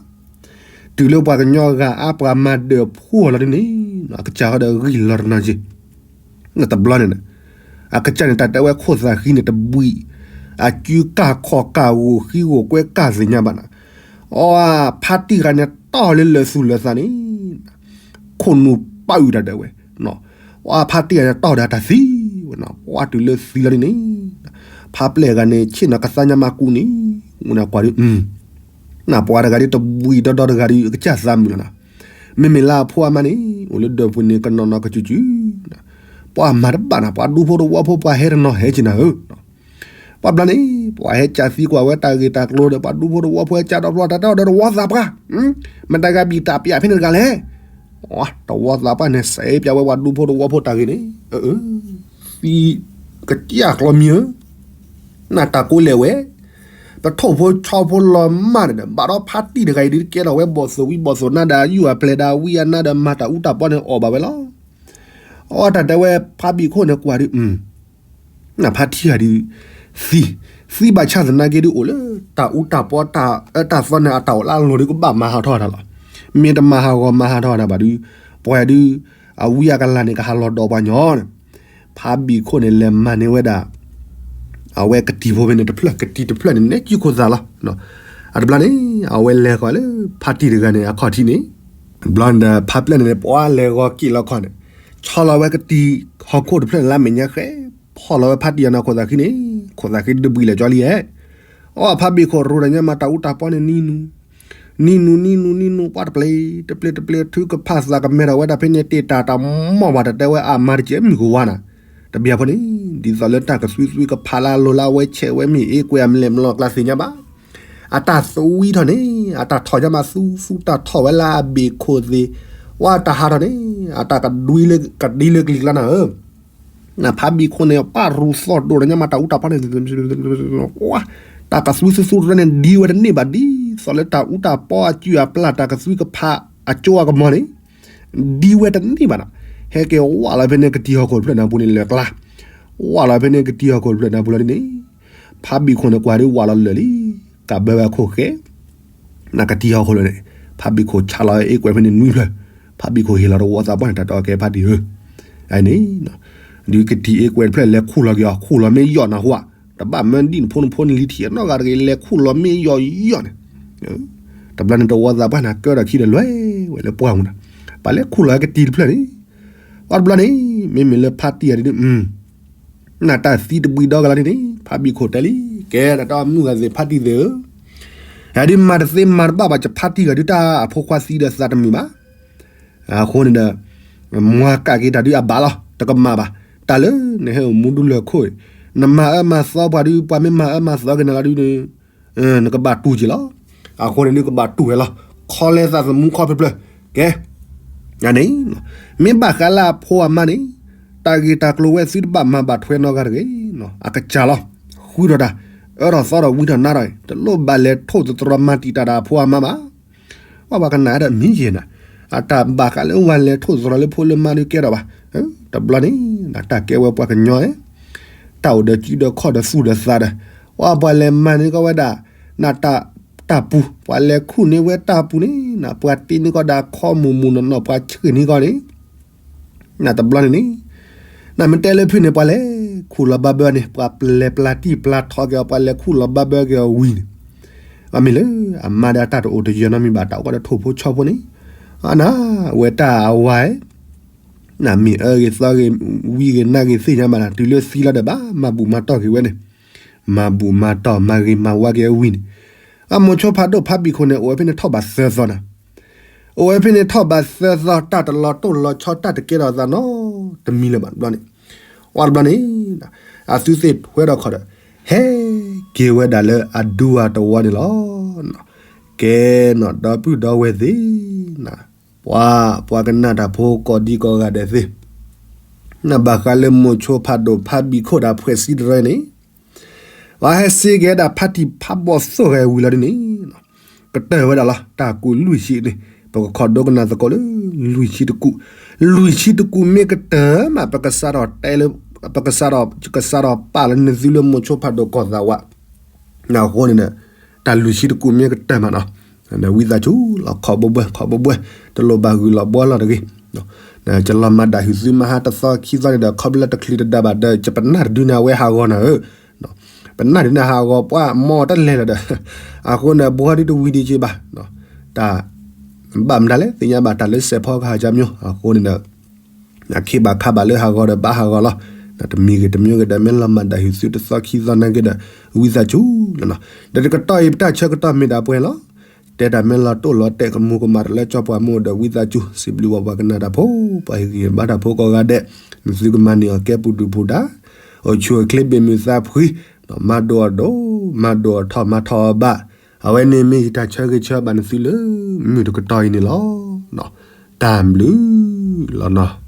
တုၤလၢပှၤကညီဂၤအါပှၤမၤဒၢးဖိလီၤဒ်န့ၣ်, အကစၢ်ဃီဒီးဂံၢ်လီၤတနီၤက့ၤ တဘျီန့ၣ်, အကစၢ်န့ၣ် တၢ်တဲဝဲခိၣ်သးဃံန့ၣ် တဘှံး, အကုကၢ်ခီၣ်ကၢ်ဂိၢ်ဃံဂိၢ်ကွဲကၢ်သ့ၣ်ညါဘၣ်နၤ, အဖါတံၢ်ဂၤန့ၣ် တီၢ်လၢလၢာ်သူၣ်လၢာ်သးန့ၣ် ခိၣ်နူာ်ပာ်အုၣ်တၢ်ဒၢးဝဲ, အဖါတံၢ်ဂၤန့ၣ် တီၢ်ဒီးတၢ်သံဝဲနီၤ, ပှၤတုၤလၢသံလီၤဒ်န့ၣ်, ဖါပျဲၢ်ဂၤန့ၣ် ဆ့ၣ်နီၤကသါညါမးကူန့ၣ်, ဝဲနကွၢ်ဒ် နပှၤတဂၤဒ်တဘှံးဒီဒီတဂၤဒ် ကစၢ်သးမုာ်လီၤနၤ, မ့မ့ၢ်လၢအဖိအမါန့ၣ် အိၣ်လၢဒၢးပူၤန့ၣ် ကနီၤနီၤကစုာ်စုာ်, ပှၤမၤတဘၣ်နၤ ပှၤဒူဖိတဝီဖိ ပှၤဟဲတနီၤဟဲက့ၤနၤဧၢ ပှၤဘျီန့ၣ် ပှၤဟဲကၢသံကွၢ်ဝဲတၢ်ဂ့ၢ်တၢ်ကျိၤဒီး ပှၤဒူဖိတဝီဖိဟဲကၢဒီဖျီတၢ်တဲအီၤဒီးတဝီသးပှၢ်, မတၤဂၤဘံၣ်တၢ်ပျဲဖဲန့ၣ်တဂၤလဲၣ်, တဝီသးပှၢ်န့ၣ် စဲးပျဲဝဲပှၤဒူဖိတဝီဖိတၢ်ဂ့ၢ်န့ၣ်, သံကစၢ်ကျီမံၤဧၢ, နတၢ်ကိးလဲၣ်ဝဲ, ပထိၣ်ဖိဆီဖိလီၤမၢ်န့ၣ်ဒီး ဘၣ်ဒီးဖါတံၢ်တဂၤအံၤဒ်ကဲထီၣ်ဝဲဘီၣ်သိၣ်ဝံဘီၣ်သိၣ်နါဒီး အယူၢ်အပျဲၢ်ဒီးအဝံအနါဒီးမၤတၢ်အူတၢ်ပီန့ၣ်အီၣ်ဘၣ်ဝဲလီၤ. အတၢ်တဲဝဲဖါဘံၣ်ခိၣ်န့ၣ်ကွၢ်ဒ် နဖါတံၢ်ဂၤဒ် သံ, သံဘၣ်ဆၣ်သနာ်က့ဒ်အိၣ်လၢ တၢ်အူတၢ်ပီတၢ်အၢတၢ်သီန့ၣ် အတၢ်အိၣ်လၢအလီၢ်ဒ်ကဘၣ်မၤဟးထီၣ်တၢ်လီၤ. မ့ၢ်တမၤဟးဂီၤမၤဟးထီၣ်တၢ်ဘၣ်ဒ် ပှၤဒ် အဝံအကလၤန့ၣ် ကဟးလီၤဒီးပှၤညီန့ၣ်, ဖါဘံၣ်ခိၣ်န့ၣ် လဲၤမၤန့ၢ်ဝဲဒၣ် အဝဲကတံၤဖိဖဲန့ၣ်တဖျၢၣ် ကတံၤတဖျၢၣ်န့ၣ် နဲၣ်ကံၢ်ခိၣ်သးလီၤ. အတဘျီန့ၣ် အဝဲလဲၤဃီၤလၢ ဖါတံၢ်တဂၤန့ၣ် အခီၣ်ထံးန့ၣ်, ဘျီန့ၣ်ဒီးဖါပျဲၢ်န့ၣ် ပှၤလဲၤဂီၤက့ၤလီၤခီၣ်န့ၣ်, ဆီလီၤဝဲကတံၤဟီၣ်ခိၣ်တဖျၢၣ်န့ၣ် လၢမဲာ်ညါဃဲ, ဖီၣ်လီၤဝဲဖါတံၢ်အနီၢ်ခိၣ်သးခံန့ၣ်, ခိၣ်သးခံတဘှံးလၢာ်ကၠီလံဧဲ. အဖါဘံၣ်ခိၣ်ရိတၢ်ညါမၤတၢ်အူတၢ်ပီန့ၣ်နံၤနူၤ နံၤနူၤ နံၤနူၤ နံၤနူၤ ပှၤတပျ့ၤ တပျ့ၤ တပျ့ၤ ထုကဖၣ်သးကမဲထီၣ်ဝဲဒၣ်ဖဲန့ၣ် တ့ၢ်တၢ်တၢ်မီၢ်ဘၣ်တၢ်တဲဝဲအမၤတကဲမုၢ်ကဝါနၤ, တဘျီဖိန့ၣ် ဒ်သိးလၢတၢ်ကသွံသွံကဖးလၢအလိၤလၢအဝဲဆဲးဝဲမ့ၢ်အ့ၣ်ကွဲးအမလဲၣ်မလီၤကျါသ့ၣ်ညါဘၣ်. အတၢ်သွံထီၣ်န့ၣ် အတၢ်ထီၣ်ညါမးသူသူတၢ်ထီၣ်ဝဲလၢအဘ့ၣ်ခိၣ်သ့ၣ်, ဝဲတၢ်ဟးထီၣ်န့ၣ် အတၢ်ကဒွံလၢကဒံလၢကလံၤကျါနၤဧၢ နဖါဘံၣ်ခိၣ်န့ၣ် ပၢ်ရူၤသီၣ်ဒိၣ်တၢ်ညါမၤတၢ်အူတၢ်ပီန့ၣ်, တၢ်ကသွံသူသူတရၢန့ၣ် ဒ်ဝဲတန့ၢ်ဘၣ်ဒ်သိးလၢတၢ်အူတၢ်ပီအစုၣ်အပျၢ်တၢ်ကသွံကဖးအကၠိအကမီၤန့ၣ်, ဒ်ဝဲတန့ၢ်ဘၣ်နၤ, ဟဲက့ၤဝးလီၤဖဲန့ၣ်ကတံၤဟီၣ်ခိၣ်တဖျၢၣ်န့ၣ်အပူၤန့ၣ်လၢာ်ကျါ, ဝးလီၤဖဲန့ၣ်ကတံၤဟီၣ်ခိၣ်တဖျၢၣ်န့ၣ်အပူၤလီၤဒ်န့ၣ်, ဖါဘံၣ်ခိၣ်န့ၣ်ကွၢ်ဒ်ဝးလီၤလၢာ်လံ, ကးဘၢဝဲအခိၣ်ဃဲ နကတံၤဟီၣ်ခိၣ်လၢာ်န့ၣ်, ဖါဘံၣ်ခိၣ်ဆါလီၤအ့ၣ်ကွဲးဖဲန့ၣ်နွံဖျၢၣ်, ဖါဘံၣ်ခိၣ်ဟ့ၣ်လီၤတဝီသးပှၢ်န့ၣ် တၢ်တဲအီၤကဲဖါတံၢ်ဧၢ, အန့ၣ်, ဒ်ကတံၤအ့ၣ်ကွဲးတဖျၢၣ်လဲၤခူၣ်လီၤက့ၤအီၤ ခူၣ်လီၤမ့ၢ်ယီၢ်နၢ်ဟူဧါ, တဘၣ်မၢဒ်နဖိနဖိန့ၣ်လံထံၣ်နီတဂၤတဂ့ၤ လဲၤခူၣ်လီၤမ့ၢ်ယီၢ်ယီၢ်န့ၣ်, တဘျီန့ၣ်တဝီသးပှၢ်န့ၣ် ကၢထီၣ်ခံဒီးလွဲၢ်ဝဲလၢပှၢ်မူနၤ, ပှၤလဲၤခူၣ်လီၤကတံၤတဖျၢၣ်န့ၣ်, အတဘျီန့ၣ် မ့မ့ၢ်လၢဖါတံၢ်ဂၤဒ် နတၢ်သံတဘှံးဒီကလီၤဒ်န့ၣ် ဖါဘံၣ်ခိၣ်တဲလံ, ကဲနတၢ်မုၢ်ဂၤသ့ၣ်ဖါတံၢ်သ့ၣ်ဧၢ, ယၤဒ်မၤတသ့မၤတဘၣ်ဘၣ် ယဖါတံၢ်ဂၤဒ်တၢ်အဖိခွါသံဒီးသးတမုာ်ဘၣ်, အဃိန့ၣ်ဒီး မွၤကးက့ၤတၢ်ဒ်အဘၣ်လီၤ တကမၣ်ဘၣ်, တၢ်လၢနဟဲအိၣ်မူဒူလၢၢ်ခိၣ်အံၤ, နမၤအၢမၤသီပှၤဒ် ပှၤမ့ၢ်မၤအၢမၤသီက့ၤနၤလီၤဒ်န့ၣ် နကဘၣ်တူၢ်က့ၤလီၤ, အဃိန့ၣ်နကဘၣ်တူၢ်ဝဲလီၤ, ခီလဲသးသမူခီဖျိဖျၢၣ်, ကဲ, န့ၣ်, မ့ၢ်ဘၣ်ဃးလၢအဖိအမါန့ၣ်, တၢ်ဂ့ၢ်တၢ်ကျိၤဝဲသုတဘၣ်မၤဘၣ်ထွဲနီတဂၤတဂ့ၤ, အကစၢ်လီၤ. ဃုထီၣ်တၢ်, အၢထီၣ်သီထီၣ်ဝံထီၣ်နါထီၣ်, တလိၣ်ဘၣ်လဲၤထိၣ်သတြီၤမၤတံာ်တာ်တၢ်အဖိအမါဘၣ်. ပှၤကနၣ်ဒီးမံယဲၢ်နၤ, အတၢ်ဘၣ်ဃးလၢဝဲလဲၤထိၣ်သတြီၤလၢဖိလၢမါဒုးကဲထီၣ်ဘၣ်. တဘျီန့ၣ် တၢ်ကဲဝဲပှၤကညီဧၢ, တၢ်အိၣ်ဒီးစုဒီးခီၣ်ဒီးသူၣ်ဒီးသးဒီး, ပှၤလဲၤမၤန့ၢ်ကီးဝဲဒၣ် နတၢ်ပူၤ, ပှၤလဲၤခူၣ်န့ၢ်ဝဲတၢ်ပူၤန့ၣ် ပှၤတ့န့ၢ်ကီးဒၣ်ခီမူၢ်မူၢ်နီၢ်နီၢ် ပှၤဆှံန့ၢ်ကီးန့ၣ် နတဘျီန့ၣ်န့ၣ် နမ့ၢ်တဲလၢဖုၣ်န့ၣ် ပှၤလဲၤခူၣ်လီၤဘၣ်ဘၢန့ၣ် ပှၤလဲၤပျၢ်တံၢ်ပျၢ်ထီက့ၤအီၤ ပှၤလဲၤခူၣ်လီၤဘၣ်ဘၢက့ၤအီၤဝံၤန့ၣ်, အမ့ၢ်လၢအမါဒီးအတၢ်တအိၣ်တယၢၤနီတမံၤဘၣ် တၢ်အိၣ်ကီဒီးထိၣ်ဖိဆီဖိန့ၣ်, အနၢ်ဝဲတၢ်အဝၤဧၢ, နမ့ၢ်အၢဂ့ၤသီဂ့ၤ ဝံဂ့ၤနါဂ့ၤသ့ၣ်ညါဘၣ်နၤ တုၤလၢသံလီၤဒီးဘၣ်မၤဘူၣ်မၤတီၢ်က့ၤဝဲန့ၣ်, မၤဘူၣ်မၤတီၢ်မၤဂ့ၤမၤဝါက့ၤအဝံၤန့ၣ်, အမိၤဆိဖးဒိၣ်ဖးဘံၣ်ခိၣ်န့ၣ် အိၣ်ဝဲဖဲန့ၣ်ထီၣ်ဘးသၢသီနၤ အိၣ်ဝဲဖဲန့ၣ်ထီၣ်ဘးသၢသီ တၢ်တလီၤတိၢ်လီၤဆီ တၢ်တကဲထီၣ်သးနီတမံၤလၢၤဘၣ်တဘျီန့ၣ်, ဝံၤတဘျီန့ၣ် အသုသ့ၣ်ထွဲထီၣ်ခီၣ်ဒီး ဟဲက့ၤဝဲဒၣ်လၢအဒူအတဝီန့ၣ်လီၤ. ကဲနီၣ်ဒီပုၢ်ဒီဝဲၢ်သ့ၣ်, ပှၤ ပှၤကနၣ်တၢ်ဖိကိးဒံကိးဂၤဒဲးသ့ၣ်, နဘၣ်ဃးလၢမိၤဆိဖးဒိၣ်ဖးဘံၣ်ခိၣ်ဒီးဖှဲးစံတရၢန့ၣ် ပှၤဟဲစ့က့ၤဒၣ်ဖးတံၢ်ဖးဘီၣ်သိၣ်ဂဲၤဝံၤလီၤဒ်န့ၣ်, ကတၢၢ်ဝဲဒၣ်လီၤ တၢ်ကူးလွံၢ်ဆံန့ၣ်, ပကခီဒိကနၣ်သကိးလၢ လွံၢ်ဆံတကူး, လွံၢ်ဆံတကူးမ့ၢ်ကတၢၢ်မး ပကစးထီၣ်တဲလၢ ပကစးထီၣ် ကစးထီၣ်ပာ်လၢနသုလၢမိၤဆိဖးဒိၣ်ကီၢ်သးဝး, အဃိန့ၣ်ဒီး တၢ်လွံၢ်ဆံတကူးမ့ၢ်ကတၢၢ်မးနီၤ, ဝံသးစူၤလီၤ ခီဘိဘွဲ ခီဘိဘွဲ, တလိၣ်ဘၣ်ဂုာ်လီၤဘှီလီၤတဂ့ၤ ယလီၤမၤဒၣ်ဟုၣ်သုမဟါတသီခံသီန့ၣ်ဒီး ခီဖျိလၢတချုးတဒါဘၣ်ဒီး ယပနၢ်တဒုန့ၣ်အဝဲဟးဂီၤနၤဧၢ, ပနၢ်ဒုန့ၣ်ဟးဂီၤပှၤမီၢ်တလဲၤလၢၤဒီး, အဃိန့ၣ် ဘှီဒုတဝံၤဒံးက့ဘၣ်, တၢ် ဘၣ်မတၤလဲၣ် သ့ၣ်ညါဘၣ်တၢ်လၢစဲးဖီကဟးကၠါမၠိ အဃိန့ၣ်ဒီး အခ့ဘၣ်ခါဘၣ်လၢဟးဂီၤဒီးဘၣ်ဟးဂီၤလီၤ, တမံၤဂ့ၤတမံၤဂ့ၤဒီး မ့ၢ်လီၤမၤဒၣ်ဟုၣ်သုတသီခံသီနာ်က့ဒီး ဝံသးစူၤလီၤနီၤ, ဒီးတကတီၢ်အံၤ ပတၢ်ဆၢကတီၢ်မ့ၢ်ဒၣ်ပှဲၤလီၤ တဲတၢ်မ့ၢ်လီၤတိၢ်လီၤတဲာ်ကမူၤကမၣ်တၢ်လၢကၠီပှၤမ့ၢ်အိၣ်ဒီး ဝံသးစူၤ စံးဘျုးဘၣ်ပှၤကနၣ်တၢ်ဖိ ပှၤဟ့ၣ်ဂံၢ်ဘါတၢ်ဖိကိးဂၤဒဲး, နသုကမၤန့ၢ်အီၤကဲပူၤဒုၣ်ပူၤဒါ, အိၣ်ဆူၣ်အိၣ်ချ့ဘၣ်မုာ်သးဖှံ, မၤဒိၣ်အီၤဒိၣ်, မၤဒိၣ်အီၤထီၣ်မၤထီၣ်အီၤဘၣ်, အဝဲန့ၣ်မ့ၢ်ယတၢ်ဆၢဂ့ၤဆၢဘၣ်နသုလၢ မုၢ်တကတီၢ်အံၤန့ၣ်လီၤ. တၢ်ဘျုးလီၤနီၤ.